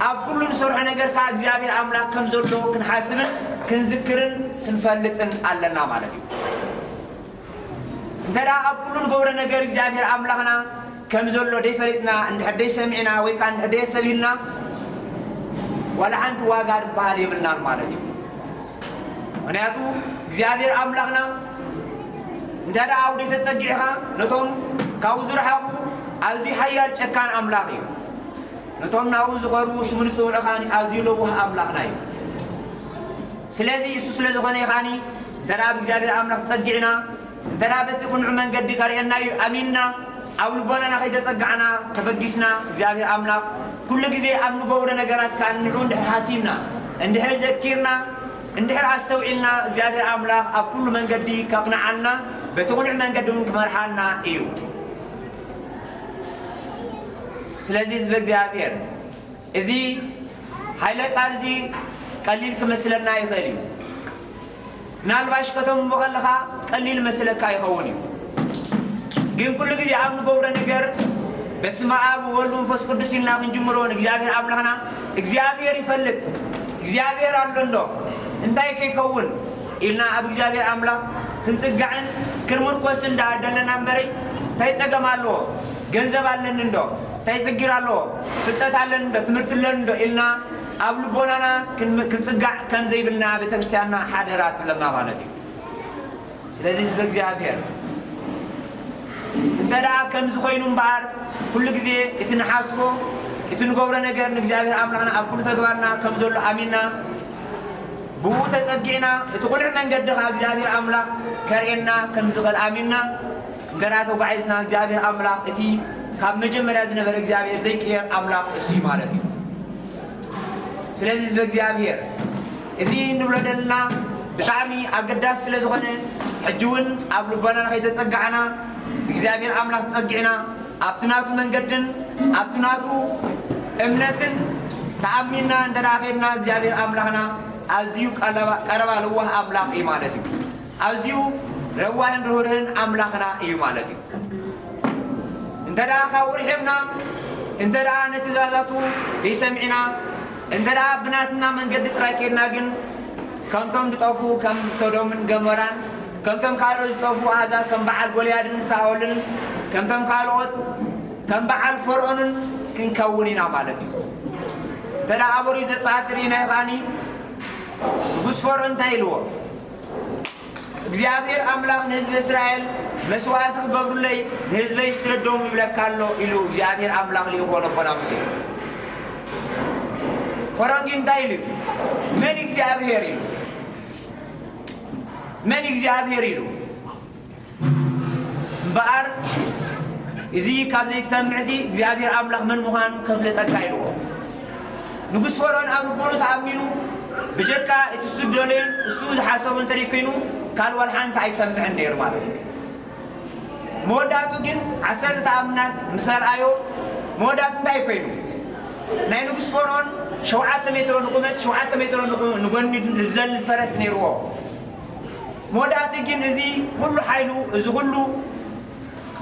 ኣብ ኩሉ ንሰርሖ ነገር ከዓ እግዚኣብሔር ኣምላኽ ከም ዘሎ ክንሓስብን ክንዝክርን ክንፈልጥን ኣለና ማለት እዩ። እንተ ደኣ ኣብ ኩሉ ንገብሮ ነገር እግዚኣብሔር ኣምላኽና ከም ዘሎ ደይፈሊጥና እንድሕር ደይሰሚዕና ወይ ከዓ እንድሕር ደየስተብሂልና ዋላ ሓንቲ ዋጋ ዝበሃል የብልናን ማለት እዩ። ምክንያቱ እግዚኣብሔር ኣምላኽና እንተ ደኣ ኣብኡ ደይተጸጊዕኻ ነቶም ካብኡ ዝረሓቑ ኣዝዩ ሓያል ጨካን ኣምላኽ እዩ። ነቶም ናብኡ ዝቐርቡ ስሙ ንጽውዑ ከኣ ኣዝዩ ለዋህ ኣምላኽና እዩ። ስለዚ እሱ ስለ ዝኾነ እዩ ከኣኒ እንተ ደኣ ብእግዚኣብሔር ኣምላኽ ተጸጊዕና እንተ ደኣ በቲ ቅኑዕ መንገዲ ከርእየና እዩ ኣሚንና ኣብ ልቦናና ከይተጸጋዕና ተበጊስና እግዚኣብሔር ኣምላኽ ኩሉ ግዜ ኣብ ንገብሮ ነገራት ከኣ ንዑ እንድሕር ሓሲብና እንድሕር ዘኪርና እንድሕር ኣስተውዒልና እግዚኣብሔር ኣምላኽ ኣብ ኩሉ መንገዲ ከቕንዓልና በቲ ቅኑዕ መንገዲ እውን ክመርሓና እዩ። ስለዚ ህዝቢ እግዚኣብሔር እዚ ሓይለ ቃል እዚ ቀሊል ክመስለና ይኽእል እዩ። ምናልባሽ ከተንብቦ ከለኻ ቀሊል መስለካ ይኸውን እዩ። ግን ኩሉ ግዜ ኣብ ንገብሮ ነገር በስመ ኣብ ወወልድ መንፈስ ቅዱስ ኢልና ክንጅምሮ ንእግዚኣብሔር ኣምላኽና እግዚኣብሔር ይፈልጥ እግዚኣብሔር ኣሎ እንዶ እንታይ ከይከውን ኢልና ኣብ እግዚኣብሔር ኣምላኽ ክንጽጋዕን ክንምርኮስን ደኣ ደለና እምበረይ እንታይ ጸገም ኣለዎ? ገንዘብ ኣለኒ እንዶ እንታይ ጽግር ኣለዎ? ፍልጠት ኣለኒ እንዶ ትምህርቲ ኣለኒ እንዶ ኢልና ኣብ ልቦናና ክንጽጋዕ ከም ዘይብልና ቤተክርስትያንና ሓደራ ትብለና ማለት እዩ። ስለዚ ህዝቢ እግዚኣብሔር እንተ ደኣ ከምዚ ኮይኑ እምበኣር ኩሉ ግዜ እቲ ንሓስቦ እቲ ንገብሮ ነገር ንእግዚኣብሔር ኣምላኽና ኣብ ኩሉ ተግባርና ከም ዘሎ ኣሚንና ብኡ ተጸጊዕና እቲ ቁኑዕ መንገዲ ኸኣ እግዚኣብሔር ኣምላኽ ከርእየና ከም ዝኽእል ኣሚንና እንተ ደኣ ተጓዒዝና እግዚኣብሔር ኣምላኽ እቲ ካብ መጀመርያ ዝነበረ እግዚኣብሔር ዘይቅየር ኣምላኽ እሱ እዩ ማለት እዩ። ስለዚ ህዝቢ እግዚኣብሔር እዚ እንብሎ ዘለና ብጣዕሚ ኣገዳሲ ስለ ዝኾነ ሕጂ እውን ኣብ ልቦናና ከይተጸጋዕና እግዚኣብሔር ኣምላኽ ተጸጊዕና ኣብቲ ናቱ መንገድን ኣብቲ ናቱ እምነትን ተኣሚንና እንተ ደኣ ኸድና እግዚኣብሔር ኣምላኽና ኣዝዩ ቀረባ ለዋህ ኣምላኽ እዩ ማለት እዩ። ኣዝዩ ለዋህን ርህርህን ኣምላኽና እዩ ማለት እዩ። እንተ ደኣ ካብኡ ርሒቕና፣ እንተ ደኣ ነትእዛዛቱ ዘይሰሚዕና፣ እንተ ደኣ ብናትና መንገዲ ጥራይ ከድና ግን፣ ከምቶም ዝጠፍኡ ከም ሶዶምን ገሞራን፣ ከምቶም ካልኦት ዝጠፍኡ ኣሕዛብ ከም በዓል ጎልያድን ሳኦልን፣ ከምቶም ካልኦት ከም በዓል ፈርዖንን ክንከውን ኢና ማለት እዩ። እንተ ደኣ ኣበሩ ዘጻትር ኢና ይኻኒ፣ ንጉስ ፈርዖን እንታይ ኢልዎ? እግዚኣብሔር ኣምላኽ ንህዝቢ እስራኤል መስዋእቲ ክገብሩለይ ንህዝበይ ስደዶም ይብለካ ኣሎ ኢሉ እግዚኣብሔር ኣምላኽ ልኢኽዎ ነቦና ሙሴ። ፈርዖን ግን እንታይ ኢሉ? መን እግዚኣብሔር ኢሉ? መን እግዚኣብሔር ኢሉ? እምበኣር እዚ ካብ ዘይትሰምዕሲ እግዚኣብሔር ኣምላኽ መን ምዃኑ ከፍለጠካ ኢልዎ። ንጉስ ፈርዖን ኣብ ልቦኑ ተኣሚኑ ብጀካ እቲ ዝስደለዮን እሱ ዝሓሰቦ እንተደይ ኮይኑ ካልእ ዋላ ሓንቲ ኣይሰምዕን ነይሩ ማለት እዩ። መወዳእቱ ግን ዓሰርተ ተኣምናት ምስ ኣርኣዮ መወዳእቱ እንታይ ኮይኑ? ናይ ንጉስ ፈርዖን ሸውዓተ ሜትሮ ንቁመት ሸውዓተ ሜትሮ ንጎኒ ዝዘል ፈረስ ነይርዎ። መወዳእቲ ግን እዚ ኩሉ ሓይሉ፣ እዚ ኩሉ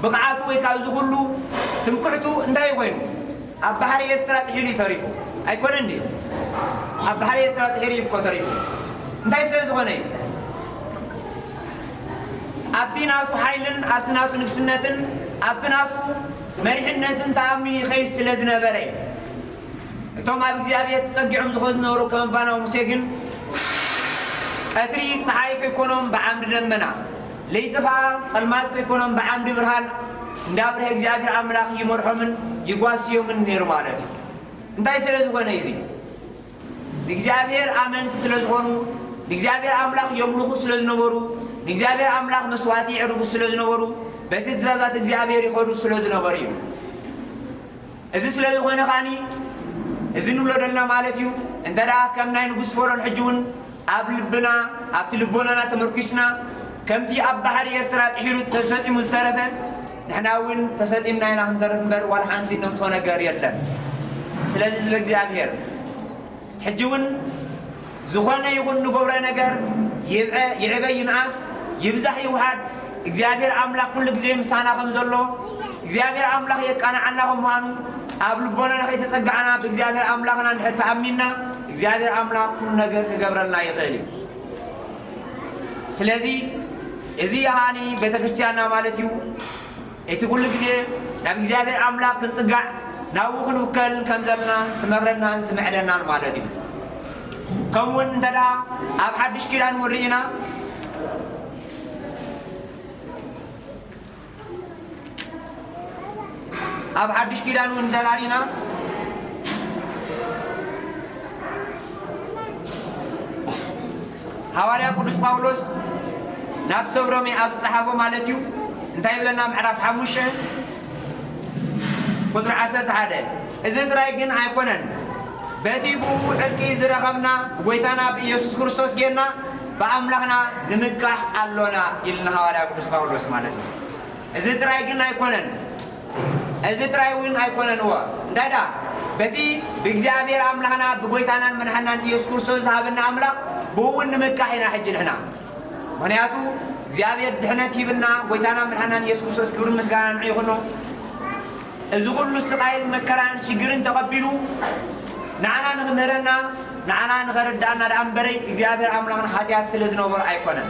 ብቕዓቱ ወይ ከዓ እዚ ኩሉ ትምክሕቱ እንታይ ኮይኑ? ኣብ ባሕሪ ኤርትራ ጥሒሉ እዩ ተሪፉ። ኣይኮነን ድዩ? ኣብ ባሕሪ ኤርትራ ጥሒሉ እዩ እኮ ተሪፉ። እንታይ ስለ ዝኾነ እዩ? ኣብቲ ናቱ ሓይልን ኣብቲ ናቱ ንግስነትን ኣብቲ ናቱ መሪሕነትን ተኣሚኑ ይኸይድ ስለ ዝነበረ እዩ። እቶም ኣብ እግዚኣብሔር ተጸጊዖም ዝኾኑ ዝነበሩ ከም ኣባና ሙሴ ግን ቀትሪ ጸሓይ ከይኮኖም ብዓምዲ ደመና ለይቲ ኸኣ ጸልማት ከይኮኖም ብዓምዲ ብርሃን እንዳብርሀ እግዚኣብሔር ኣምላኽ ይመርሖምን ይጓስዮምን ነይሩ ማለት እዩ። እንታይ ስለ ዝኾነ እዩ እዚ? ንእግዚኣብሔር ኣመንቲ ስለ ዝኾኑ፣ ንእግዚኣብሔር ኣምላኽ የምልኹ ስለ ዝነበሩ፣ ንእግዚኣብሔር ኣምላኽ መስዋእቲ የዕርጉ ስለ ዝነበሩ፣ በቲ ትእዛዛት እግዚኣብሔር ይኸዱ ስለ ዝነበሩ እዩ። እዚ ስለ ዝኾነ ኸኣኒ እዚ ንብሎ ደልና ማለት እዩ። እንተ ደኣ ከም ናይ ንጉስ ፈርዖን ሕጂ እውን ኣብ ልብና ኣብቲ ልቦናና ተመርኪስና ከምቲ ኣብ ባሕሪ ኤርትራ ጥሒሉ ተሰጢሙ ዝተረፈ ንሕና እውን ተሰጢምና ኢና ክንተርፍ እምበር ዋላ ሓንቲ ነምፅኦ ነገር የለን። ስለዚ ህዝበ እግዚኣብሔር ሕጂ እውን ዝኾነ ይኹን ንገብሮ ነገር ይብዐ ይዕበ ይንኣስ ይብዛሕ ይውሓድ እግዚኣብሔር ኣምላኽ ኩሉ ግዜ ምሳና ከም ዘሎ እግዚኣብሔር ኣምላኽ የቃንዓና ከም ምዃኑ ኣብ ልቦናና ከይተጸጋዕና ብእግዚኣብሔር ኣምላኽና እንድሕር ተኣሚንና እግዚኣብሔር ኣምላኽ ኩሉ ነገር ክገብረልና ይኽእል እዩ። ስለዚ እዚ ይሃኒ ቤተ ክርስቲያንና ማለት እዩ። እቲ ኩሉ ግዜ ናብ እግዚኣብሔር ኣምላኽ ክንጽጋዕ ናብኡ ክንውከል ከም ዘለና ትመኽረናን ትምዕደናን ማለት እዩ። ከምኡውን እንተ ደኣ ኣብ ሓድሽ ኪዳን እውን ርኢና ኣብ ሓድሽ ኪዳን እውን እንተ ደኣ ርኢና ሃዋርያ ቅዱስ ጳውሎስ ናብ ሰብ ሮሜ ኣብ ዝጸሓፎ ማለት እዩ እንታይ ይብለና? ምዕራፍ ሓሙሽተ ቁጽሪ ዓሰርተ ሓደ እዚ ጥራይ ግን ኣይኮነን፣ በቲ ብኡ ዕርቂ ዝረኸብና ብጎይታና ብኢየሱስ ክርስቶስ ጌርና ብኣምላኽና ንምካሕ ኣሎና ኢልና ሃዋርያ ቅዱስ ጳውሎስ ማለት እዩ። እዚ ጥራይ ግን ኣይኮነን፣ እዚ ጥራይ እውን ኣይኮነን። እወ እንታይ ደኣ በቲ ብእግዚኣብሔር ኣምላኽና ብጎይታናን መድሓናን ኢየሱስ ክርስቶስ ዝሃበና ኣምላኽ ብኡ እውን ንምካሕ ኢና ሕጂ ንሕና። ምኽንያቱ እግዚኣብሔር ድሕነት ሂብና ጎይታና መድሓናን ኢየሱስ ክርስቶስ ክብርን ምስጋናን ንዑ ይኹኖ። እዚ ኩሉ ስቓይን መከራን ሽግርን ተቐቢሉ ንዓና ንኽምህረና ንዓና ንኸረድኣና ደኣ እምበረይ እግዚኣብሔር ኣምላኽና ሓጢኣት ስለ ዝነበሮ ኣይኮነን።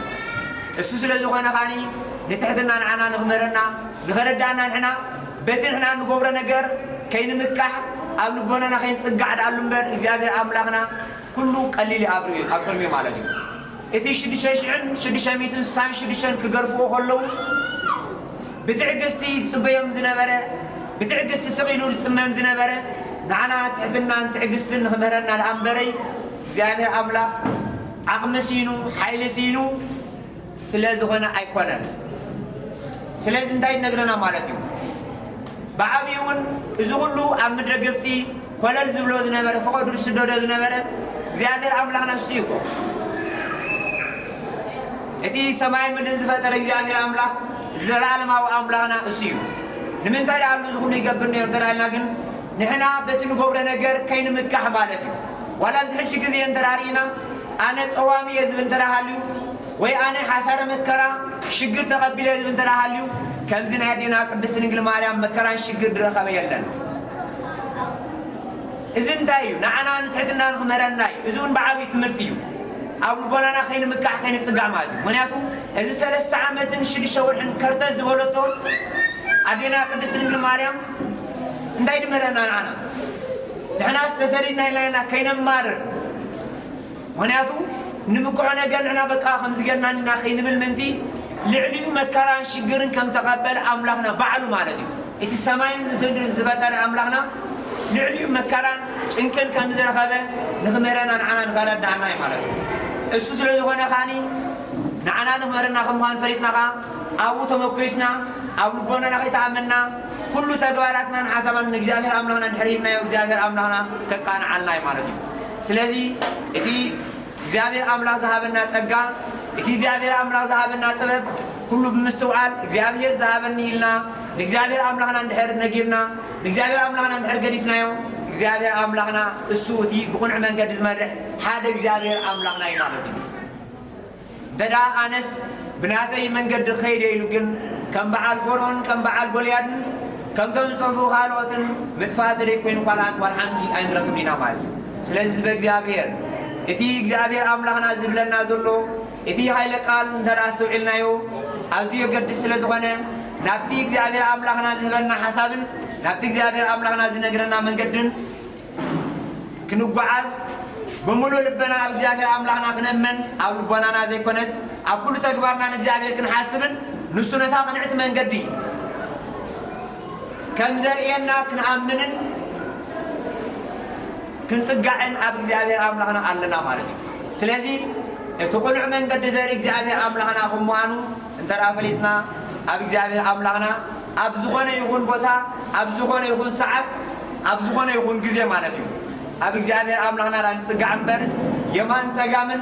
እሱ ስለ ዝኾነ ኻኒ ንትሕትና ንዓና ንኽምህረና ንኸረድኣና ንሕና በቲ ንሕና እንገብሮ ነገር ከይንምካሕ ኣብ ልቦናና ከይንጽጋዕ ደኣሉ እምበር እግዚኣብሔር ኣምላኽና ኩሉ ቀሊል እዩ ኣብ ርእዩ ኣብ ቅድሚኡ ማለት እዩ። እቲ ሽዱሽተ ሽሕን ሽዱሽተ ሚእትን ስሳን ሽዱሽተን ክገርፍዎ ከለዉ ብትዕግስቲ ዝጽበዮም ዝነበረ ብትዕግስቲ ስቕ ኢሉ ዝጽመም ዝነበረ ንዓና ትሕትናን ትዕግስትን ንኽምህረና ደኣ እምበረይ እግዚኣብሔር ኣምላኽ ዓቕሚ ስኢኑ ሓይሊ ስኢኑ ስለ ዝኾነ ኣይኮነን። ስለዚ እንታይ ይነግረና ማለት እዩ? ብዓብዩ እውን እዚ ኩሉ ኣብ ምድረ ግብፂ ኮለል ዝብሎ ዝነበረ ፈቐዱ ዝስደዶ ዝነበረ እግዚኣብሔር ኣምላኽና እሱ እዩ እኮ። እቲ ሰማይ ምድርን ዝፈጠረ እግዚኣብሔር ኣምላኽ ዘለዓለማዊ ኣምላኽና እሱ እዩ። ንምንታይ ደኣ ኣሉ እዚ ኩሉ ይገብር ነይሩ እንተ ኢልና ግን ንሕና በቲ ንገብሮ ነገር ከይንምካሕ ማለት እዩ። ዋላ ኣብዚ ሕጂ ግዜ እንተ ርኢና ኣነ ጠዋሚ እየ ዝብል እንተ ሃልዩ ወይ ኣነ ሓሳረ መከራ ሽግር ተቐቢለ ዝብል እንተ ደኣ ሃልዩ፣ ከምዚ ናይ ኣዴና ቅድስት ድንግል ማርያም መከራን ሽግር ዝረኸበ የለን። እዚ እንታይ እዩ? ንዓና ንትሕትና ንኽምህረና እዩ። እዚ እውን ብዓብዪ ትምህርቲ እዩ። ኣብ ልቦናና ከይንምካሕ ከይንጽጋዕ ማለት እዩ። ምኽንያቱ እዚ ሰለስተ ዓመትን ሽዱሽተ ወርሕን ከርተት ዝበለቶ ኣዴና ቅድስት ድንግል ማርያም እንታይ ድምህረና ንዓና? ንሕናስ ተሰዲድና ኢልና ኢና ከይነማርር። ምኽንያቱ ንምክሖ ነገር ንሕና በቃ ከምዚ ጌርና ኢና ከይንብል ምእንቲ ልዕሊኡ መከራን ሽግርን ከም ተቐበለ ኣምላኽና ባዕሉ ማለት እዩ። እቲ ሰማይን ዝፍድርን ዝፈጠረ ኣምላኽና ልዕሊኡ መከራን ጭንቅን ከም ዝረኸበ ንኽምህረና ንዓና ንኸረድኣና እዩ ማለት እዩ። እሱ ስለ ዝኾነ ከዓኒ ንዓና ንኽምህረና ከም ምዃኑ ፈሊጥና ኸዓ ኣብኡ ተመኪስና ኣብ ልቦናና ከይተኣመንና ኩሉ ተግባራትናን ሓሳባን ንእግዚኣብሔር ኣምላኽና እንድሕር ሂብናዮ እግዚኣብሔር ኣምላኽና ከቃንዓልና እዩ ማለት እዩ። ስለዚ እቲ እግዚኣብሔር ኣምላኽ ዝሃበና ጸጋ፣ እቲ እግዚኣብሔር ኣምላኽ ዝሃበና ጥበብ ኩሉ ብምስትውዓል እግዚኣብሔር ዝሃበኒ ኢልና ንእግዚኣብሔር ኣምላኽና እንድሕር ነጊርና ንእግዚኣብሔር ኣምላኽና እንድሕር ገዲፍናዮ እግዚኣብሔር ኣምላኽና እሱ እቲ ብቕኑዕ መንገዲ ዝመርሕ ሓደ እግዚኣብሔር ኣምላኽና እዩ ማለት እዩ። እንተ ደኣ ኣነስ ብናተይ መንገዲ ክኸይድ እየ ኢሉ ግን ከም በዓል ፈርዖን ከም በዓል ጎልያድን ከምቶም ዝጠፍኡ ካልኦትን ምጥፋእ ተደይ ኮይኑ ኳልኣት ዋል ሓንቲ ኣይንረክብን ኢና ማለት እዩ። ስለዚ ህዝበ እግዚኣብሔር እቲ እግዚኣብሔር ኣምላኽና ዝብለና ዘሎ እቲ ሃይለ ቃል እንተ ደኣ ኣስተውዒልናዮ ኣዝዩ የገድስ ስለ ዝኾነ ናብቲ እግዚኣብሔር ኣምላኽና ዝህበና ሓሳብን ናብቲ እግዚኣብሔር ኣምላኽና ዝነግረና መንገድን ክንጓዓዝ ብምሉእ ልበና ኣብ እግዚኣብሔር ኣምላኽና ክንእመን ኣብ ልቦናና ዘይኮነስ ኣብ ኩሉ ተግባርና ንእግዚኣብሔር ክንሓስብን ንሱ ነታ ቅንዕቲ መንገዲ ከም ዘርእየና ክንኣምንን ክንጽጋዕን ኣብ እግዚኣብሔር ኣምላኽና ኣለና ማለት እዩ። ስለዚ እቲ ቅኑዕ መንገዲ ዘርኢ እግዚኣብሔር ኣምላኽና ከም ምዃኑ እንተ ደኣ ፈሊጥና ኣብ እግዚኣብሔር ኣምላኽና ኣብ ዝኾነ ይኹን ቦታ ኣብ ዝኾነ ይኹን ሰዓት ኣብ ዝኾነ ይኹን ግዜ ማለት እዩ ኣብ እግዚኣብሔር ኣምላኽና ደኣ ንጽጋዕ እምበር የማን ጸጋምን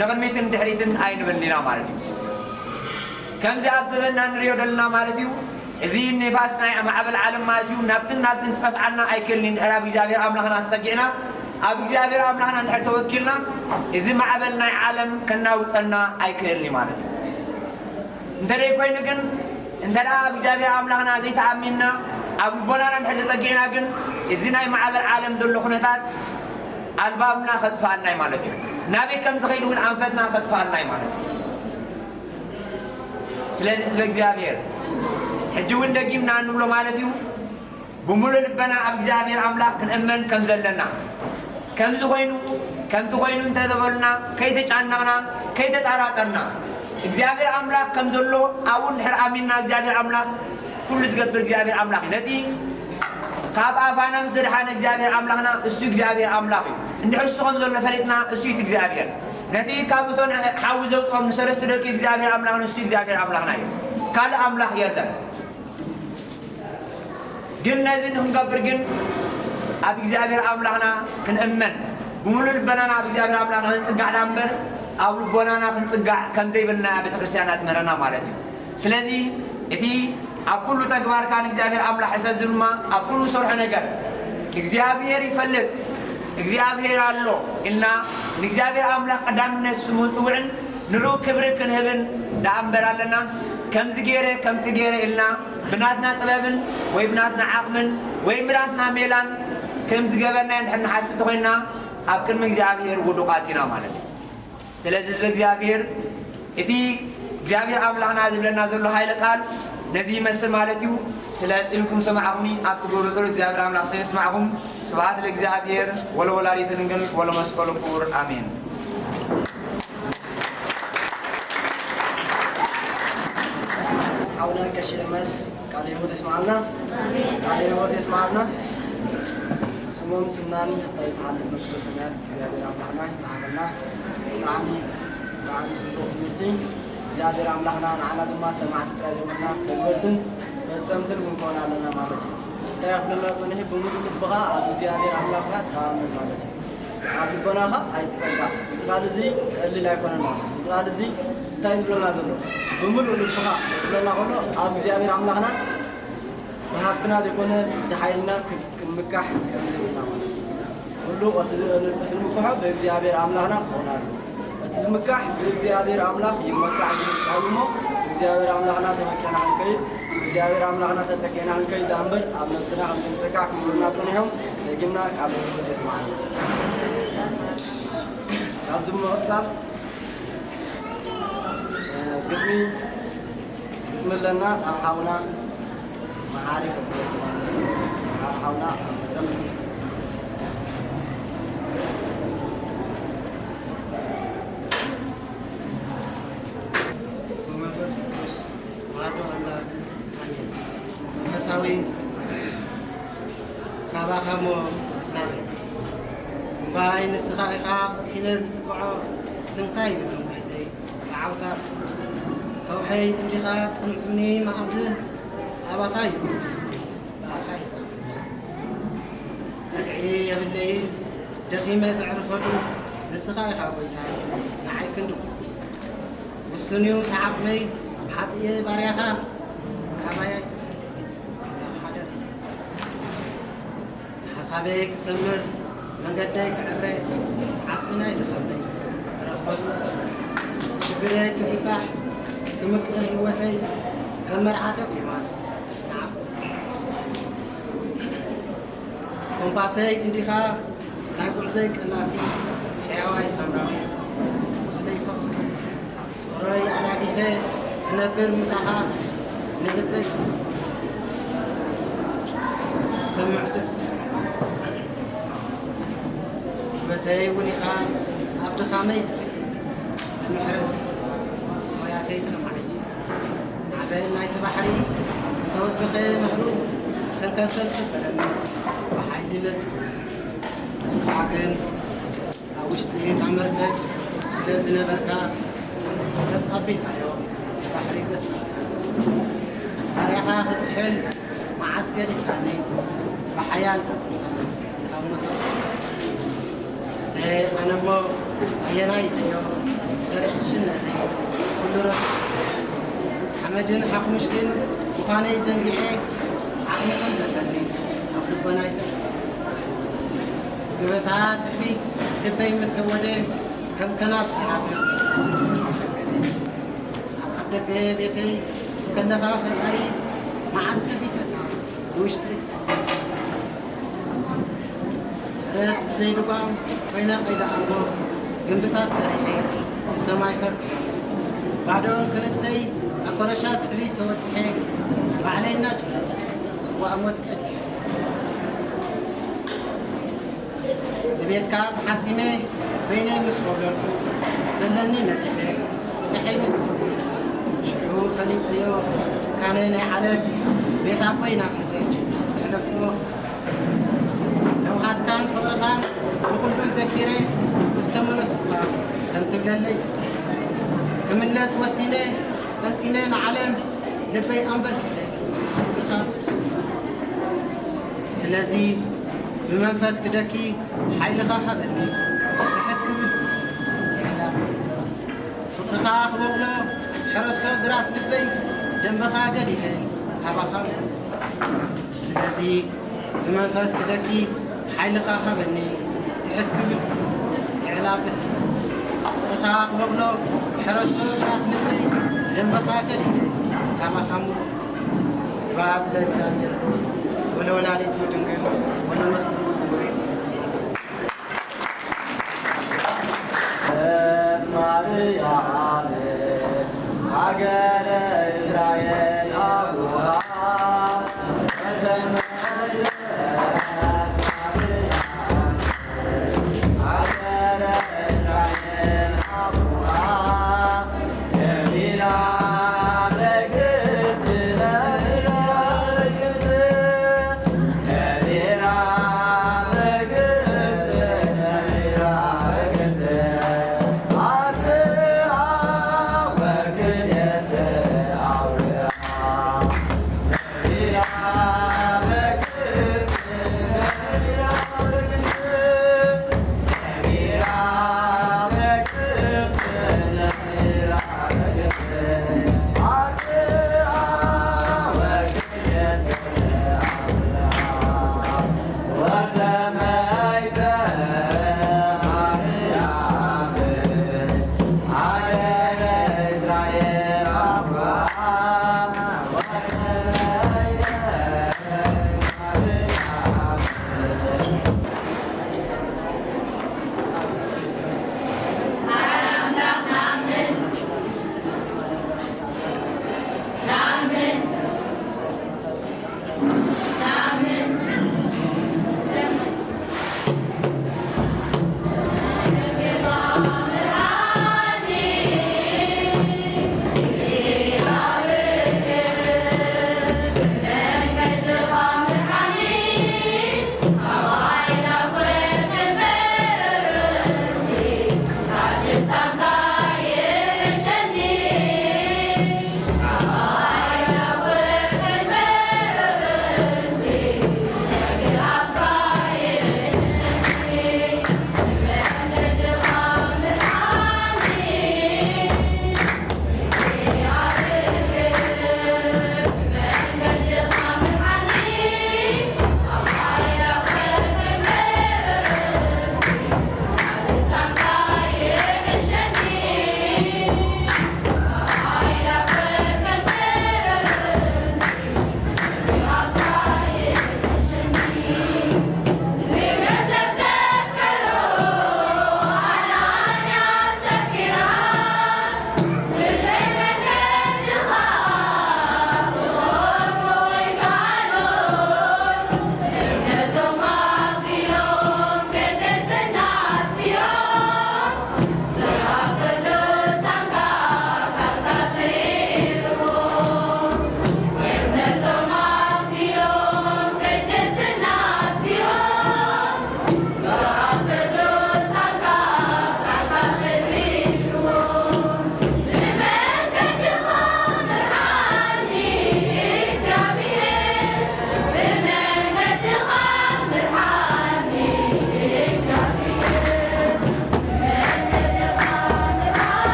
ንቕድሚትን ድሕሪትን ኣይንብልን ኢና ማለት እዩ። ከምዚ ኣብ ዘበንና ንሪኦ ዘለና ማለት እዩ። እዚ ንፋስ ናይ ማዕበል ዓለም ማለት እዩ ናብትን ናብትን ክጸፍዓልና ኣይክእልን እዩ። እንድሕር ኣብ እግዚኣብሔር ኣምላኽና ተጸጊዕና ኣብ እግዚኣብሔር ኣምላኽና እንድሕር ተወኪልና እዚ ማዕበል ናይ ዓለም ከናውጸና ኣይክእልን እዩ ማለት እዩ። እንተ ደይ ኮይኑ ግን እንተ ደኣ ኣብ እግዚኣብሔር ኣምላኽና ዘይተኣሚንና ኣብ ልቦናና እንድሕር ተጸጊዕና ግን እዚ ናይ ማዕበል ዓለም ዘሎ ኩነታት ኣልባብና ከጥፍኣልና እዩ ማለት እዩ። ናበይ ከም ዝኸይድ እውን ኣንፈትና ከጥፍኣልና እዩ ማለት እዩ። ስለዚ ህዝበ እግዚኣብሔር ሕጂ እውን ደጊምና እንብሎ ማለት እዩ ብምሉእ ልበና ኣብ እግዚኣብሔር ኣምላኽ ክንእመን ከም ዘለና ከምዚ ኮይኑ ከምቲ ኮይኑ እንተተበሉና ከይተጫነቕና ከይተጠራጠርና እግዚኣብሔር ኣምላኽ ከም ዘሎ ኣብኡ እንድሕር ኣሚንና እግዚኣብሔር ኣምላኽ ኩሉ ዝገብር እግዚኣብሔር ኣምላኽ እዩ። ነቲ ካብ ኣፋና ምስ ዘድሓነ እግዚኣብሔር ኣምላኽና እሱ እግዚኣብሔር ኣምላኽ እዩ። እንድሕር እሱ ከም ዘሎ ፈሊጥና እሱ እዩ እቲ እግዚኣብሔር። ነቲ ካብ እቶን ሓዊ ዘውፅኦም ንሰለስተ ደቂ እግዚኣብሔር ኣምላኽና እሱ እግዚኣብሔር ኣምላኽና እዩ። ካልእ ኣምላኽ የለን። ግን ነዚ ንክንገብር ግን ኣብ እግዚኣብሔር ኣምላኽና ክንእመን ብምሉእ ልበናና ኣብ እግዚኣብሔር ኣምላኽና ክንጽጋዕ ዳ እምበር ኣብ ልቦናና ክንጽጋዕ ከም ዘይብልና ቤተ ክርስቲያንና ትምህረና ማለት እዩ። ስለዚ እቲ ኣብ ኩሉ ተግባርካ ንእግዚኣብሔር ኣምላኽ ሕሰብ ዝብል ድማ ኣብ ኩሉ ሰርሖ ነገር እግዚኣብሔር ይፈልጥ እግዚኣብሔር ኣሎ ኢልና ንእግዚኣብሔር ኣምላኽ ቀዳምነት ስሙ ንጽውዕን ንዑ ክብሪ ክንህብን ደኣ እምበር ኣለና። ከምዚ ገይረ ከምቲ ገይረ ኢልና ብናትና ጥበብን ወይ ብናትና ዓቕምን ወይ ብናትና ሜላን ከም ዝገበርናዮ እንድሕር ንሓስብ እንተኾይንና ኣብ ቅድሚ እግዚኣብሔር ውዱቓት ኢና ማለት እዩ። ስለዚ ህዝቢ እግዚኣብሔር እቲ እግዚኣብሔር ኣምላኽና ዝብለና ዘሎ ሃይለ ቃል ነዚ ይመስል ማለት እዩ። ስለ ጽልኩም ሰማዕኹም ኣብ ትገብሩ ጸሎት እግዚኣብሔር ኣምላኽ የስማዕኹም። ስብሐት ለእግዚኣብሔር ወለወላዲተ ድንግል ወለመስቀሉ ክቡር ኣሜን። ሓውና ቀሺ ኤርምያስ ቃለ ሕይወት የስማዕልና። ቃለ ሕይወት የስማዕልና። ስሞም ስምናን ኣባይ ተሓልፍ መንግስተ ሰማያት እግዚኣብሔር ኣምላኽና ይጽሓፈልና። ብጣዕሚ ብጣዕሚ ጽቡቕ ትምህርቲ። እግዚኣብሔር ኣምላኽና ንዓና ድማ ሰማዕቲ ጥራይ ዘይኮንና ተግበርትን ፈጸምትን ክንኮን ኣለና ማለት እዩ። እንታይ ክብለና ጸኒሑ? ብምሉእ ልብኻ ኣብ እግዚኣብሔር ኣምላኽካ ተኣምን ማለት እዩ። ኣብ ልቦናኻ ኣይትጸንካ። እዚ ቃል እዚ ቀሊል ኣይኮነን ማለት እዩ። እዚ ቃል እዚ እንታይ ዝብለና ዘሎ? ብምሉእ ልብኻ ዝብለና ከሎ ኣብ እግዚኣብሔር ኣምላኽና ብሃፍትና ዘይኮነ ብሓይልና ክንምካሕ ከም ዘይብልና ማለት እዩ። ኩሉ እቲ እቲ ንምክሖ ብእግዚኣብሔር ኣምላኽና ክኾን ኣለዎ። እቲ ዝምካሕ ብእግዚኣብሔር ኣምላኽ ይመካሕ ዝብል ቃል እሞ እግዚኣብሔር ኣምላኽና ተመኪዕና ክንከይድ፣ እግዚኣብሔር ኣምላኽና ተጸጊዕና ክንከይድ ደኣ እምበር፣ ኣብ ነብስና ከም ዘንጸግዕ ክምህሩና ጸኒሖም። ደጊምና ቃለ ሕይወት የስምዓና። ካብዚ ብምቕጻል፣ እ፣ ግጥሚ፣ ግጥሚ ኣለና። ካብ ሓውና መሓሪ፣ መሓሪ ሓውና። ብመንፈስ ቅዱስ ኣሐዱ ኣምላክ ኣሜን። መንፈሳዊ ካባኻ እሞ ናበይ? እምባይ ንስኻ ኢኻ ቀሲነ ዝጽግዖ፣ ስምካ እዩ ትምክሕተይ ብዓውታ ጽ-፣ ከውሐይ እንዲኻ ጽንሑኒ መኣዝን ኣባኻ እዩ ትምክሕተይ ብኣኻ እዩ ጸግዒ የብለይን ደኺመ ዘዕርፈሉ ንስኻ ኢኻ ጎይታይ ንዓይ ክንዲ ውሱን እዩ ተዓቕመይ ሓጥየ ባርያኻ ካባይ ኣይትፍለይ ኣምላኽ ሓደር ሓሳበይ ክሰምር መንገደይ ክዕረ ዓስቢ ናይ ድኻመይ ክረኽበሉ ሽግረይ ክፍታሕ ክምቅር ህይወተይ ከም መርዓተ ዴማስ ንዓኹም ኮምፓሰይ ክንዲኻ ናይ ጉዕዞይ ቀላሲ ሕያዋይ ሳምራዊ ቁስለይ ፈወስ ጾረይ ኣናጊፈ ክነብር ምሳኻ ንልበይ ሰምዕ ድምፂ ህይወተይ እውን ኢኻ ኣብ ድኻመይ ንምሕረት ሞያተይ ሰማዒ ዓበን ናይቲ ባሕሪ እንተወሰኸ ናህሩ ሰንከልከል ክበለኒ ብሓይሊ ነድ ንስኻ ግን ኣብ ውሽጢ እታ መርከብ ስለ ዝነበርካ ጸጥ ኣቢልካዮ ንባሕሪ ገስጽካ ባርያኻ ክትሕል መዓስ ገዲፍካኒ ብሓያል ቀጽልካ ካብ ሞት ኣነ እሞ ኣየናይ እዮ ሰሪሕ ሽነተይ ኩሉ ረስ ሓመድን ሓኹምሽትን ምዃነይ ዘንጊዐ ዓቕሚ ከም ዘለኒ ኣብ ልቦናይ ተጸ ገበታ ትዕቢት ልበይ ምስ ወደ ከም ከናብ ሰራብር ዝስምን ዝሓገደ ኣብ ኣፍደገ ቤተይ ከለኻ ፈጣሪ መዓስ ከፊተካ ንውሽጠይ ርእስ ብዘይ ልጓም ኮይነ ቀይዲ ኣልቦ ግንብታት ሰሪሐ ንሰማይ ከርክሐ ባዶን ክንሰይ ኣኮረሻ ትዕቢት ተወጥሐ ባዕለይ እናጭለጥ ጽዋእ ሞት ቀዲሐ ንቤትካ ተሓሲመ በይነይ ምስ ኮብለልኩ ዘለኒ ነጊሐ ጥርሐይ ምስ ሽዑ ፈሊጠዮ ጭካነ ናይ ዓለም ቤት ኣቦይ ናብ ሕደ ዘሕለፍኩዎ ለውሃትካን ፍቕርኻን ንኹሉ ዘኪረ ምስ ተመለስኩካ ከም ትብለለይ ክምለስ ወሲነ ጠንጢነ ንዓለም ልበይ ኣንበርኪኸ ኣብ እግርኻ ክስሕብ ስለዚ ብመንፈስ ክደኪ ሓይልኻ ሃበኒ ትሕት ክብል ይዕላ ፍቕርኻ ክበቕሎ ሕረሶ ግራት ልበይ ደንበኻ ገዲፈ ካባኻ ስለዚ ብመንፈስ ክደኪ ሓይልኻ ሃበኒ ትሕት ክብል ይዕላ ብኒ ፍቕርኻ ክበቕሎ ሕረሶ ግራት ልበይ ደንበኻ ገዲፈ ካባኻ ሙሉ ስብሐት ለእግዚኣብሔር ወለወላዲቱ ድንግል ወለመስቀሉ ክቡር። ማርያም ሃገረ እስራኤል አቡሃ ከተመ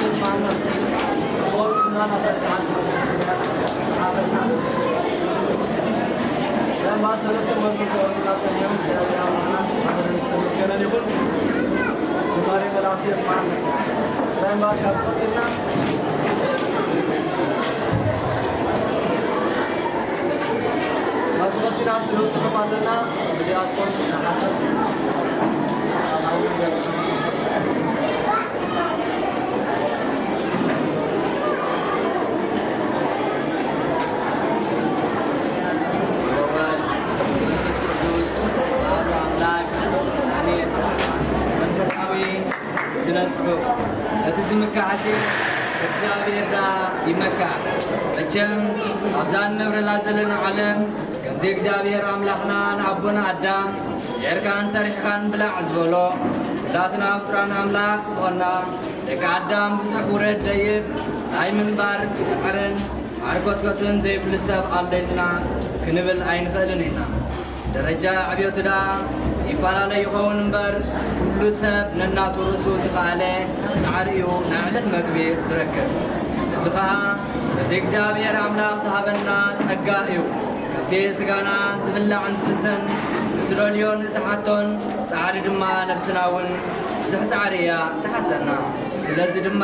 የስማዕና። ስምኦን ስምና ናብ ታሪኽ ዓዲ ጸሓፈልና። ደንባር ሰለስተ ወርቂ ክወርድና ጸኒሖም። እግዚኣብሔር ኣምላኽና ሓበረ ምስ ተመስገነን ይኹን። ዝማሬ መላእክት የስማዕና። ጥራይ እምበኣር ካብ ቀጺልና፣ ካብ ቀጺልና ስነ ጽሑፍ ኣለና። ብዲያቆን ሓሰን ስነ ጽሑፍ ነቲ ዝምካሕሲ እግዚኣብሔር ደኣ ይመካሕ። መቸም ኣብዛ እንነብረላ ዘለና ዓለም ከምቲ እግዚኣብሔር ኣምላኽና ንኣቦና ኣዳም፣ "ስዒርካን ሰሪሕካን ብላዕ" ዝበሎ፣ ኩላትና ፍጡራን ኣምላኽ ዝኾና ደቂ ኣዳም ብዙሕ ውረድ ደይብ ናይ ምንባር ጻዕርን ሓርኮትኮትን ዘይብሉ ሰብ ኣሎ ኢልና ክንብል ኣይንኽእልን ኢና። ደረጃ ዕብየቱ ደኣ ይፈላለ ይኸውን እምበር፣ ኩሉ ሰብ ነናቱ ርእሱ ዝኸኣለ ጻዕሪ እዩ ናይ ዕለት መግቢ ዝረክብ። እዚ ኸኣ እቲ እግዚኣብሔር ኣምላኽ ዝሃበና ጸጋ እዩ። ካብቲ ስጋና ዝብላዕን ዝስተን፣ እትደልዮን እትሓቶን ጻዕሪ ድማ፣ ነብስና እውን ብዙሕ ጻዕሪ እያ እትሓተና። ስለዚ ድማ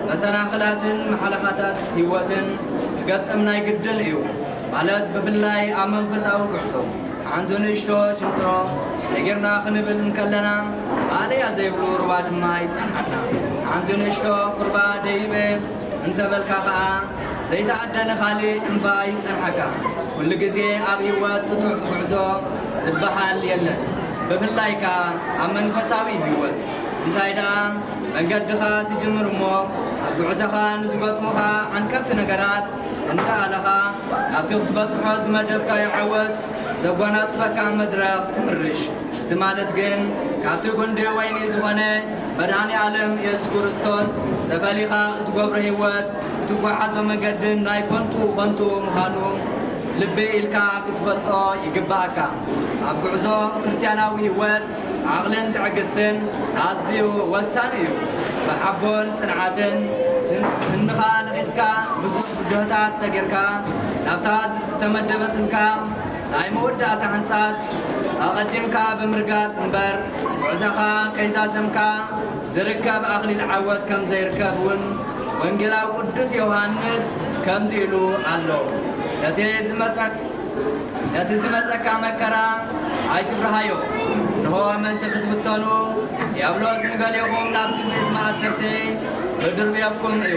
መሰናኽላትን መሓለኻታት ህይወትን ክገጥም ናይ ግድን እዩ። ማለት ብፍላይ ኣብ መንፈሳዊ ጉዕዞ ሓንቲ ንእሽቶ ሽንጥሮ ሰጊርና ክንብል እንከለና፣ ማእለያ ዘይብሉ ሩባ ድማ ይጸንሓና። ሓንቲ ንእሽቶ ቁርባ ደይበ እንተበልካ ኸኣ፣ ዘይተኣደነ ካልእ እምባ ይጸንሓካ። ኩሉ ግዜ ኣብ ህይወት ጥጡሕ ጉዕዞ ዝበሃል የለን። ብፍላይ ከኣ ኣብ መንፈሳዊ ህይወት። እንታይ ደኣ መንገድኻ ትጅምር እሞ፣ ኣብ ጉዕዞኻ ንዝገጥሙኻ ዓንቀፍቲ ነገራት እንዳ ኣለኻ፣ ናብቲ ክትበጽሖ ዝመደብካዮ ዓወት ዘጓናጽፈካ መድረኽ ትምርሽ። እዚ ማለት ግን፣ ካብቲ ጉንዲ ወይኒ ዝኾነ መድኃኔ ዓለም ኢየሱስ ክርስቶስ ተፈሊኻ እትገብሮ ህይወት፣ እትጓዓዞ መገድን ናይ ከንቱ ከንቱ ምዃኑ ልቢ ኢልካ ክትፈልጦ ይግብኣካ። ኣብ ጉዕዞ ክርስትያናዊ ህይወት ዓቕልን ትዕግስትን ኣዝዩ ወሳኒ እዩ። ብሓቦን ጽንዓትን ስን-፣ ስንኻ ነኺስካ፣ ብዙሕ ብድሆታት ሰጊርካ፣ ናብታ ዝተመደበትልካ ናይ መወዳእታ ሕንጻጽ ኣቐዲምካ ብምርጋጽ እምበር፣ ጉዕዞኻ ከይዛዘምካ ዝርከብ ኣኽሊል ዓወት ከም ዘይርከብ እውን ወንጌላዊ ቅዱስ ዮሃንስ ከምዚ ኢሉ ኣሎ። ነቲ ዝመጸ-፣ ነቲ ዝመጸካ መከራ ኣይትፍርሃዮ። እንሆ፣ ምእንቲ ክትፍተኑ፣ ዲያብሎስ ንገሊኹም ናብቲ ቤት ማእሰርቲ ክድርብየኩም እዩ።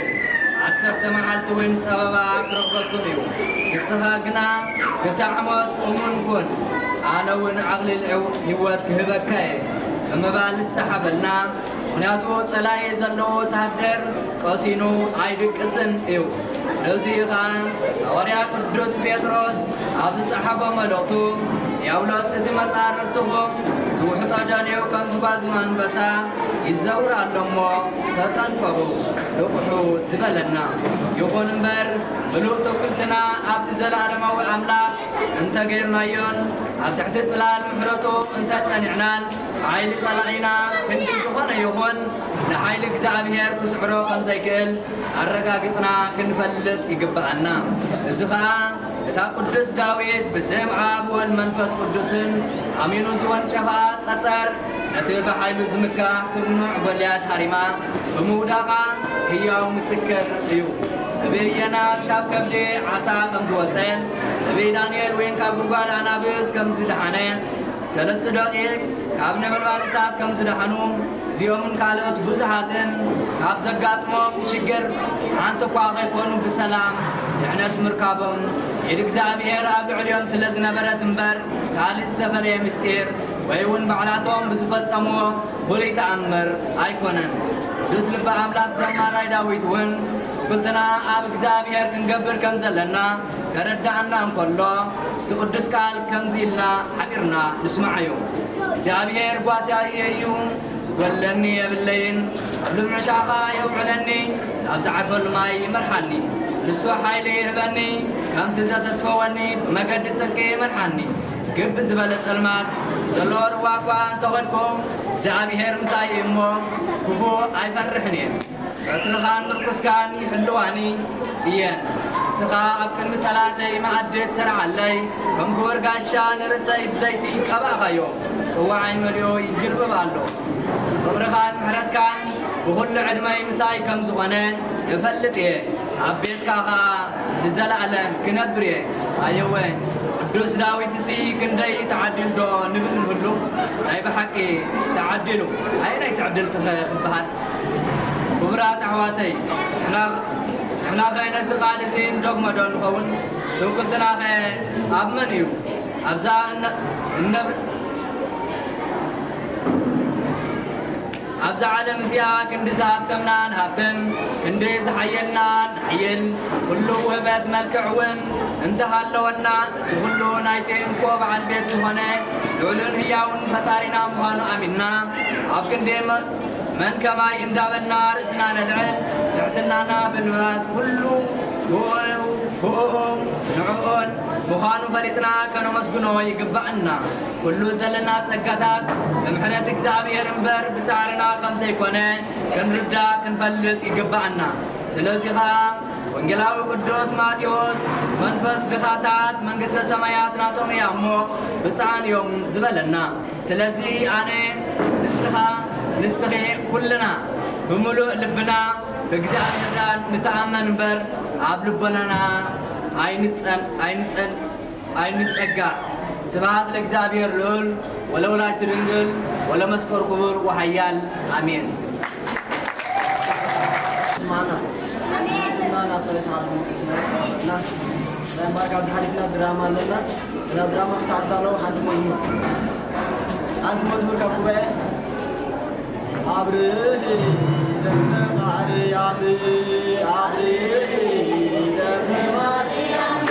ዓሰርተ መዓልቲ እውን ጸበባ ክረኽበኩም እዩ። ንስኻ ግና ክሳዕ ሞት እሙን ኩን፣ ኣነ እውን ኣኽሊል ህይወት ክህበካ እየ ብምባል ዝጸሓፈልና። ምኽንያቱ ጸላኢ ዘለዎ ወተሃደር ቀሲኑ ኣይድቅስን እዩ። ነዚ ኸኣ ሃዋርያ ቅዱስ ጴጥሮስ ኣብ ዝጸሓፎ መልእኽቱ፣ "ዲያብሎስ እቲ መጻርርትኹም ዝውሕጦ ደልዩ ከም ዝጓዝም ኣንበሳ ይዘውር ኣሎ እሞ ተጠንቀቑ፣ ንቕሑ" ዝበለና። ይኹን እምበር፣ ምሉእ ትውክልትና ኣብቲ ዘለኣለማዊ ኣምላኽ እንተ ጌርናዮን ኣብ ትሕቲ ጽላል ምሕረቱ እንተ ጸኒዕናን፣ ሓይሊ ጸላኢና ክንዲ ዝኾነ ይኹን፣ ንሓይሊ እግዚኣብሔር ክስዕሮ ከም ዘይክእል ኣረጋጊጽና ክንፈልጥ ይግብኣና። እዚ ኸኣ እታ ቅዱስ ዳዊት ብስም ኣብ ወልድ መንፈስ ቅዱስን ኣሚኑ ዝወንጨፋ ጸጸር፣ ነቲ ብሓይሉ ዝምካሕ ትርኑዕ ጎልያድ ሃሪማ ብምውዳቓ ህያው ምስክር እዩ። ነቢይ ዮናስ ካብ ከብዲ ዓሳ ከም ዝወጸ፣ ነቢይ ዳንኤል እውን ካብ ጉድጓድ ኣናብስ ከም ዝደሓነ፣ ሰለስቱ ደቂቕ ካብ ነበልባል እሳት ከም ዝደሓኑ፣ እዚኦምን ካልኦት ብዙሃትን ካብ ዘጋጥሞም ሽግር ሓንቲ እኳ ከይኮኑ ብሰላም ድሕነት ምርካቦም፣ ኢድ እግዚኣብሔር ኣብ ልዕሊኦም ስለ ዝነበረት እምበር፣ ካልእ ዝተፈለየ ምስጢር ወይ እውን ባዕላቶም ብዝፈጸምዎ ፍሉይ ተኣምር ኣይኮነን። ቅዱስ ልበ ኣምላኽ ዘማራይ ዳዊት እውን ትውክልትና ኣብ እግዚኣብሔር ክንገብር ከም ዘለና ከረድኣና እንከሎ፣ እቲ ቅዱስ ቃል ከምዚ ኢልና ሓቢርና ንስማዓዮ። እግዚኣብሔር ጓሳየ እዩ፣ ዝጎድለኒ የብለይን። ኣብ ልምዕ ሻኻ የውዕለኒ፣ ናብ ዝዓርፈሉ ማይ ይመርሓኒ። ንሱ ሓይሊ ይህበኒ፣ ከምቲ ዘተስፈወኒ ብመገዲ ጽድቂ ይመርሓኒ። ግብ ዝበለ ጸልማት ዘለዎ ርዋ እኳ እንተኸድኩ፣ እግዚኣብሔር ምሳይ እሞ ክፉእ ኣይፈርሕን እየ። በትርኻን ምርኩስካን ይሕልዋኒ እየን። ንስኻ ኣብ ቅድሚ ጸላእተይ መኣዲ ትሰርዓለይ፣ ከም ክቡር ጋሻ ንርእሰይ ብዘይቲ ቀባእኻዮ፣ ጽዋዓይ መሊኡ ይጅርብብ ኣሎ። ፍቕርኻን ምሕረትካን ብኹሉ ዕድመይ ምሳይ ከም ዝኾነ እፈልጥ እየ። ኣብ ቤትካ ኸኣ ንዘለኣለም ክነብር እየ። ኣየወ፣ ቅዱስ ዳዊትሲ ክንደይ ተዓዲሉ ዶ ንብል ንህሉ? ናይ ብሓቂ ተዓዲሉ። ኣየናይ ትዕድልቲ ኸ ክበሃል? ክቡራት ኣሕዋተይ፣ ንሕና፣ ንሕናኸ ነዚ ቃል እዚ እንደግሞ ዶ ንኸውን? ትውክልትናኸ ኣብ መን እዩ? ኣብዛ እነ-፣ እነብ-፣ ኣብዛ ዓለም እዚኣ ክንዲ ዝሃብተምና ንሃብተም፣ ክንዲ ዝሓየልና ንሓይል፣ ኩሉ ውህበት መልክዕ እውን እንተሃለወና፣ እዚ ኩሉ ናይቲ እንኮ በዓል ቤት ዝኾነ ልዑልን ህያውን ፈጣሪና ምዃኑ ኣሚንና፣ ኣብ ክንዲ መ-፣ መን ከማይ እንዳበልና ርእስና ነልዕል፣ ትሕትናና ብልባስ ኩሉ ብኡ፣ ብኡኡን ንዕኡን ምዃኑ ፈሊጥና ከነመስግኖ ይግባእና። ኩሉ ዘለና ጸጋታት ብምሕረት እግዚኣብሔር እምበር ብጻዕርና ከም ዘይኮነ ክንርዳእ ክንፈልጥ ይግባእና። ስለዚ ኸኣ ወንጌላዊ ቅዱስ ማቴዎስ፣ "መንፈስ ድኻታት መንግስተ ሰማያት ናቶም እያ እሞ ብፅዓን እዮም" ዝበለና። ስለዚ ኣነ፣ ንስኻ፣ ንስኺ፣ ኩልና ብምሉእ ልብና ብእግዚኣብሔር ደኣ ንተኣመን እምበር ኣብ ልቦናና ኣይንጸን-፣ ኣይንጸን-፣ ኣይንጸጋ። ስብሐት ለእግዚኣብሔር ልዑል ወለወላዲቱ ድንግል ወለመስቀሉ ክቡር ወኃያል። ኣሜን። ስማዕና፣ ስማዕና፣ ኣብ ጸሎት ሓድነት ስማዕና። ናይ እምበኣር ካብዚ ሓሊፍና ድራማ ኣለና። እዛ ድራማ ክሳዕ እትዳለዉ ሓንቲ መዝሙር፣ ሓንቲ መዝሙር ካብ ጉባኤ። ኣብርሂ ደብረ ማርያም፣ ኣብርሂ ደብረ ማርያም።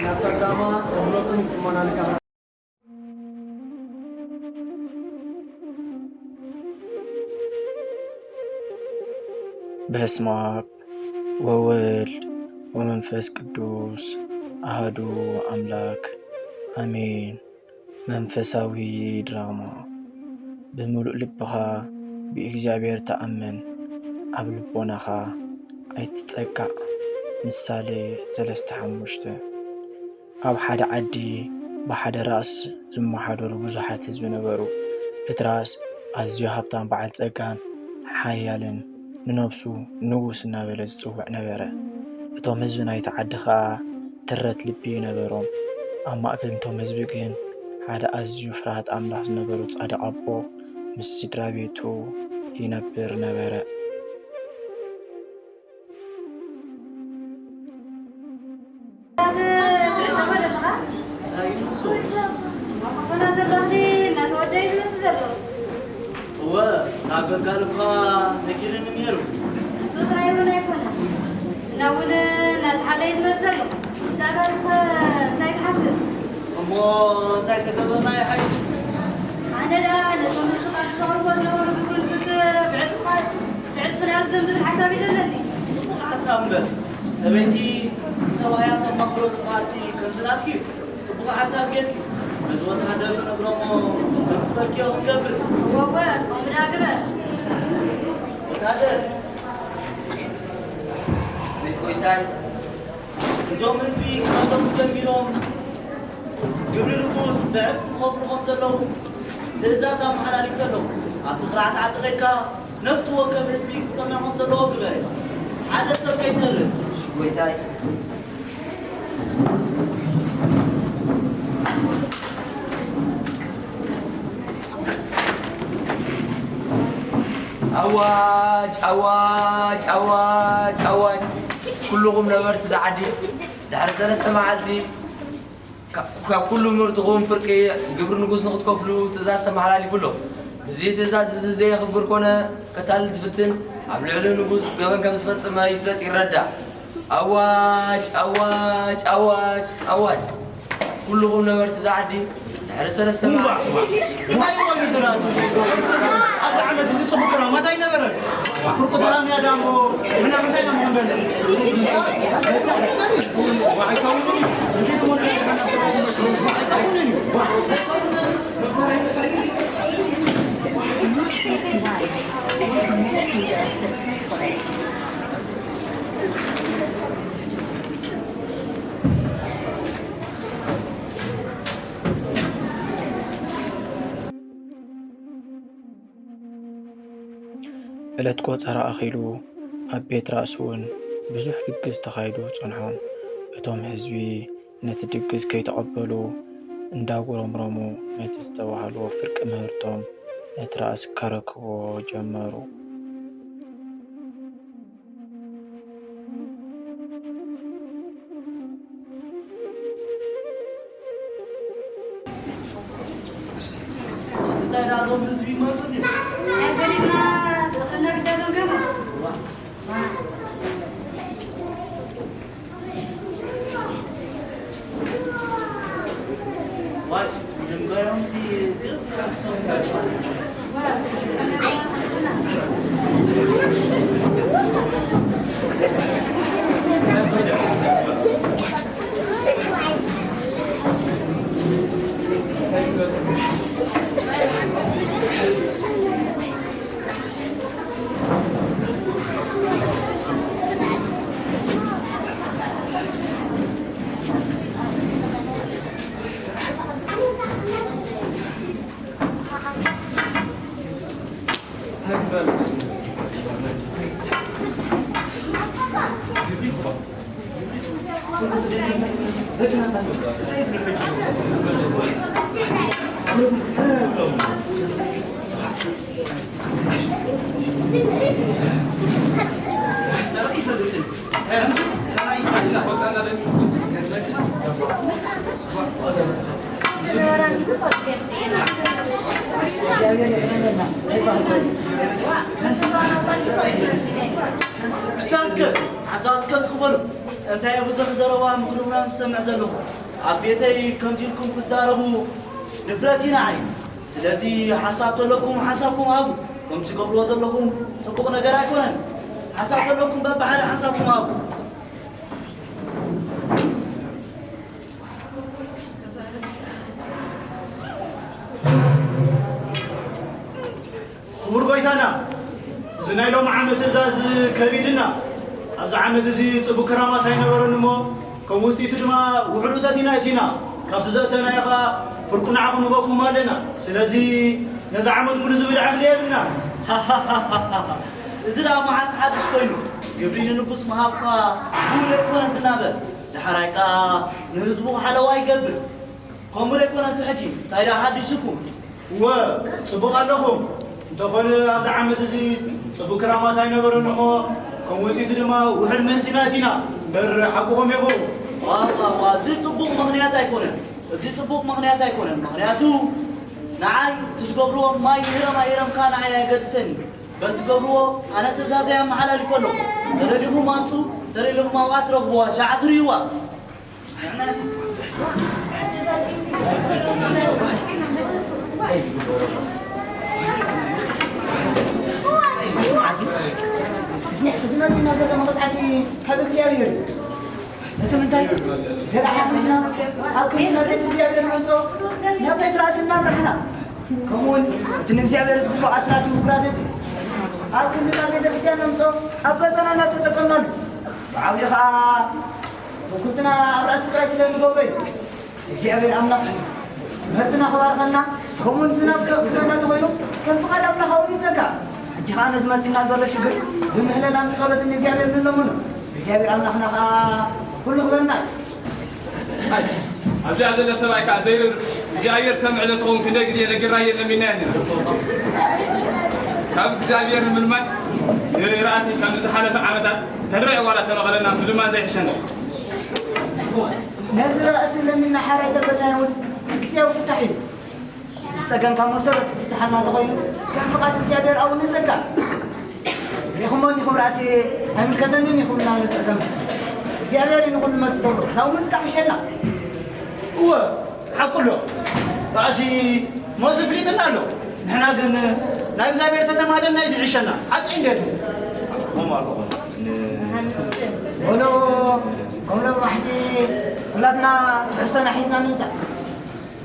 ናብ ቀዳማ እብለኩም ጽሞና ንካ። በስመ አብ ወወልድ ወመንፈስ ቅዱስ አሐዱ አምላክ አሜን። መንፈሳዊ ድራማ። ብምሉእ ልብኻ ብእግዚኣብሔር ተኣመን፣ ኣብ ልቦናኻ ኣይትጸጋዕ። ምሳሌ ሰለስተ ሓሙሽተ። ኣብ ሓደ ዓዲ ብሓደ ራእሲ ዝመሓደሩ ብዙሓት ህዝቢ ነበሩ። እቲ ራእሲ ኣዝዩ ሃብታም፣ በዓል ጸጋን ሓያልን፣ ንነብሱ ንጉስ እናበለ ዝጽውዕ ነበረ። እቶም ህዝቢ ናይቲ ዓዲ ኸኣ ትረት ልቢ ነበሮም። ኣብ ማእከል እቶም ህዝቢ ግን ሓደ ኣዝዩ ፍርሃት ኣምላኽ ዝነበሮ ጻድቕ ኣቦ ምስ ስድራ ቤቱ ይነብር ነበረ። እወ፣ ካብ ገጋል እኳ ነጊሩኒ ነይሩ። ንሱ ጥራይ እውን ኣይኮነን፣ ንስና እውን እናዝሓለ እዩ ዝመጽእ ዘሎ። ብዛዕባ እዚ ኸ እንታይ ትሓስብ? እሞ እንታይ ተገበርና ይሓይሽ? ኣነ ደኣ ነቶም ንስኻ ክትዘኽርዎ ዝነበሩ ግብሪ ንጉስ ብዕጽፋት ብዕጽፊ ንኣዝዞም ዝብል ሓሳብ እዩ ዘለኒ። ጽቡቕ ሓሳብ እምበር፣ ሰበይቲ ሰብኣያ ተማኽሮ ዝበሃልሲ ከምዚ ናትኪ እዩ። ጽቡቕ ሓሳብ ጌርኪ። ነዚ ወተሃደር ክነግሮ እሞ ከም ዝበልክዮ ክንገብር። እወ፣ እወ፣ ከምኡ ደኣ ግበር። ወተሃደር። ቤት ጎይታይ። እዞም ህዝቢ ክቐተሉ ጀሚሮም ግብሪ ንጉስ ብዕጽፊ ክኸፍሉ ከም ዘለዉ ትእዛዝ ኣመሓላሊፉ ኣሎ። ኣብቲ ክርዓት ዓዲ ኸድካ ነፍሲ ወከፍ ህዝቢ ክሰምዕ ከም ዘለዎ ግበር። ሓደ ሰብ ከይተርፍ። እሺ ጎይታይ። ኣዋጅ! ኣዋጅ! ኣዋጅ! ኣዋጅ! ኩልኹም ነበርቲ እዛ ዓዲ ድሕሪ ሰለስተ መዓልቲ ካብ ካብ ኩሉ ምህርትኹም ፍርቂ ግብሪ ንጉስ ንኽትከፍሉ ትእዛዝ ተመሓላሊፉ ኣሎ። እዚ ትእዛዝ እዚ ዘየኽብር ኮነ ከታልል ዝፍትን ኣብ ልዕሊ ንጉስ ገበን ከም ዝፈጸመ ይፍለጥ ይረዳእ። ኣዋጅ! ኣዋጅ! ኣዋጅ! ኣዋጅ! ኩልኹም ነበርቲ እዛ ዓዲ ድሕሪ ሰለስተ እምባ፣ መዓልቲ እምባ፣ እንታይ እዩ ዝራሱ? ኣብዚ ዓመት እዚ ጽቡቕ ክራማት ኣይነበረን። ፍርቁ ተራምያ ዳምቦ ምናምን እንታይ ነው መንገድ? ዕለት ቆጸራ ኣኺሉ ኣብ ቤት ራእሲ እውን ብዙሕ ድግስ ተኻይዱ ጸንሖ። እቶም ህዝቢ ነቲ ድግስ ከይተቐበሉ እንዳጉረምረሙ ነቲ ዝተባህልዎ ፍርቂ ምህርቶም ነቲ ራእሲ ከረክብዎ ጀመሩ። እንታይ ደኣ እዞም ህዝቢ ይመጹ ድዩ? ናይ ገሊማ ተኸና ግዳዶም ገሙ። ዋ። ዋይ፣ ድንጋዮምሲ ግርም ሓቢሶም። እስከ፣ ኣታ እስከ ስኽ በሉ። እንታይ ብዙሕ ዘረባ ምክርና ንሰምዕ ዘለኹ? ኣብ ቤተይ ከምዚ ኢልኩም ክትዛረቡ ንፍረት ኢና ዓይኒ። ስለዚ ሓሳብ ተለኩም ሓሳብኩም ሃቡ። ከም ትገብርዎ ዘለኹም ጽቡቕ ነገር ኣይኮነን። ሓሳብ ተለኩም በብሓደ ሓሳብኩም ሃቡ። ክቡር ጎይታና፣ እዚ ናይ ሎሚ ዓመት ትእዛዝ ከቢድና። ኣብዚ ዓመት እዚ ጽቡቕ ክራማት ኣይነበረን እሞ፣ ከም ውጽኢቱ ድማ ውሑድ እቶት ኢና እቲና። ካብቲ ዘእተናዮ ኸኣ ፍርቁ ንዓኹም ንህበኩም ኣለና። ስለዚ ነዚ ዓመት ሙሉ ዝብል ዓቕሊ የብልናን። እዚ ደኣ መዓስ ሓድሽ ኮይኑ? ግብሪ ንንጉስ ምሃብካ ክቡር ኣይኮነን ዝናበ። ዳሕራይ ከኣ ንህዝቡ ሓለዋ ይገብር። ከምኡ ደይኮነ እቲ ሕጊ፣ እንታይ ደኣ ሓዲሱኩም? እወ፣ ጽቡቕ ኣለኹም። እንተኾነ፣ ኣብዚ ዓመት እዚ ጽቡቕ ክራማት ኣይነበረን እሞ፣ ከም ውጽኢቱ ድማ ውሑድ ምህርቲ ኢና እቲና። እምበር ሓቅኹም ኢኹም። ዋ፣ ዋ፣ ዋ፣ እዚ ጽቡቕ ምኽንያት ኣይኮነን። እዚ ጽቡቕ ምኽንያት ኣይኮነን። ምኽንያቱ፣ ንዓይ እቲ ዝገብርዎ ማይ ይህረም ኣይህረም ከኣ ንዓይ ኣየገድሰን እዩ። በቲ ዝገብርዎ ኣነ ትእዛዘይ ኣመሓላሊፈ ኣለኹ። ተደሊኹም ኣምጹ፣ ተደሊኹም ኣብኣ ትረኽብዋ። ሸዓ ትርእይዋ። ንሕና፣ እዚ መፂና ዘሎ መቕፃዕቲ ካብ እግዚኣብሔር እዩ። እቲ ምንታይ? ገለ ሓፊዝና ኣብ ክንዲ ናብ ቤት እግዚኣብሔር ነምፅኦ፣ ናብ ቤት ራእሲ እናምራሕና፣ ከምኡ እውን እቲ ንእግዚኣብሔር ዝግብኦ ኣስራት ምኩራትን ኣብ ክንዲ ናብ ቤተ ክርስቲያን ነምፅኦ፣ ኣብ ገዛና እናተጠቀምናሉ፣ ብዓብዩ ኸዓ ምኩርትና ኣብ ራእሲ ጥራይ ስለ እንገብሮ እዩ። እግዚኣብሔር ኣምላኽ ምህርትና ክባርኸልና፣ ከምኡውን ዝናብ ክህበና ተኾይኑ ከም ፍቓድ ኣምላኽ ኣብኡ ይጸጋ። ሕጂ ኸዓ ነዚ መጺእና ዘሎ ሽግር ብምህለላን ብጸሎትን ንእግዚኣብሔር ንለምኖ። እግዚኣብሔር ኣምላኽና ኸዓ ኩሉ ክበልና እዩ። ኣብዚኣ ዘሎ ሰብኣይ ከዓ ዘይርር እግዚኣብሔር ሰምዕ ዘትኸውን ክንደይ ግዜ ነጊርናዮ ለሚናዮ ኢና። ካብ እግዚኣብሔር ንምልማን ንራእሲ ከም ዝሓለፈ ዓመታት ተድርዕ ዋላ ተመቐለና ምልማን ዘይሕሸና። ነዚ ራእሲ ለሚና ሓራይ ተበልናዮ እውን ግዜያዊ ፍታሕ እዩ። እዚ ጸገም ካብ መሰረቱ ፍትሓና ተኾይኑ ከም ፍቓድ እግዚኣብሔር ኣብኡ ንጸጋ። ርኢኹሞኒ ኢኹም ራእሲ ኣይምልከተንን ኢኹም እናበለ ጸገም እግዚኣብሔር እዩ ንኹሉ መልሲ ተብሎ ናብኡ ምጽጋዕ ይሕሸና። እወ ሓቁ ኣሎ። ራእሲ ሞት ፍሊጥና ኣሎ። ንሕና ግን ናይ እግዚኣብሔር ተተማህለና እዩ ዝሕሸና። ሓቀይ እንዴት ነው? ወሎ ከምሎም ማሕቲ ኩላትና ትሕዝቶና ሒዝና ንምጻእ።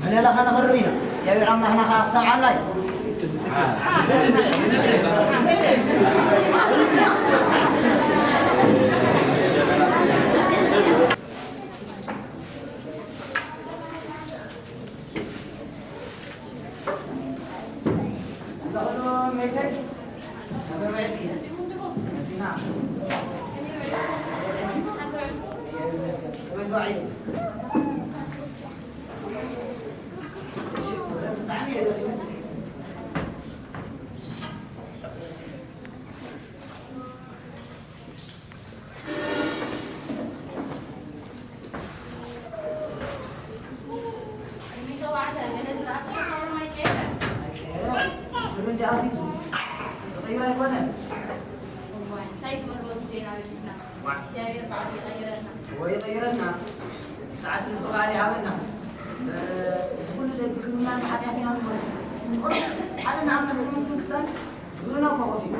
መለላ ኸነቕርብ ኢና። እግዚኣብሔር ኣምላኽና ኸዓ ክሰምዓና እዩ። ወይ ይቐይረና፣ ጣዕስን ብኸኣ ይሃበና። እዚ ኩሉ ደቂ ግብርና ብሓጢኣትና ንመፁ። ሓደ ንኣምላኽ ዘመስግን ክሳን ግብርና እኮ ከፊኡ።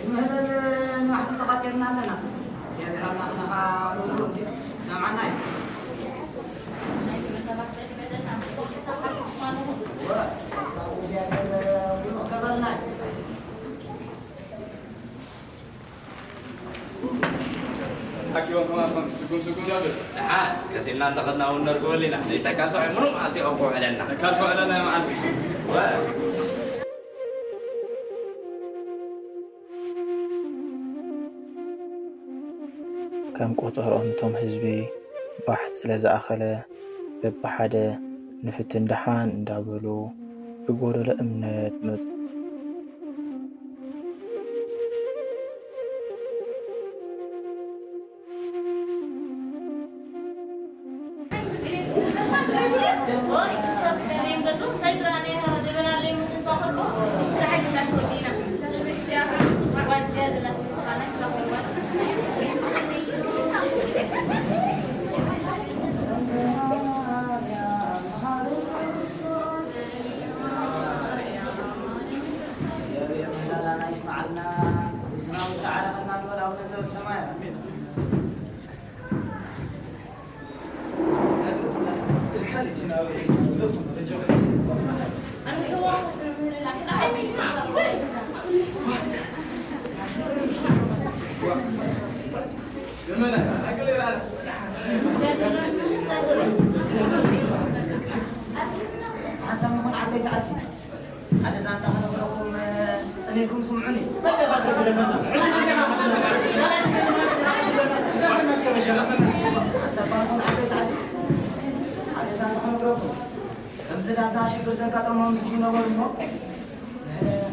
ንምህለል ንዋሕቲ ተቋፂርና ኣለና። እግዚኣብሔር ኣምላኽና ኸዓ ርህሩህ እንድዩ፣ ይሰምዓና እዩ። እወ፣ ንሳ እግዚኣብሔር ኩሉ ክገብረልና እዩ። ሓኪቦም ከማኹም ስጉም ስጉም ነብል። ደሓን ቀስ ኢልና እንተኸድና እውን ነርግበሉ ኢና። ለይተካል ሰብኣይ ምሉእ መዓልቲ እዮም ከውዕለና። ተካል ከውዕለና መዓልቲ። ከም ቆጸርኦም እቶም ህዝቢ ባሕት ስለ ዝኣኸለ፣ በብሓደ ንፍትን ደሓን እንዳበሉ ብጎደሎ እምነት መጹ። እግዚኣብሔር ምህላላና ይስምዓልና፣ ርእስና እውን ተዓረቐና ንበል ኣቡነ ዘበሰማያት። ሓንሳብ ንኹን ዓበይቲ ዓዲ። ሓደ ዛንታ ክነግረኩም፣ ጸኒሕኩም ስምዑኒ። ሓንሳብ ንኹን ዓበይቲ ዓዲ። ሓደ ዛንታ ክነግረኩም። ከምዚ ዳታ ሽግር ዘጋጠሞም ህዝቢ ነበሩ እሞ፣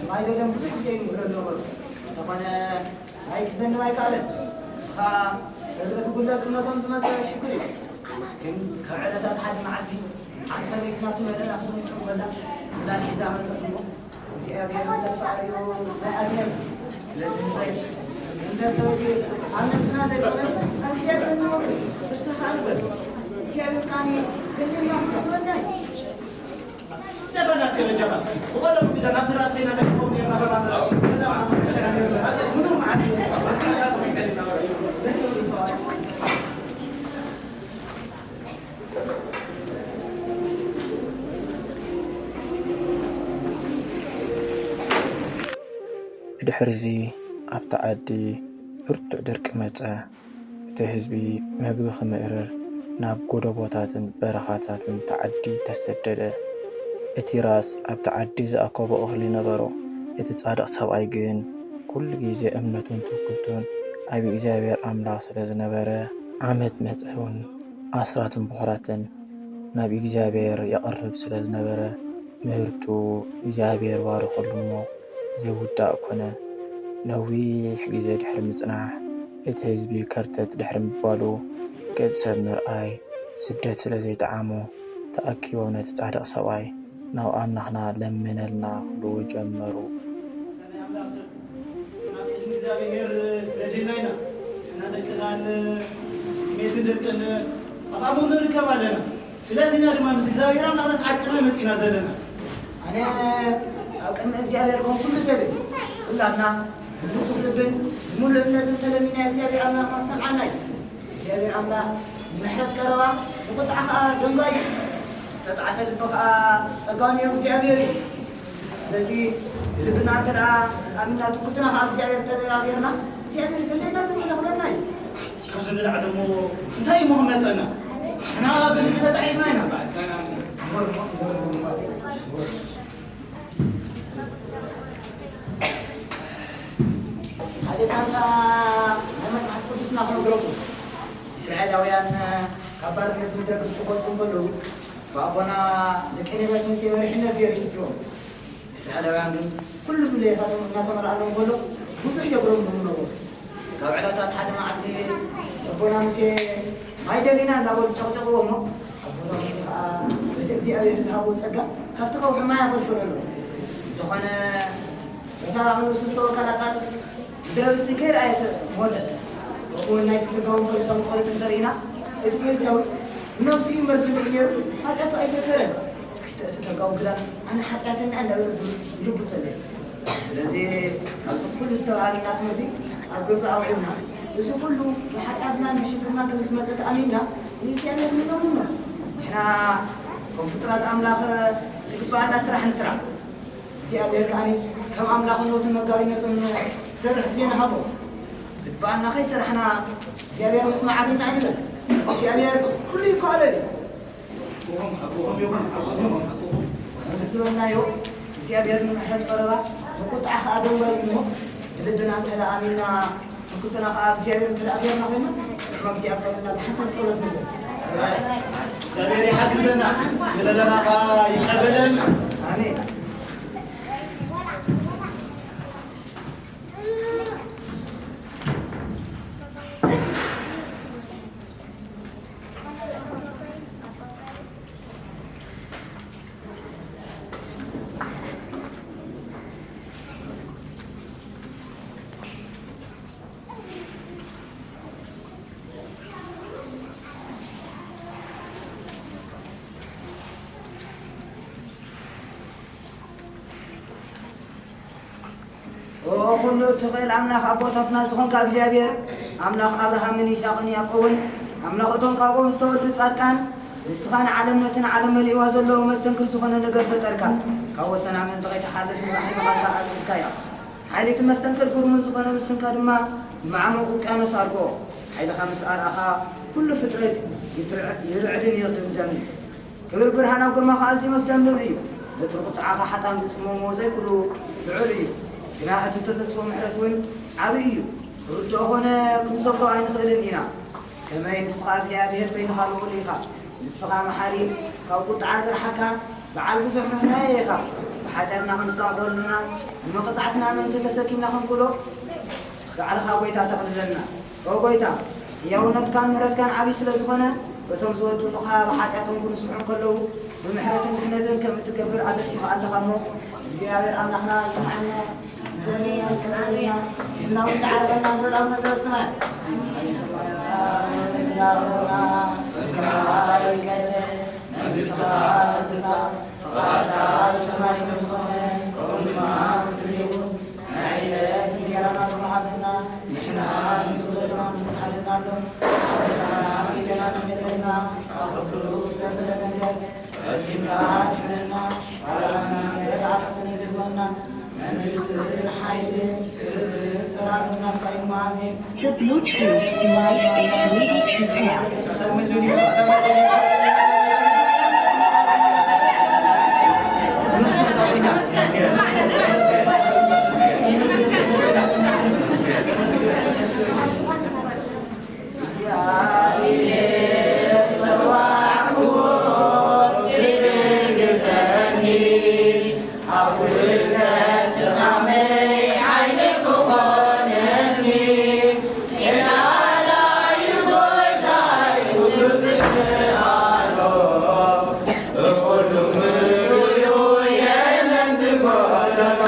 ማይ ደገም ብዙሕ ግዜ ይምህረሉ ነበሩ። እንተኾነ፣ ማይ ክዘንብ ኣይከኣለን። ንስኻ እቲ ጉድለት እምነቶም ዝመጸ ሽግር እዩ። ግን ካብ ዕለታት ሓደ መዓልቲ፣ ሓንቲ ሰበይቲ ናብቲ መደዳ ክትመጽእ ከላ፣ ጽላል ሒዛ መጸት እሞ፣ እግዚኣብሔር ተስፋ ኣርእዩ ናይ ኣዝነብ። ስለዚ ህዝበይ፣ እንተ ሰበይቲ ኣብ ነብስና ዘይኮነስ፣ ኣብ እግዚኣብሔር ንወክል። እሱ ብድሕርዚ ኣብታ ዓዲ ብርቱዕ ደርቂ መጸ። እቲ ህዝቢ መግቢ ክምእርር ናብ ጎደቦታትን በረኻታትን እታ ዓዲ ተሰደደ። እቲ ራስ ኣብቲ ዓዲ ዝኣከቦ እኽሊ ነበሮ። እቲ ጻድቕ ሰብኣይ ግን ኩሉ ግዜ እምነቱን ትውክልቱን ኣብ እግዚኣብሔር ኣምላኽ ስለ ዝነበረ፣ ዓመት መጸ እውን ኣስራትን ብኹራትን ናብ እግዚኣብሔር የቕርብ ስለ ዝነበረ፣ ምህርቱ እግዚኣብሔር ባረኸሉ እሞ ዘይውዳእ ኮነ። ነዊሕ ግዜ ድሕሪ ምጽናሕ፣ እቲ ህዝቢ ከርተት ድሕሪ ምባሉ፣ ገጽ ሰብ ምርኣይ ስደት ስለ ዘይጠዓሞ፣ ተኣኪቦም ነቲ ጻድቕ ሰብኣይ ናብ ኣምላኽና ለምነልና ክብሉ ጀመሩ። እግዚኣብሔር ረድኤና ኢና። ንሕና ደቂ ዳን፣ ጥሜትን ድርቅን ኣብ ኣሙን ንርከብ ኣለና። ስለዚና ድማ ምስ እግዚኣብሔር ኣምላኽና ተዓጢቕና መጺና ዘለና። ኣነ ኣብ ቅድሚ እግዚኣብሔር ከም ኩሉ ሰብ እየ። ኩላትና ብንጹህ ልብን ብምሉእ እምነትን ተለሚና እግዚኣብሔር ኣምላኽና ክሰምዓና እዩ። እግዚኣብሔር ኣምላኽ ንምሕረት ቀረባ፣ ንቁጥዓ ኸዓ ደንጓዩ እዩ። ዝተጣዕሰ ልቢ ኸዓ ጸጋም እዮም እግዚኣብሔር እዩ። ስለዚ ብልብና እንተ ደኣ ኣሚንና ትኩትና ኸዓ እግዚኣብሔር ተደጋጊርና እግዚኣብሔር ዘድለየና ዝብለ ክበልና እዩ። ካብዚ ንላዕሊ እሞ እንታይ እሞ ክመጸና? ንሕና ኸዓ ብልቢ ተጣዒስና ኢና። ሓደ ዛንታ ናይ መጽሓፍ ቅዱስና ክነግረኩም። እስራኤላውያን ካብ ባርነት ምድረ ግብጺ ክወጹ እንከለዉ ብኣቦና ንቄኔበት ሙሴ መሪሕነት ገይሩ ይእትዎም። እስራኤላውያን ግን ኩሉ ድሌታቶም እናተመልኣሎም ከሎ ብዙሕ የጉረምርሙ ነበሩ። ካብ ዕለታት ሓደ መዓልቲ ኣቦና ሙሴ ማይ ደሊና እናበሉ ጨቕጨቕዎ እሞ ኣቦና ሙሴ ከዓ በቲ እግዚኣብሔር ዝሃቦ ጸጋ ካብቲ ከውሒ ማይ ኣፈልፈለሉ። እንተኾነ በታ ኣብ ንሱ ዝተወከላ ቃል ምድረ ግብጺ ከይረኣየት ሞተ። ከምኡውን ናይቲ ተጋውን ፈሪሳዊ ጸሎት እንተርኢና እቲ ፈሪሳዊ ንነብሱ እዩ እምበር ዝብል ነይሩ፣ ሓጢኣቱ ኣይሰከረን። እቲ ተጋው ግዳ ኣነ ሓጢኣተኛ እንዳበለ ብልቡ ጸለየ። ስለዚ ካብዚ ኩሉ ዝተባሃለና ትምህርቲ ኣብ ግብሪ ኣውዒልና እዚ ኩሉ ብሓጢኣትናን ብሽግርናን ከም ዝመጸ ተኣሚንና ንእግዚኣብሔር ንነግሮ። ንሕና ከም ፍጡራት ኣምላኽ ዝግባኣና ስራሕ ንስራሕ። እግዚኣብሔር ከኣ ከም ኣምላኽነቱን መጋቢነቱን ክሰርሕ ግዜ ንሃቦ። ዝግባኣና ከይሰራሕና እግዚኣብሔር ምስማዕ ኣብልና ኣይንበል። እግዚኣብሔር ኩሉ ይከኣሎ እዩ። ከምቲ ዝበልናዮ እግዚኣብሔር ንምሕረት ቀረባ ንቁጥዓ ከኣ ደንጓዩ እዩ እሞ ብልብና እንተ ደኣ ኣሚንና ትምክሕትና ከኣ እግዚኣብሔር እንተ ደኣ ገይርና ኮይና፣ ንሕና እግዚኣብሔር ኣብ ቀረብና ብሓንሳብ ጸሎት ንግበር። እግዚኣብሔር ይሓግዘና፣ ዘለለና ከኣ ይቀበለና። ኣሜን። ኦ ኩሉ እትኽእል ኣምላኽ ኣቦታትና ዝኾንካ እግዚኣብሔር፣ ኣምላኽ ኣብርሃምን ይስሐቅን ያዕቆብን፣ ኣምላኽ እቶም ካብኦም ዝተወልዱ ጻድቃን፣ ንስኻ ንዓለም ነቲ ንዓለም መሊእዋ ዘሎ መስተንክር ዝኾነ ነገር ፈጠርካ። ካብ ወሰን ኣመንቲ ከይትሓልፍ ንባሕሪ ብቓልካ ኣዝዝካያ። ሓይሊ እቲ መስተንክር ግሩምን ዝኾነ ምስንካ ድማ ንመዓሙቕ ውቅያኖስ ኣርግኦ። ሓይልኻ ምስ ኣርኣኻ ኩሉ ፍጥረት ይትርዕ-፣ ይርዕድን ይቕደምን። ክብሪ ብርሃናዊ ግርማኻ ኣዝዩ መስደምም እዩ። ነቲ ቁጥዓኻ ሓጣን ዝጽመምዎ ዘይክእሉ ልዑል እዩ። ግና እቲ እተተስፎ ምሕረት እውን ዓቢ እዩ። ክርድኦ ኾነ ክንሰፍሮ ኣይንኽእልን ኢና። ከመይ ንስኻ እግዚኣብሔር በይንኻ ልዑል ኢኻ። ንስኻ መሓሪ፣ ካብ ቁጥዓ ዝረሓካ፣ በዓል ብዙሕ ርህራሄ ኢኻ። ብሓጢኣትና ክንሳቐ ከለና፣ ንመቕጻዕትና ምእንቲ ተሰኪምና ክንክሎ፣ ባዕልኻ ጐይታ ተቕልለልና። ኦ ጐይታ፣ ህያውነትካን ምሕረትካን ዓብዪ ስለ ዝኾነ፣ በቶም ዝወድቑኻ ብሓጢኣቶም ክንስሑ እንከለዉ፣ ብምሕረትን ድሕነትን ከም እትገብር ኣደሲኻ ኣለኻ እሞ፣ እግዚኣብሔር ኣምላኽና ይስምዓና፣ ይስምዓና፣ ይስምዓና። ሕዝና እውን ተዓረቐና ንበል ኣቡነ ዘበሰማያት። ኣቦና፣ ስምካ ይቀደስ፣ መንግስትኻ ትምጻእ፣ ፍቓድካ ኣብ ሰማይ ከም ዝኾነ፣ ከምኡ ድማ ኣብ ምድሪ ይኹን። ናይ ዕለት እንጀራና ክብሉ ሃበና፣ ንሕና ንዝበደሉና ንስሓልና ኣሎ፣ ኣበሳና ከይገና ንበደልና፣ ካብ ኩሉ ዘበለ ነገር ፈጺምካ ኣድሕነና፣ ኣላና እምበር ኣብ ፈተነ ኣይተእትወና፣ መንግስትን ሓይልን ክብርን ዘላለሙ ናትካ እዩ፣ ኣሜን። The Bluetooth device is ready to pair. እግዚኣብሔር ጸዋዕኩዎ ክድግፈኒ፣ ኣብ ውድቀት ድኻመይ ሓይሊ ክኾነኒ። ኤልሻዳይ ጎይታይ ኩሉ ዝኽኣሎ፣ ብኹሉ ምሉእ እዩ የለን ዝጎደሎ።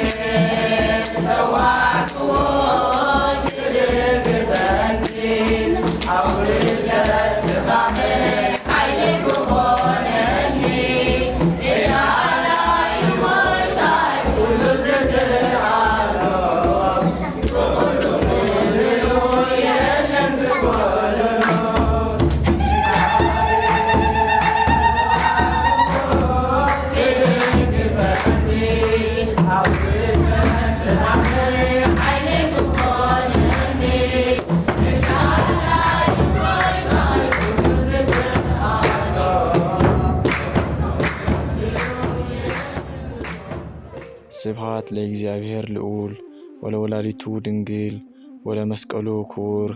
እግዚኣብሔር ጸዋዕኩዎ ክድግፈኒ፣ ኣብ ውድቀት ድኻመይ ሓይሊ ክኾነኒ። ኤልሻዳይ ጎይታይ ኩሉ ዝኽኣሎ፣ ብኹሉ ምሉእ የለን ዝጎደሎ። ስብሐት ለእግዚኣብሔር ልዑል ወለወላዲቱ ድንግል ወለመስቀሉ ክቡር፣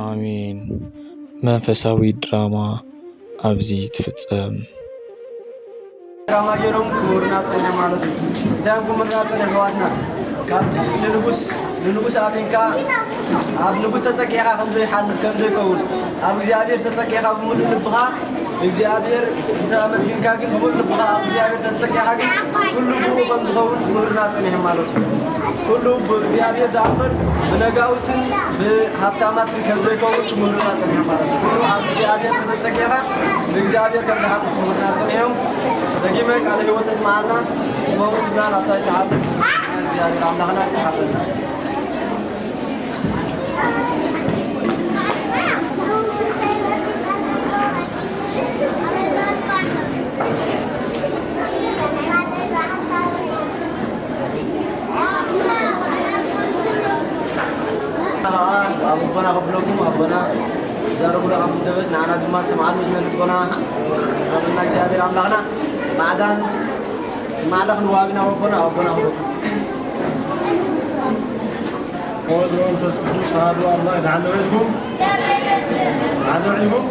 ኣሜን። መንፈሳዊ ድራማ ኣብዚ ትፍጸም። ድራማ ገይሮም ክምህሩና ጸኒሖም ማለት እዩ። እንታይ እዮም ክምህሩና ጸኒሖም ኣሕዋትና? ካብቲ ንንጉስ፣ ንንጉስ ኣሚንካ ኣብ ንጉስ ተጸጊዕካ ከም ዘይሓዝን ከም ዘይከውን፣ ኣብ እግዚኣብሔር ተጸጊዕካ ብምሉእ ልብኻ እግዚኣብሔር እንተ ኣመስጊንካ ግን፣ ብምሉእ ልብኻ ኣብ እግዚኣብሔር ተጸጊዕካ ግን፣ ኩሉ ብኡ ከም ዝኸውን ክምህሩና ጸኒሖም ማለት እዩ። ኩሉ ብእግዚኣብሔር ዝኣምን ብነጋውስን ብሃብታማትን ከም ዘይከውን ክምህሩና ጸኒሖም ማለት እዩ። ኩሉ ኣብ እግዚኣብሔር ተጸጊዕካ ብእግዚኣብሔር ከም ዝሓልፍ ክምህሩና ጸኒሖም። ደጊመ ቃለ ሕይወት ተስምዓልና። ስሞም ስጋ ናብታ ይትሓልፍ። እግዚኣብሔር ኣምላኽና ይትሓልፍ። ኣብ ኣቦና ከብለኩም ኣቦና ዘረጉሎ ካብ ደበት ንዓና ድማ ንሰምዓሉ ዝነ ልቦና ስራብና እግዚኣብሔር ኣምላኽና ማዕዳን ማዕዳ ክንዋብና ወቦና ኣቦና ከብለኩም። ወወልድ ወመንፈስ ቅዱስ ኣሐዱ ኣምላክ። ደሓን ዶ ውዒልኩም? ደሓን ዶ ውዒልኩም?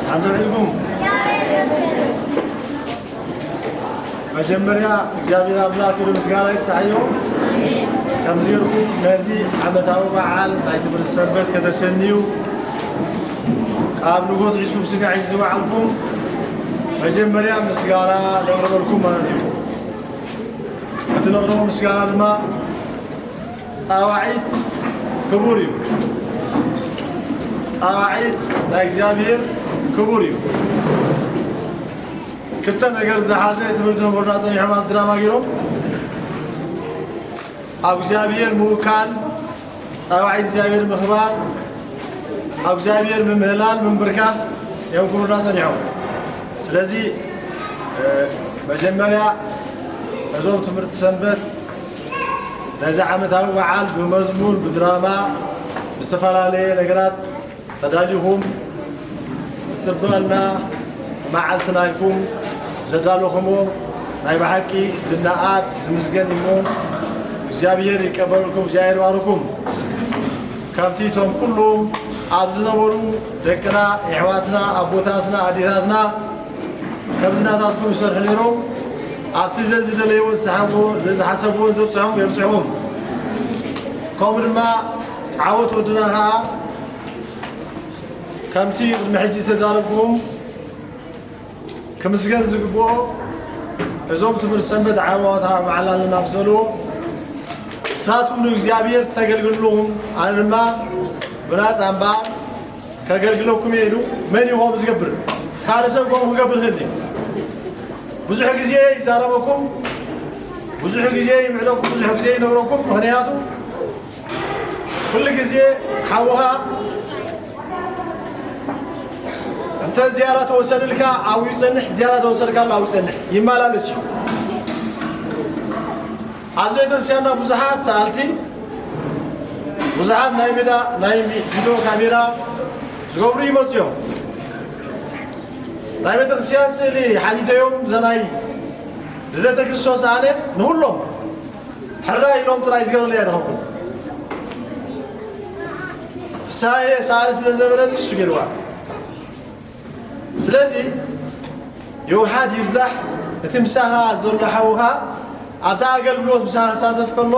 ደሓን ዶ ውዒልኩም? መጀመርያ እግዚኣብሔር ኣምላክ ክብሪ ምስጋና ይብጻሕዮ። ከምዚ ጌርኩም ነዚ ዓመታዊ በዓል ናይ ትምህርቲ ሰንበት ከተሰንዩ ካብ ንጎት ሒዝኩም ስጋዕ ዝወዓልኩም መጀመርያ ምስጋና ነቕርበልኩም ማለት እዩ። እቲ ነቕርቦ ምስጋና ድማ ጻዋዒት ክቡር እዩ። ጻዋዒት ናይ እግዚኣብሔር ክቡር እዩ። ክልተ ነገር ዝሓዘ ትምህርቲ መምህርና ጸኒሖም ኣብ ድራማ ገይሮም። ኣብ እግዚኣብሔር ምውካል፣ ጻውዒት እግዚኣብሔር ምኽባር፣ ኣብ እግዚኣብሔር ምምህላል፣ ምንብርካኽ እዮም ክቡርና ጸኒሖም። ስለዚ፣ እ፣ መጀመርያ እዞም ትምህርቲ ሰንበት ነዚ ዓመታዊ በዓል ብመዝሙር፣ ብድራማ፣ ብዝተፈላለየ ነገራት ተዳሊኹም ዝጽበቐልና መዓልቲ ናይኩም ዘዳለኹሞ ናይ ብሓቂ ዝነኣድ ዝምስገን እዩ። እግዚኣብሔር ይቀበልኩም፣ እግዚኣብሔር ይባርኩም። ከምቲ እቶም ኩሉ ኣብ ዝነበሩ ደቅና፣ የሕዋትና፣ ኣቦታትና፣ ኣዴታትና ከምዚ ናታትኩም ይሰርሑ ነይሮም። ኣብቲ ዘዝደለይዎ ዝሰሓብዎ፣ ዘዝሓሰብዎ ዘብፅሖም የብፅሑም። ከምኡ ድማ ዓወት ወድና ኸዓ ከምቲ ቅድሚ ሕጂ ዝተዛረብኩም ክምስገን ዝግብኦ እዞም ትምህርቲ ሰንበት ዓወት በዓል ኣለና ምስ በልዎ ንሳቶም ንእግዚኣብሔር ተገልግልኹም ኣነ ድማ ብናፃ እምበኣር ከገልግለኩም እየ ኢሉ መን እዩ ከምኡ ዝገብር? ካልእ ሰብ ከምኡ ክገብር ይኽእል ድዩ? ብዙሕ ግዜ ይዛረበኩም፣ ብዙሕ ግዜ ይምዕደኩም፣ ብዙሕ ግዜ ይነግረኩም። ምኽንያቱ ኩሉ ግዜ ሓውኻ እንተ ዝያዳ ተወሰድልካ ኣብኡ ይጸንሕ፣ ዝያዳ ተወሰድካሉ ኣብኡ ይጸንሕ፣ ይመላለስ እዩ። ኣብዚ ቤተክርስትያንና ብዙሓት ሰኣልቲ፣ ብዙሓት ናይ ሜዳ፣ ናይ ቪድዮ ካሜራ ዝገብሩ ይመጹ እዮም። ናይ ቤተክርስትያን ስእሊ ሓቲተዮም፣ ዘናይ ልደተ ክርስቶስ ኣነ ንኹሎም ሕራይ ኢሎም ጥራይ ዝገብርለይ ኣይረኸብኩን። ፍስሃየ ሰኣሊ ስለ ዝነበረ እሱ ገይርዋ። ስለዚ ይውሓድ ይብዛሕ እቲ ምሳኻ ዘሎ ሓውኻ ኣብታ ኣገልግሎት ምሳኻ ክሳተፍ ከሎ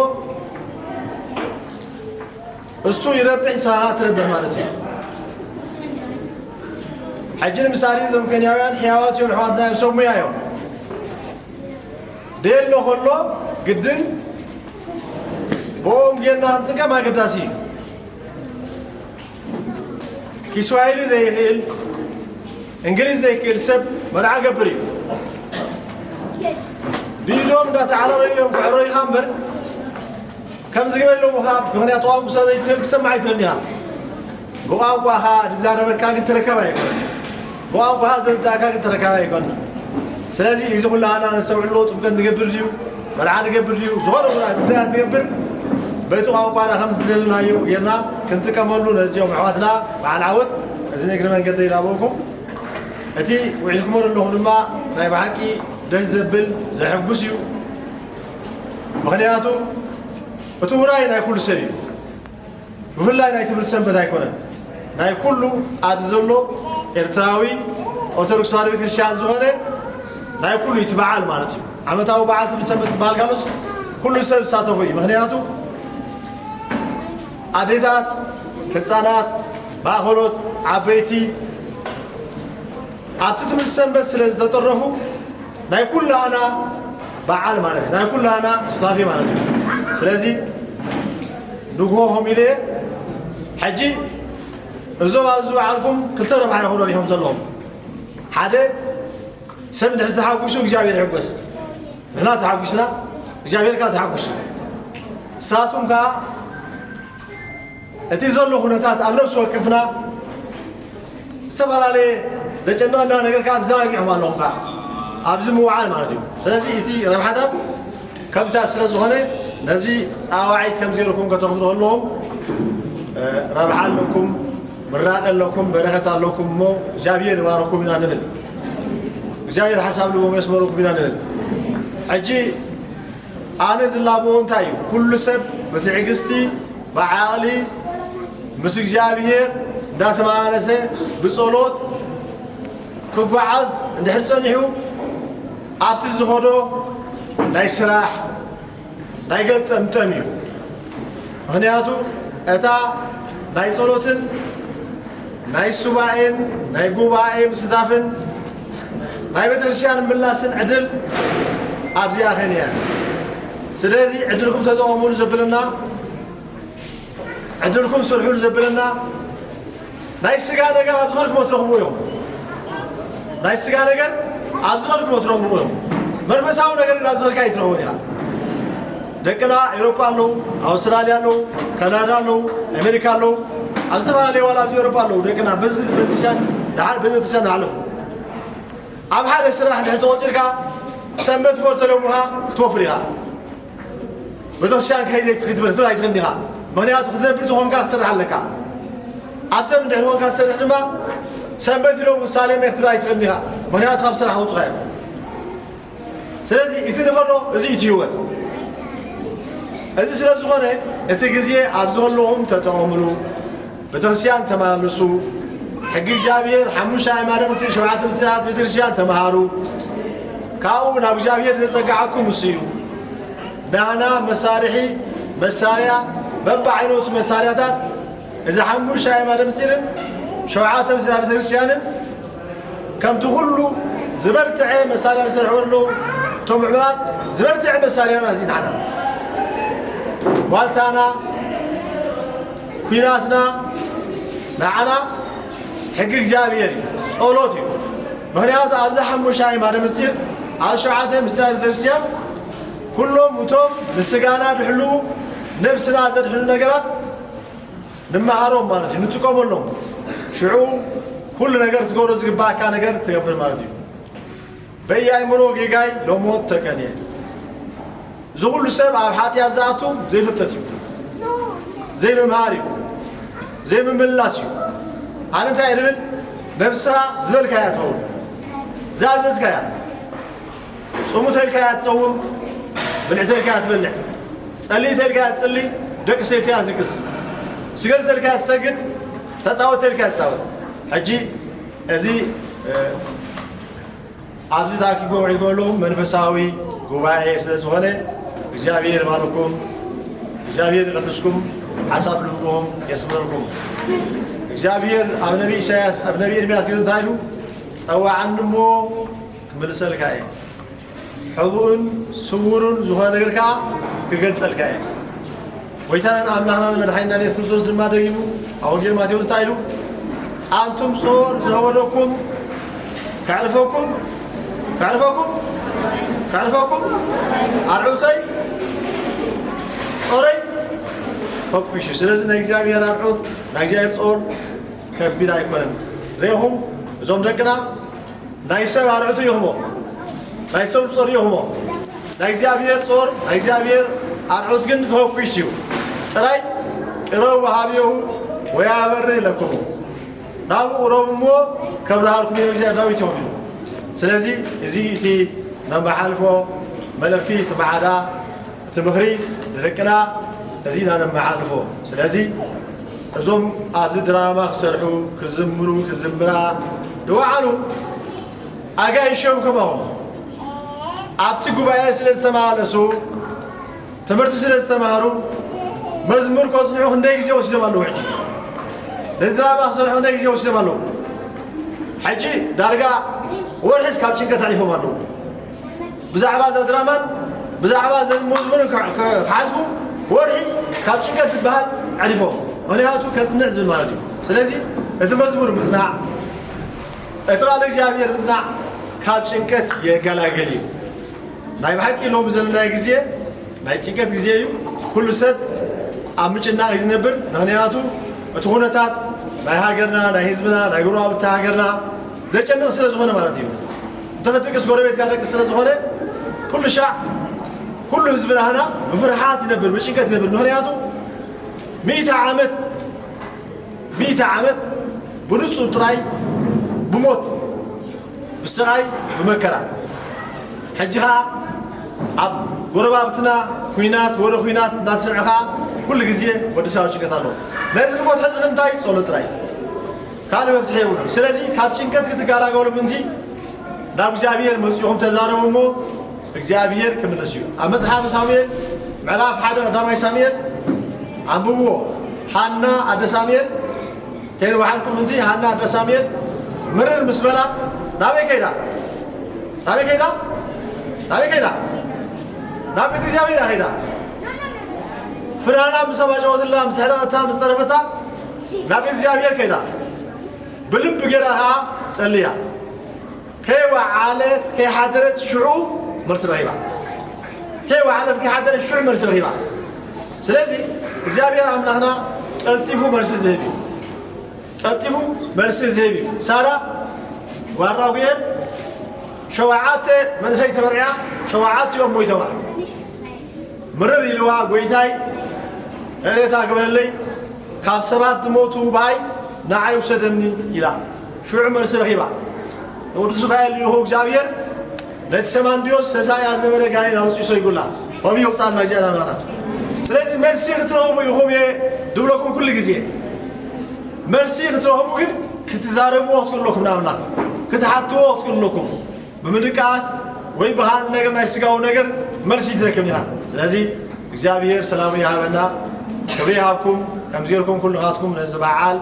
እሱ ይረብሕ ንስኻ ትረብሕ ማለት እዩ። ሕጂ ንምሳሌ እዞም ኬንያውያን ሕያዋት እዮም፣ ኣሕዋትና እዮም፣ ሰብ ሙያ እዮም። ደየሎ ከሎ ግድን ብኦም ጌርና ክንጥቀም ኣገዳሲ እዩ። ኪስዋሂሊ ዘይኽእል እንግሊዝ ዘይክእል ሰብ መርዓ ገብር እዩ። ብኢዶም እንዳተዓራረዩ እዮም ክዕረዩኻ እምበር ከም ዝገበሎም ውሃብ ምኽንያቱ ቋንቋ ዘይትኽእል ክሰማዕ ኣይትኽእል ኢኻ። ብቋንቋኻ ዝዛረበካ ግን ተረካብ ኣይኮነን። ብቋንቋኻ ዘርዳእካ ግን ተረካብ ኣይኮነን። ስለዚ እዚ ኩላህና ነስተውዕሎ ጥምቀት ንገብር ድዩ መርዓ ንገብር ድዩ ዝኾነ ጉዳይ ጉዳያት ንገብር በቲ ቋንቋና ከም ዝደለናዮ ጌርና ክንጥቀመሉ ነዚኦም ኣሕዋትና በዓል ዓወት እዚ ንግሪ መንገዲ ይላበኩም። እቲ ውዒልኩሞ ዘለኹም ድማ ናይ ብሓቂ ደስ ዘብል ዘሐጉስ እዩ። ምኽንያቱ እቲ ውራይ ናይ ኩሉ ሰብ እዩ። ብፍላይ ናይ ትምህርቲ ሰንበት ኣይኮነን፣ ናይ ኩሉ ኣብዚ ዘሎ ኤርትራዊ ኦርቶዶክስ ተዋህዶ ቤተክርስትያን ዝኾነ ናይ ኩሉ እዩ እቲ በዓል ማለት እዩ። ዓመታዊ በዓል ትምህርቲ ሰንበት ዝበሃል ካሎስ ኩሉ ሰብ ዝሳተፎ እዩ። ምኽንያቱ ኣዴታት፣ ህፃናት፣ ማእኸሎት፣ ዓበይቲ ኣብቲ ትምህርቲ ሰንበት ስለ ዝተጠረፉ ናይ ኩላህና በዓል ማለት እዩ። ናይ ኩላህና ሱታፌ ማለት እዩ። ስለዚ ንግሆ ሆም ኢለ ሕጂ እዞም ኣብዚ በዓልኩም ክልተ ረብሓ ይኹም ረቢሖም ዘለዎም። ሓደ ሰብ እንድሕር ተሓጒሱ እግዚኣብሔር ይሕጎስ፣ ንሕና ተሓጒስና እግዚኣብሔር ከኣ ተሓጒሱ። ንሳቱም ከኣ እቲ ዘሎ ኩነታት ኣብ ነፍሲ ወከፍና ዝተፈላለየ ዘጨንቐና ነገር ከኣ ተዘናጊዖም ኣለኹም ከኣ ኣብዚ ምውዓል ማለት እዩ። ስለዚ እቲ ረብሓታት ከምዚታት ስለ ዝኾነ ነዚ ጻዋዒት ከም ገይርኩም ከተኽብሩ ከለኹም እ፣ ረብሓ ኣለኩም፣ ምራቕ ኣለኩም፣ በረኸት ኣለኩም እሞ እግዚኣብሔር ይባረኩም ኢና ንብል። እግዚኣብሔር ሓሳብ ልቦም የስመረኩም ኢና ንብል። ሕጂ ኣነ ዝላበዎ እንታይ እዩ? ኩሉ ሰብ ብትዕግስቲ፣ ብዓቕሊ፣ ምስ እግዚኣብሔር እንዳተመላለሰ ብጸሎት ክጓዓዝ እንድሕር ጸኒሑ ኣብቲ ዝኸዶ ናይ ስራሕ ናይ ገጠምጠም እዩ። ምኽንያቱ እታ ናይ ጸሎትን ናይ ሱባኤን ናይ ጉባኤ ምስታፍን ናይ ቤተክርስትያን ምላስን ዕድል ኣብዚኣ ኸን እያ። ስለዚ ዕድልኩም ተጠቐሙሉ ዘብለና፣ ዕድልኩም ስርሑሉ ዘብለና፣ ናይ ስጋ ነገር ኣብ ዝኾንኩም ትረኽቡ እዮም። ናይ ስጋ ነገር ኣብ ዝኸድክሞ ትረኽብዎ እዮም። መንፈሳዊ ነገር ግን ኣብ ዝኸድካ ኣይትረኽቦን ኢኻ። ደቅና ኤውሮጳ ኣለዉ፣ ኣውስትራልያ ኣለዉ፣ ካናዳ ኣለዉ፣ ኣሜሪካ ኣለዉ፣ ኣብ ዝተፈላለየ ዋላ ኣብዚ ኤውሮጳ ኣለዉ። ደቅና በዚ ቤተክርስትያን ደሓር በዚ ቤተክርስትያን ዝሓለፉ ኣብ ሓደ ስራሕ እንድሕር ተቖጺርካ ሰንበት ፈር ተለሙኻ ክትወፍር ኢኻ። ቤተክርስትያን ከይደ ክትብል ክትብል ኣይትኽእልን ኢኻ። ምኽንያቱ ክትነብር ተኾንካ ክትሰርሕ ኣለካ። ኣብ ሰብ እንድሕር ኮንካ ትሰርሕ ድማ ሰንበት ኢሎም ውሳኔ ክትብል ኣይትኽእልን ኢኻ። ምኽንያቱ ካብ ስራሕ ኣውፅኻ እዮም። ስለዚ እቲ ንኸዶ እዚ እዩ እቲ ህይወት። እዚ ስለ ዝኾነ እቲ ግዜ ኣብ ዘለኹም ተጠቐምሉ። ቤተክርስትያን ተመላለሱ። ሕጊ እግዚኣብሔር ሓሙሽተ ኣዕማደ ምስጢር ሸውዓተ ምስጢራት ቤተክርስትያን ተምሃሩ። ካብኡ ናብ እግዚኣብሔር ዘጸግዓኩም እሱ እዩ። ናህና መሳርሒ መሳርያ በብዓይነቱ መሳርያታት እዚ ሓሙሽተ ኣዕማደ ምስጢርን ሸውዓተ ምስጢራት ቤተክርስትያንን ከምቲ ኩሉ ዝበርትዐ መሳርያ ዝሰርሑ ኣለዉ። እቶም ዕማማት ዝበርትዐ መሳርያና እዚ ንዓና ዋልታና ኲናትና ንዓና ሕጊ እግዚኣብሔር እዩ፣ ጸሎት እዩ። ምኽንያቱ ኣብዛ ሓሙሽተ ኣዕማደ ምስጢር ኣብ ሸውዓተ ምስጢራት ቤተክርስትያን ኩሎም እቶም ንስጋና ድሕልዉ ነብስና ዘድሕኑ ነገራት ንመሃሮም ማለት እዩ፣ ንጥቀመሎም። ሽዑ ኩሉ ነገር ትገብሮ ዝግባእካ ነገር ትገብር ማለት እዩ። በየኣእምሮ ጌጋይ ለሞት ተቀንየ። እዚ ኩሉ ሰብ ኣብ ሓጢኣት ዝኣቱ ዘይፍልጠት እዩ፣ ዘይምምሃር እዩ፣ ዘይምምልላስ እዩ። ኣነ እንታይ እየ ዝብል? ነብስኻ ዝበልካያ ትኸውን፣ ዝኣዘዝካያ። ጽሙ ተልካያ ትጸውም፣ ብልዕ ተልካያ ትበልዕ፣ ጸሊ ተልካያ ትጽሊ፣ ደቂ ሰልካያ ትድቅስ፣ ስገድ ተልካያ ትሰግድ፣ ተጻወት ተልካያ ትጻወት። ሕጂ እዚ እ፣ ኣብዚ ተኣኪቦም ዒድኩም ኣለኹም መንፈሳዊ ጉባኤ ስለ ዝኾነ እግዚኣብሔር ይባርኩም፣ እግዚኣብሔር ይቐድስኩም፣ ሓሳብ ልብኹም የስምረልኩም። እግዚኣብሔር ኣብ ነቢ ኢሳያስ ኣብ ነቢ ኤርምያስ ግን እንታይ ኢሉ? ጸዋዓኒ እሞ ክምልሰልካ እየ፣ ሕቡእን ስውሩን ዝኾነ ነገር ከዓ ክገልጸልካ እየ። ጎይታናን ኣምላኽናን መድሓኒናን የሱስ ክርስቶስ ድማ ደጊሙ ኣብ ወንጌል ማቴዎስ እንታይ ኢሉ? ኣንቱም ጾር ዝኸበደኩም ከዕርፈኩም ከዕርፈኩም ከዕርፈኩም ኣርዑተይ ጾረይ ፈኩሽ። ስለዚ ናይ እግዚኣብሔር ኣርዑት ናይ እግዚኣብሔር ጾር ከቢድ ኣይኮነን። ሬኹም እዞም ደቅና ናይ ሰብ ኣርዑት ይኹሞ፣ ናይ ሰብ ጾር ይኹሞ። ናይ እግዚኣብሔር ጾር ናይ እግዚኣብሔር ኣርዑት ግን ፈኩሽ እዩ። ጥራይ ቅረቡ ወሃብየሁ ወያበርህ ለክሙ፣ ናብኡ ቅረቡ እሞ ከብርሃልኩም እዩ እግዚኣብሔር ዳዊት ይኹም እዩ። ስለዚ እዚ እቲ ነመሓልፎ መልእኽቲ እቲ ማዕዳ እቲ ምኽሪ ንደቅና እዚ ኢና ነመሓልፎ። ስለዚ እዞም ኣብዚ ድራማ ክሰርሑ ክዝምሩ ክዝምራ ዝወዓሉ ኣጋይሾም ከማኹም ኣብቲ ጉባኤ ስለ ዝተመላለሱ ትምህርቲ ስለ ዝተማሃሩ መዝሙር ከጽንዑ ክንደይ ግዜ ወሲዶም ኣለዉ። ሕጂ ነዚ ድራማ ክሰርሑ ክንደይ ግዜ ወሲዶም ኣለዉ። ሕጂ ዳርጋ ወርሒስ ካብ ጭንቀት ኣሊፎም ኣለዉ። ብዛዕባ እዛ ድራማን ብዛዕባ እዘን መዝሙርን ክሓስቡ ወርሒ ካብ ጭንቀት ዝበሃል ኣዕሪፎም። ምኽንያቱ ከጽንዕ ዝብል ማለት እዩ። ስለዚ እቲ መዝሙር ምጽናዕ እቲ ቃል እግዚኣብሔር ምጽናዕ ካብ ጭንቀት የገላግል እዩ። ናይ ብሓቂ ሎሚ ዘለናዮ ግዜ ናይ ጭንቀት ግዜ እዩ። ኩሉ ሰብ ኣብ ምጭናቕ እዩ ዝነብር። ምኽንያቱ እቲ ኩነታት ናይ ሃገርና ናይ ህዝብና ናይ ጎረባብቲ ሃገርና ዘጨንቕ ስለ ዝኾነ ማለት እዩ። እንተ ክትደቅስ ጎረቤትካ ደቅስ ስለ ዝኾነ ኩሉ ሻዕ ኩሉ ህዝብና ህና ብፍርሓት ይነብር ብጭንቀት ይነብር። ምኽንያቱ ሚእቲ ዓመት ሚእቲ ዓመት ብንጹር ጥራይ ብሞት ብስቓይ ብመከራ። ሕጂ ኸኣ ኣብ ጎረባብትና ኲናት ወረ ኲናት እናተሰምዐ ኸኣ ኩሉ ግዜ ወዲ ሰብ ኣብ ጭንቀት ኣለዎ። ነዚ ክፈትሖ ዝኽእል እንታይ እዩ? ጸሎት ጥራይ ካልእ መፍትሒ የብሉን። ስለዚ ካብ ጭንቀት ክትገላገሉ ምእንቲ ናብ እግዚኣብሔር መጺኹም ተዛረቡ እሞ እግዚኣብሔር ክምልስ እዩ። ኣብ መጽሓፈ ሳሙኤል ምዕራፍ ሓደ ቀዳማይ ሳሙኤል ኣንብብዎ። ሃና ኣደ ሳሙኤል ከይንወሓልኩም ምእንቲ ሃና ኣደ ሳሙኤል ምርር ምስ በላ ናበይ ከይዳ? ናበይ ከይዳ? ናበይ ከይዳ? ናብ ቤት እግዚኣብሔር ከይዳ። ፍናና ምስ ኣባጨወትላ ምስ ሕረቐታ ምስ ጸረፈታ ናብ ቤት እግዚኣብሔር ከይዳ። ብልቢ ገይራ ኸዓ ጸልያ። ከይወዓለት ከይሓደረት ሽዑ መልሲ ረኺባ። ከይወዓለት ከይሓደረት ሽዑ መልሲ ረኺባ። ስለዚ እግዚኣብሔር ኣምላኽና ቀልጢፉ መልሲ ዝህብ እዩ። ቀልጢፉ መልሲ ዝህብ እዩ። ሳራ ጓል ራጉኤል ሸውዓተ መንእሰይ ተመርዕያ፣ ሸውዓቲኦም ሞይቶማ። ምርር ኢልዋ፣ "ጎይታይ፣ ይቕሬታ ግበረለይ፣ ካብ ሰባት ዝሞቱ ብኣይ ንዓይ ውሰደኒ" ኢላ። ሽዑ መልሲ ረኺባ። ንቅዱስ ሩፋኤል ልኢኹ እግዚኣብሔር ነቲ ሰማንድዮስ ተሳእያ ዝነበረ ጋኔን ኣውፂኡ ሰይጉላ። ከምኡ የውፅኣልና እግዚኣብሔር ኣምላኽና። ስለዚ መልሲ ክትረኽቡ ኢኹም እየ ድብለኩም ኩሉ ግዜ። መልሲ ክትረኽቡ ግን ክትዛረብዎ ክትክእሉ ኣለኩም፣ ንኣምላኽ ክትሓትዎ ክትክእሉ ኣለኩም። ብምድቃስ ወይ ብኻልእ ነገር፣ ናይ ስጋዊ ነገር መልሲ ኣይትረክብን ኢኻ። ስለዚ እግዚኣብሔር ሰላሙ ይሃበና። ክብሪ ይሃብኩም። ከምዚ ጌርኩም ኩልኻትኩም ነዚ በዓል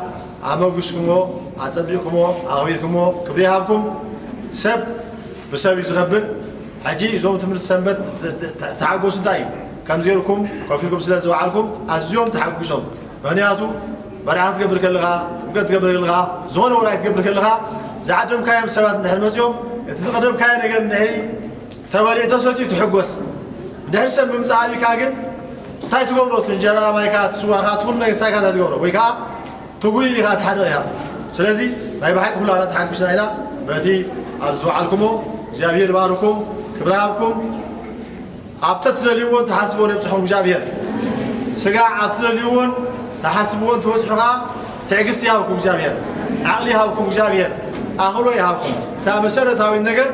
ኣመጉስኩሞ፣ ኣጸቢቕኩሞ፣ ኣኽቢርኩሞ፣ ክብሪ ይሃብኩም። ሰብ ብሰብ እዩ ዝኸብር። ሕጂ እዞም ትምህርቲ ሰንበት ተ-፣ ተ-፣ ተሓጎሱ። እንታይ እዩ ከምዚ ጌርኩም ኮፍ ኢልኩም ስለ ዝወዓልኩም ኣዝዮም ተሓጒሶም። ምኽንያቱ መርዓ ክትገብር ከለኻ፣ ጥምቀት ክትገብር ከለኻ፣ ዝኾነ ውራይ ክትገብር ከለኻ፣ ዝዓደምካዮም ሰባት እንድሕር መጺኦም፣ እቲ ዝቐደምካዮ ነገር እንድሕር ተበሊዑ ተሰትዩ ትሕጎስ። እንድሕር ሰብ ምምጻእ ኣቢካ ግን እንታይ ትገብሮ? እቲ እንጀራ ማይካ፣ እቲ ስዋኻ፣ እቲ ኩሉ ነገር ንስኻ ኢኻ ትገብሮ። ወይ ከኣ ትጉይ ኢኻ፣ ትሓድቕ ኢኻ። ስለዚ ናይ ብሓቂ ኩላና ተሓጒስና ኢና በቲ ኣብ ዝወዓልኩሞ። እግዚኣብሔር ይባርኩም፣ ክብሪ ይሃብኩም። ኣብ ተትደልይዎን ተሓስብዎን የብጽሖም እግዚኣብሔር። ስጋዕ ኣብ ትደልይዎን ተሓስብዎን ትበጽሑ ኸዓ ትዕግስቲ ይሃብኩም እግዚኣብሔር፣ ዓቕሊ ይሃብኩም እግዚኣብሔር፣ ኣኽሎ ይሃብኩም። እታ መሰረታዊት ነገር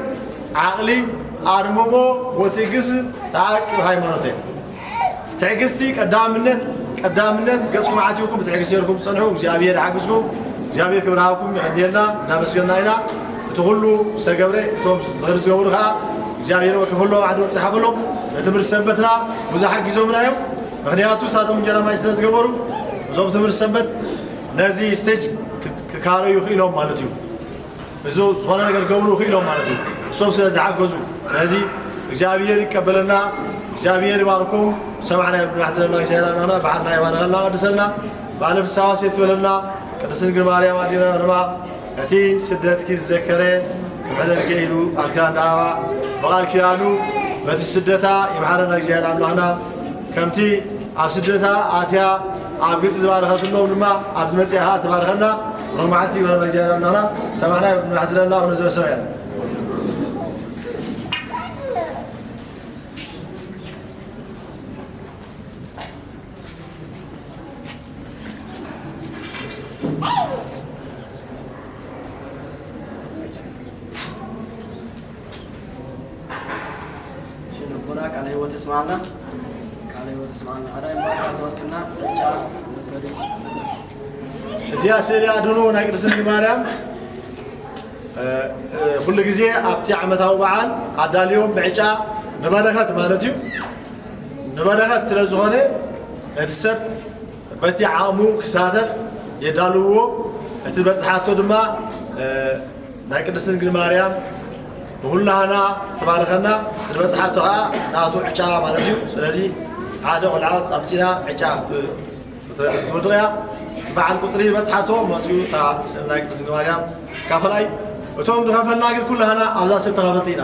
ዓቕሊ፣ ኣርምሞ ወትዕግስቲ ተዓቂብ ሃይማኖት እየ። ትዕግስቲ ቀዳምነት፣ ቀዳምነት ገጽኩም ዓቲብኩም ብትዕግስቲ ጌርኩም ትጸንሑ። እግዚኣብሔር ይሓግዝኩም። እግዚኣብሔር ክብሪ ሃብኩም። የቐንየልና፣ እናመስገንና ኢና። እቲ ኩሉ ዝተገብረ፣ እቶም ዝኽሪ ዝገብሩ ከኣ እግዚኣብሔር ወከፈሎም፣ ዓዲ ወርቂ ዝሓፈሎም። ንትምህርቲ ሰንበትና ብዙሕ ሓጊዞምና እዮም። ምኽንያቱ ንሳቶም እንጀራ ማይ ስለ ዝገበሩ፣ እዞም ትምህርቲ ሰንበት ነዚ ስቴጅ ክ-፣ ክካረዩ ክኢሎም ማለት እዩ። እዚ ዝኾነ ነገር ክገብሩ ክኢሎም ማለት እዩ፣ እሶም ስለ ዝሓገዙ። ስለዚ እግዚኣብሔር ይቀበለና፣ እግዚኣብሔር ይባርኩም። ሰማዕና ይሕድረና፣ እግዚኣብሔር ኣምላኽና ባዕልና ይባርኸልና፣ ቀድሰልና፣ በዓለ ፍስሐ ዋሴ ትበለና። ቅድስት ድንግል ማርያም ኣዴና ድማ እቲ ስደትኪ ዝዘከረ ክምሕረልኪ ኢሉ ቃል ኪዳን ደሃባ፣ ብቃል ኪዳኑ በቲ ስደታ ይምሓረና እግዚኣብሔር ኣምላኽና። ከምቲ ኣብ ስደታ ኣትያ ኣብ ግብጺ ዝባረኸትሎም ድማ ኣብዚ መጺኣ ኸዓ ትባርኸና። ሮማዓቲ ይበለና እግዚኣብሔር ኣምላኽና። ሰማዕና ይሕድረና። ኣቡነ ዘበሰማያት። ሽንፉና ቃለ ሕይወት ይስማዕና። ቃለ ሕይወት ይስማዕና። ኣዳ ይባርካ ተወትና ዕጫ ወፈሪ። እዚኣ ስእሊ ኣድህኖ ናይ ቅድስት ድንግል ማርያም፣ እ፣ እ፣ ኩሉ ግዜ ኣብቲ ዓመታዊ በዓል ኣዳልዮም ብዕጫ ንበረኸት ማለት እዩ። ንበረኸት ስለ ዝኾነ ነቲ ሰብ በቲ ዓቕሙ ክሳተፍ የዳልውዎ። እቲ በጽሓቶ ድማ፣ እ፣ ናይ ቅድስት ድንግል ማርያም ንኹላህና ትባርኸና፣ እቲ በጽሓቶ ኸዓ ናቱ ዕጫ ማለት እዩ። ስለዚ ሓደ ቆልዓ ኣምጺና ዕጫ ት-፣ ት-፣ ትውድቕ እያ። በዓል ቁጽሪ በጽሓቶ መጺኡ እታ ስእሊ ናይ ቅድስት ድንግል ማርያም ካፈላይ። እቶም ዝኸፈልና ግን ኩላህና ኣብዛ ስእሊ ተኻፈልቲ ኢና።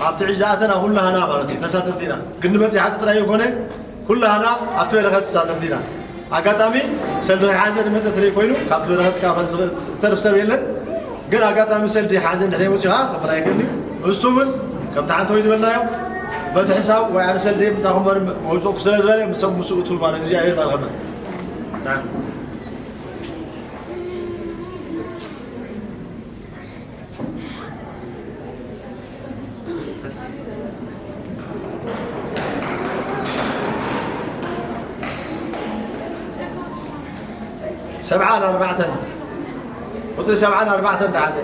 ኣብቲ ዕጫ ኣተና ኩላህና ማለት እዩ ተሳተፍቲ ኢና። ግን ንበጺሓቶ ጥራይ ይኮነ፣ ኩላህና ኣብቲ በረኸት ተሳተፍቲ ኢና። ኣጋጣሚ ሰልዲ ከይሓዘ ዝመጸ እንተዘይ ኮይኑ፣ ካብቲ በረኸት ክካፈል ዝኽእል ዝተርፍ ሰብ የለን። ግን ኣጋጣሚ ሰልዲ ሓዘ እንድሕር መጺኡ ከዓ ክፍል ኣይክእልን እዩ። እሱ እውን ከምቲ ሓንቲ ወይ ዝበልናዮ በቲ ሕሳብ ወይ ኣነ ሰልዲ ምጻኹም በር መውጽእኩ ስለ ዝበለ ምስ ሰብ ምስኡ እቱ ማለት እግዚኣብሔር ባርኸና። ናም። ሰብዓን ኣርባዕተን፣ ቁፅሪ ሰብዓን ኣርባዕተን ዝሓዘ፣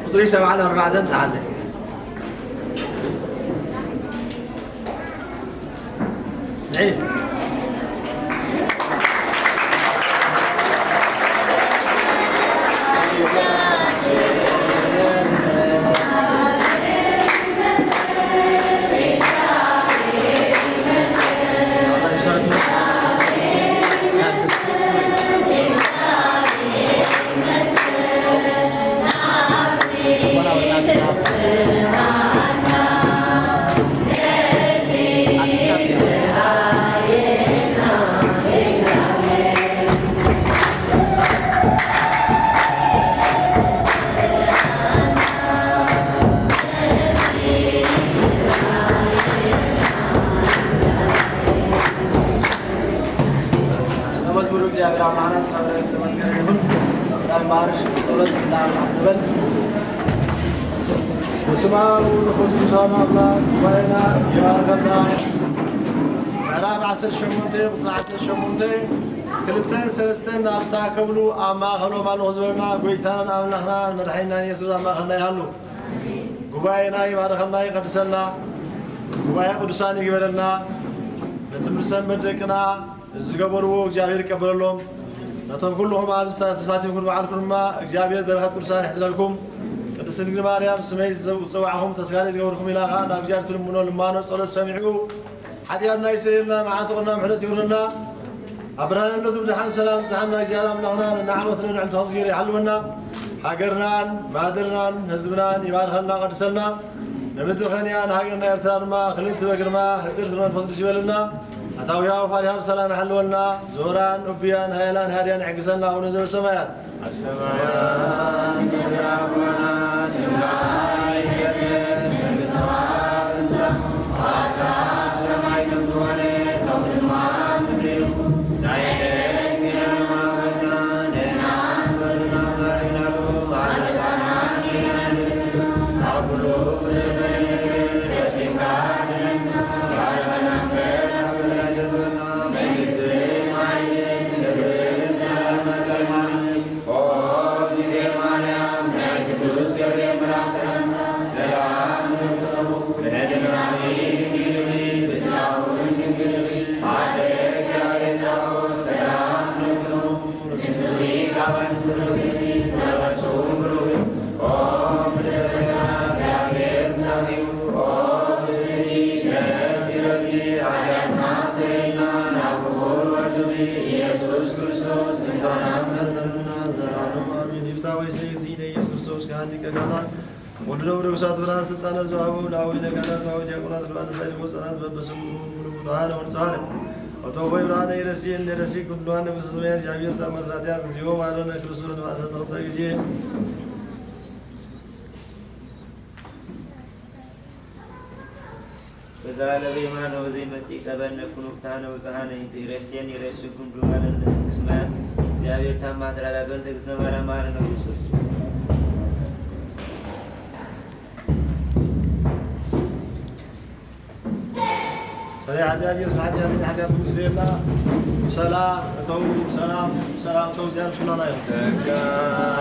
ቁፅሪ ሰብዓን ኣርባዕተን ዝሓዘ። ቅዱሳን ኣምላኽ ጉባኤና ይባርከልና። ምዕራፍ ዓሰርተ ሸሞንተ ቁጽሪ ዓሰርተ ሸሞንተ፣ ክልተን ሰለስተን ናብ ዝተኣከብሉ ኣብ ማእከሎም ኣለኹ ዝበለና ጎይታናን ኣምላኽናን መድሓኒናን የሱስ ኣብ ማእከልና ይሃሉ። ጉባኤና ይባርከልና ይቐድሰልና። ጉባኤ ቅዱሳን ይግበረልና። ነቲ ሰንበት ደቅና እዚ ዝገበርዎ እግዚኣብሔር ይቀበለሎም። ነቶም ኩልኹም ኣብዚ ተሳቲፍኩም ንባዕልኩም ድማ እግዚኣብሔር በረኸት ቅዱሳን ይሕድረልኩም። ቅድስት ድንግል ማርያም ስመይ ዝጸዋዕኹም ተስካሪ ዝገበርኩም ኢላ ኸዓ ናብ እግዚኣብሔር ትልምኖ ልማኖ ጸሎት ሰሚዑ ሓጢኣትና ይስረየልና፣ መዓት ቁና ምሕረት ይውረድና። ኣብ ብርሃንነቱ ብድሓን ሰላም ብጽሓና እግዚኣብሔር ኣምላኽና ነናዓመት ነንዕልቲ ከምዚ ገይሩ ይሓልወና። ሃገርናን ማህደርናን ህዝብናን ይባርከልና ቀድሰልና። ንምድሪ ኸንያ ንሃገርና ኤርትራ ድማ ክልል ትበ ግርማ ህፅርት መንፈስ ቅዱስ ይበልና። ኣታውያ ወፋሪሃ ብሰላም ይሓልወልና። ዞራን ኡብያን ሃየላን ሃድያን ይሕግዘና ኣቡነ ዘበሰማያት። ኣብ ሰማያት እንገብር ኣቦና፣ ስምካ ይትቀደስ፣ መንግስትኻ ትምጻእ፣ ፍቓድካ ኣብ ሰማይ ከም ዝኾነ፣ ከምኡ ድማ ኣብ ምድሪ ይኹን። ናይ ዕለት እንጀራና ሃበና፣ ንሕና ንጸግብ ናብዛ ሒናሉ፣ ኣበሳና ንገና ንደግም፣ ካብ ኩሉ ብዝበለጸ ፈጺምካ ድነና፣ ባርኸና እምበር ኣብ ፈተና ኣይተእትወና፣ መንግስትን ሓይልን ክብርን ዘላለማት ናትካ ኢኻ። ኦ እግዝእትየ ማርያም፣ ናይ ቅዱስ ገብርኤል መልኣክ ሰላምታ ሰላም ንብለኪ። ብሕልናኺ ድንግል ኢኺ፣ ብስጋኺ እውን ድንግል ኢኺ። ኣደ እግዚኣብሔር ጸባኦት ሰላም ንብለኪ። ንስኺ ካብ ኣንስቲ ብሩኽ ኢኺ፣ ፍረ ከርሥኺ እውን ብሩኽ እዩ። ኦ ምልዕተ ጸጋ፣ እግዚኣብሔር ምሳኺ እዩ። ኦ ፍስሕቲ፣ ደስ ይበልኪ፣ ኃጢአትና ኣስተሰርየልና፣ ናብ ፍቁር ወድኺ ኢየሱስ ክርስቶስ ምሕረትና ምሕረትና ዘላለሙ ኣሜን። ይፍታ ወይስሬ እግዚእነ ኢየሱስ ክርስቶስ ካህን ሊቀ ካህናት ወልደ ወርጉሳት ብርሃን ስልጣነ ዘወሃቦ ለአዊ ነጋዳት ለአዊ ዲያቆናት ለባነ ሳይድ ወፀናት በበስሙ ሙሉ ፍቱሃነ ወንጽሃነ ወተወፎ ብርሃነ ይረሲ እንደ ረሲ ኩሉ ንጉሥ ሰማያት እግዚአብሔር ታማስራትያት እግዚኦ ማረነ ክርስቶስ ንማእሰር ተኽልተ ጊዜ በዛ ለበይማነ ወዘይመጽእ ቀበነ ፍኑክታነ ውጽሃነ ይትረስየን ይረስኩም ብማለት ለመንግስት ሰማያት እግዚኣብሔር ታማት ራዳ በእንተ እግዝእትነ ማርያም መሐረነ ክርስቶስ። ፈሪሃ ኃጢአት ኢየሱስ ኃጢአተኛ ኃጢአት ምስሌና ሰላም እተው ሰላም ሰላም እተው እዚኣ ምስላና እዮም።